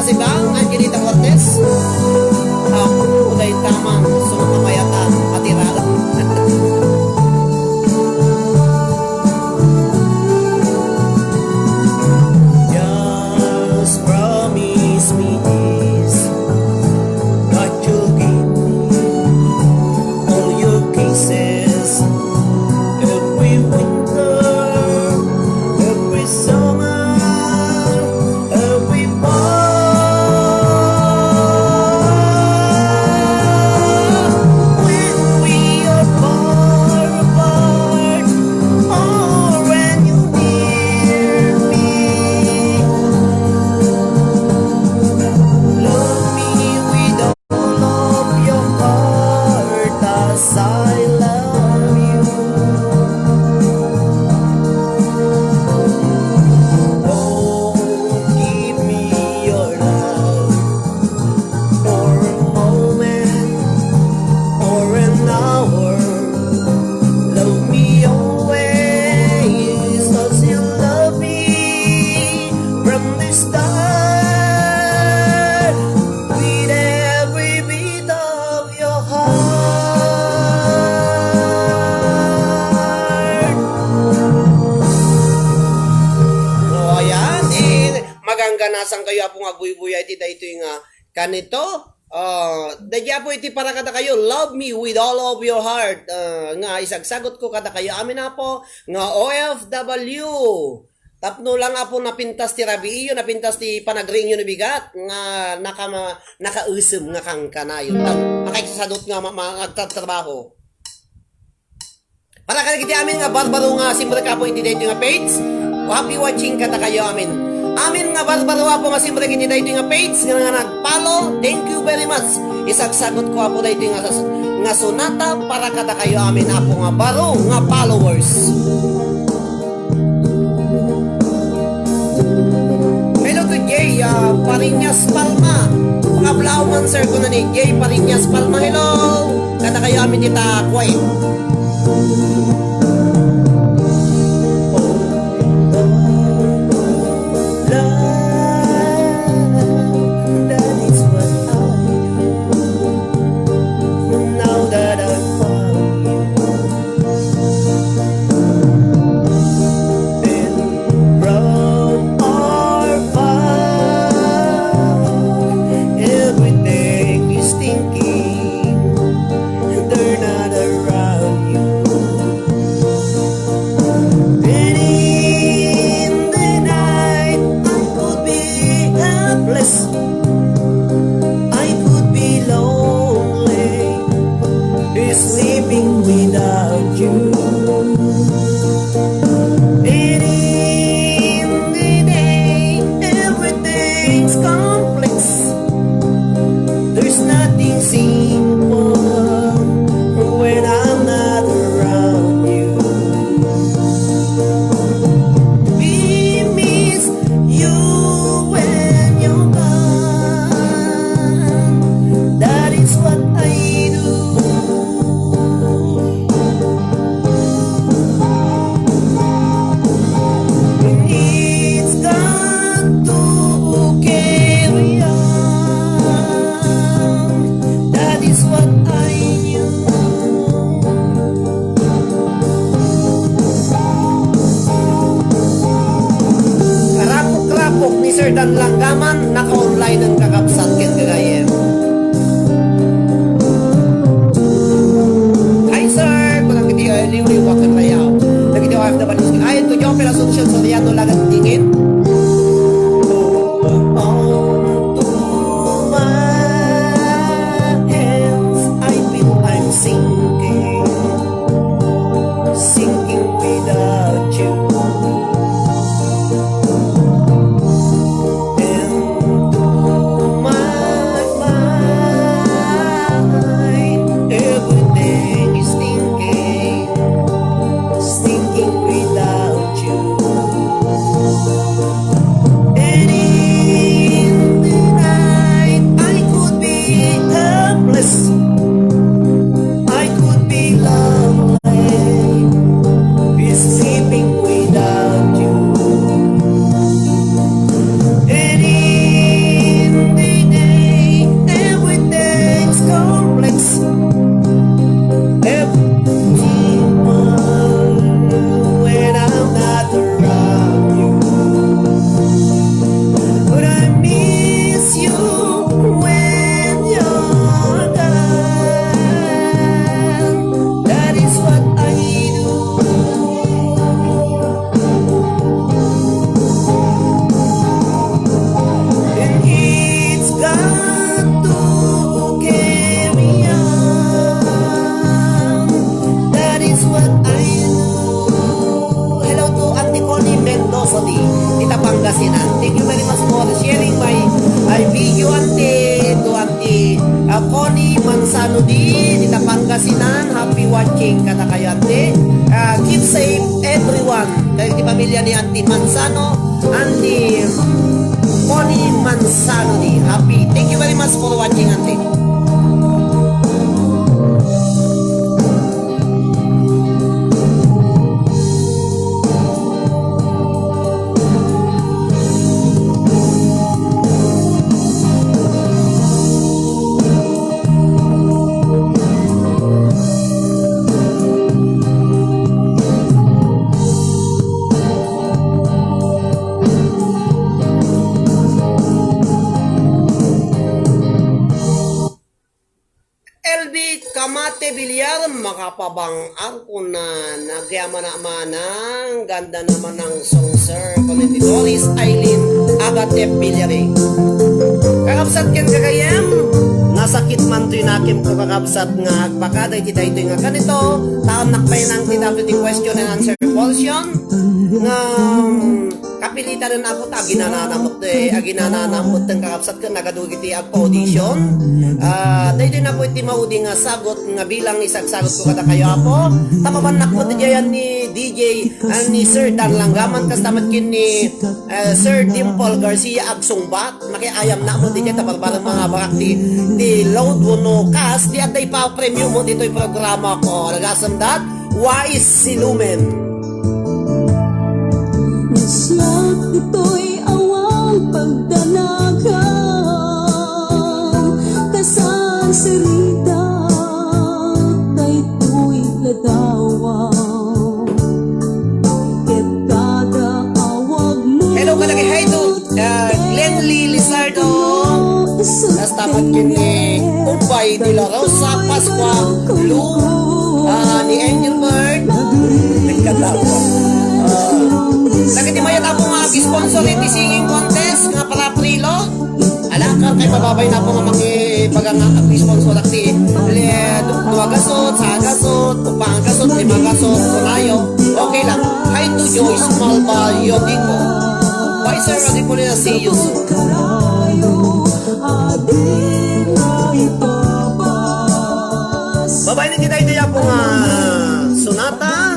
Sibang, Angelita Cortez. Ako, dayta man, sumakamayatan, matiraen. Just promise me this, that you'll give me all your kisses every winter, every summer, every fall. When we are far apart, or when you near me, love me with all of your heart as I love you. Don't give me your love for a moment or an hour. Love me always as you love me from the start, with every beat of your heart. O, ayan. Eh, magangganasan kayo, Apo, nga agbuybuya iti daytoy nga kanito. Ah, daydi, Apo, iti para kadakayo, "Love me with all of your heart." Ah, nga isagsagot ko kadakayo amin, Apo, nga O F W. Tapno lang, Apo, napintas ti rabiiyo, napintas ti panagriingyo no bigat, nga nakama-, nakaesem nga kankanayon. Tan, makaisasadot nga ma-, ma-, agtatrabaho. Para kadagiti amin nga barbaro nga simrek, Apo, iti daytoy nga page, happy watching kadakayo amin. Amin nga barbaro, Apo, nga simrek iti daytoy nga page nga, nga nag-follow, thank you very much. Isagsagot ko, Apo, daytoy nga sas-, nga sonata para kadakayo amin, Apo, nga baro nga followers. Hello to Jay, ah, Pariñas Palma. Pakablaw man, sir, ko na ni Jay Pariñas Palma. Hello! Kadakayo amin dita, kuway. Love, that is what I do. Now that I found you, and from afar, everything is thinking they're not around you. And in the night, I could be helpless. I could be lonely, sleeping without you. And in the day, everything's complex. There's nothing simple when I'm not around you. We miss you when you're gone. That is what I do. It's got to carry on. That is what I knew. Karapok-rapok ni Sir Dan Langgaman, naka-online ang kakabsat ken gagayyem. Hi, sir. Kunam iti, eh, liwliw, waken rayaw. Dagiti O F W. Ay, to Jopel Asuncion Soriano, lagat dingin. Onto my hands, I feel I'm sinking, sinking without you. And to Yan ni Auntie Manzano, Auntie Connie Manzano ni Happy. Thank you very much for watching, Auntie. L B Kamate Villar, makapabang-ar ko na nagyaman a manang ganda naman ng song, sir. Kundi Doris Eileen Agatep Villare. Kakabsat ken gagayem, nasakit man toy nakim ko kakabsat nga agpakada iti daytoy nga kanito, taon nakpainang ti dapit ti question and answer portion nga kapilitan na ako ta aginanana met, eh, aginanana met ti kakabsat ken nagadu iti agpa-audition. Ah, daytoy na po iti maudi nga sagot nga bilang isagsagot ko kadakayo, Apo. Tapabannak met diay ni D J, ah, ni Sir Dan Langgaman, kasta met ken ni, eh, Sir Dimple Garcia agsungbat. Makiayam na mo diay ta barbareng mga barak ti, ti load wenno kas, ti adda ipapremyo mo ditoy programa ko. Nagasem dat, Wais si Lumen. Siak ditoy awan pagdanagan, kasarsarita daytoy ladawan. Ket kada awag mo Hello, kadagi. Hi to, uh, Glenn Lee Lizardo. Hasta met ken ni Umbay de la Rosa Pascua, Lu, ah, ni Angel Bird. Nagkatawa. Ah. Dagiti mayat a po nga ag-sponsor iti singing contest nga para Prilo. Ala, kay mababay na po nga mangibaga nga ag-sponsor ti, eh, du-, dua gasot, sa gasot, upang gasot, lima gasot, kunayo. Okay lang. Hi to Joyce Malbalio Dico. Bye, sir. Lagi po nila. See you soon. Babaen iti daytoy a po nga sonata.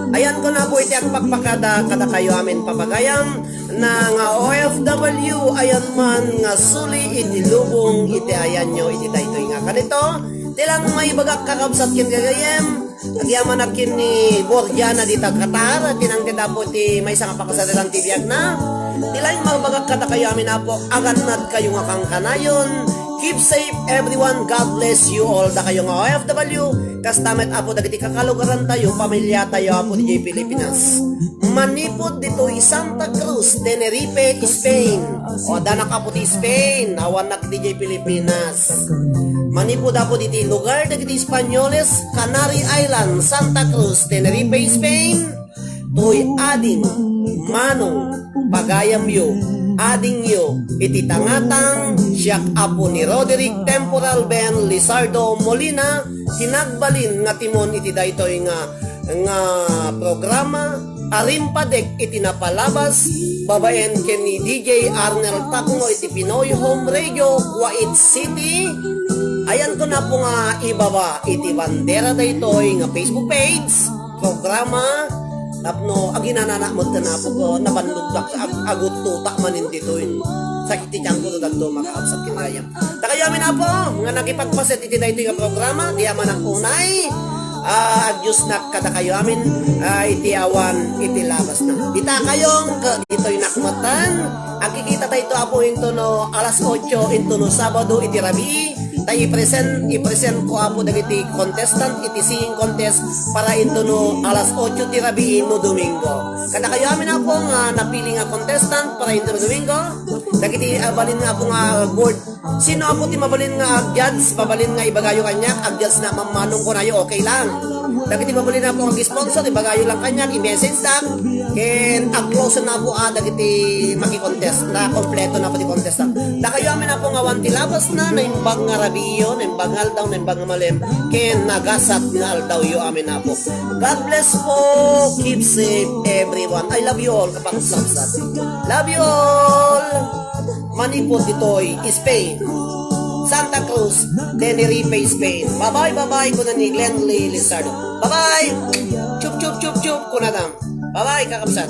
Ayanko na po iti agpakpakada kadakayo amin, papagayam na nga O F W, ayan man nga suli iti lubong iti ayanyo iti daytoy nga kanito. Ti lang maibagak, kakabsat ken gagayem, agyamanak ken ni Borgiana dita Qatar, tinangted Apo ti maysa nga pakasaritan ti biagna. Ti laeng maibagak kadakayo amin, Apo, agannadkayo nga kankanayon. Keep safe, everyone. God bless you all. Dakayo nga O F W, kasta met, Apo, dagiti kakalugarantayo, pamiliatayo, Apo, diay Pilipinas. Manipud ditoy Santa Cruz, Tenerife, Spain. O, adda nakaputi Spain, awan nagdiay Pilipinas. Manipud, Apo, ditoy lugar dagiti Espanyoles, Canary Island, Santa Cruz, Tenerife, Spain. Toy ading, manong, pagayamyo, adingyo, iti tangatang, siak, Apo ni Roderick Temporal Ben Lizardo Molina, ti nagbalin nga timon iti daytoy nga nga programa, Arimpadek iti napalabas, babaen ken ni D J Arnel Tacno iti Pinoy Home Radio, Kuwait City. Ayanto na po nga ibaba iti bandera daytoy nga Facebook page, programa, tapno aginanana met ken Apo ko, nabannogtak, ag-, aguttotak manen ditoy. Sakit ti tiangko to dagduma, kakabsat ken gayam. Dakayo amin, Apo, nga nakipagpaset iti daytoy nga programa, di aman unay, ah, agdiosnak kadakayo amin, ah, iti awan iti labasna. Dita kayo, ka-, ditoy nakmatan, agkikita tayo, Apo, intono alas otso, intono Sabado iti rabii, tay i-present, i-present ko, Apo, dagiti contestant iti singing contest para intono alas otso ti rabii no Domingo. Kadakayo amin, Apo, nga napili nga contestant para intono Domingo, dagiti, ah, balin nga, Apo, nga board. Sino, Apo, ti mabalin nga ag-judge? Mabalin nga ibagayo kaniak, ag-judge na mammanong kunayo, okay lang. Dagiti mabalin, Apo, nga ag-sponsor, ibagayo lang kaniak, i-message lang. Ken ag-close na, Apo, ah, dagiti maki-contest. Na kompleto na, Apo, ti contest lang. Dakayo amin, Apo, nga awan ti labasna, naimbag nga rabiiyo, naimbag nga aldaw, naimbag nga malem, ken nagasat nga aldawyo amin, Apo. God bless po. Keep safe, everyone. I love you all, kapatid. Love you all. Manipud ditoy Spain, Santa Cruz, Tenerife, Spain. Bye-bye, bye-bye, kuna ni Glenn Lee Lizardo. Bye-bye! Chup, chup, chup, chup, kuna dam. Bye-bye, kakabsat.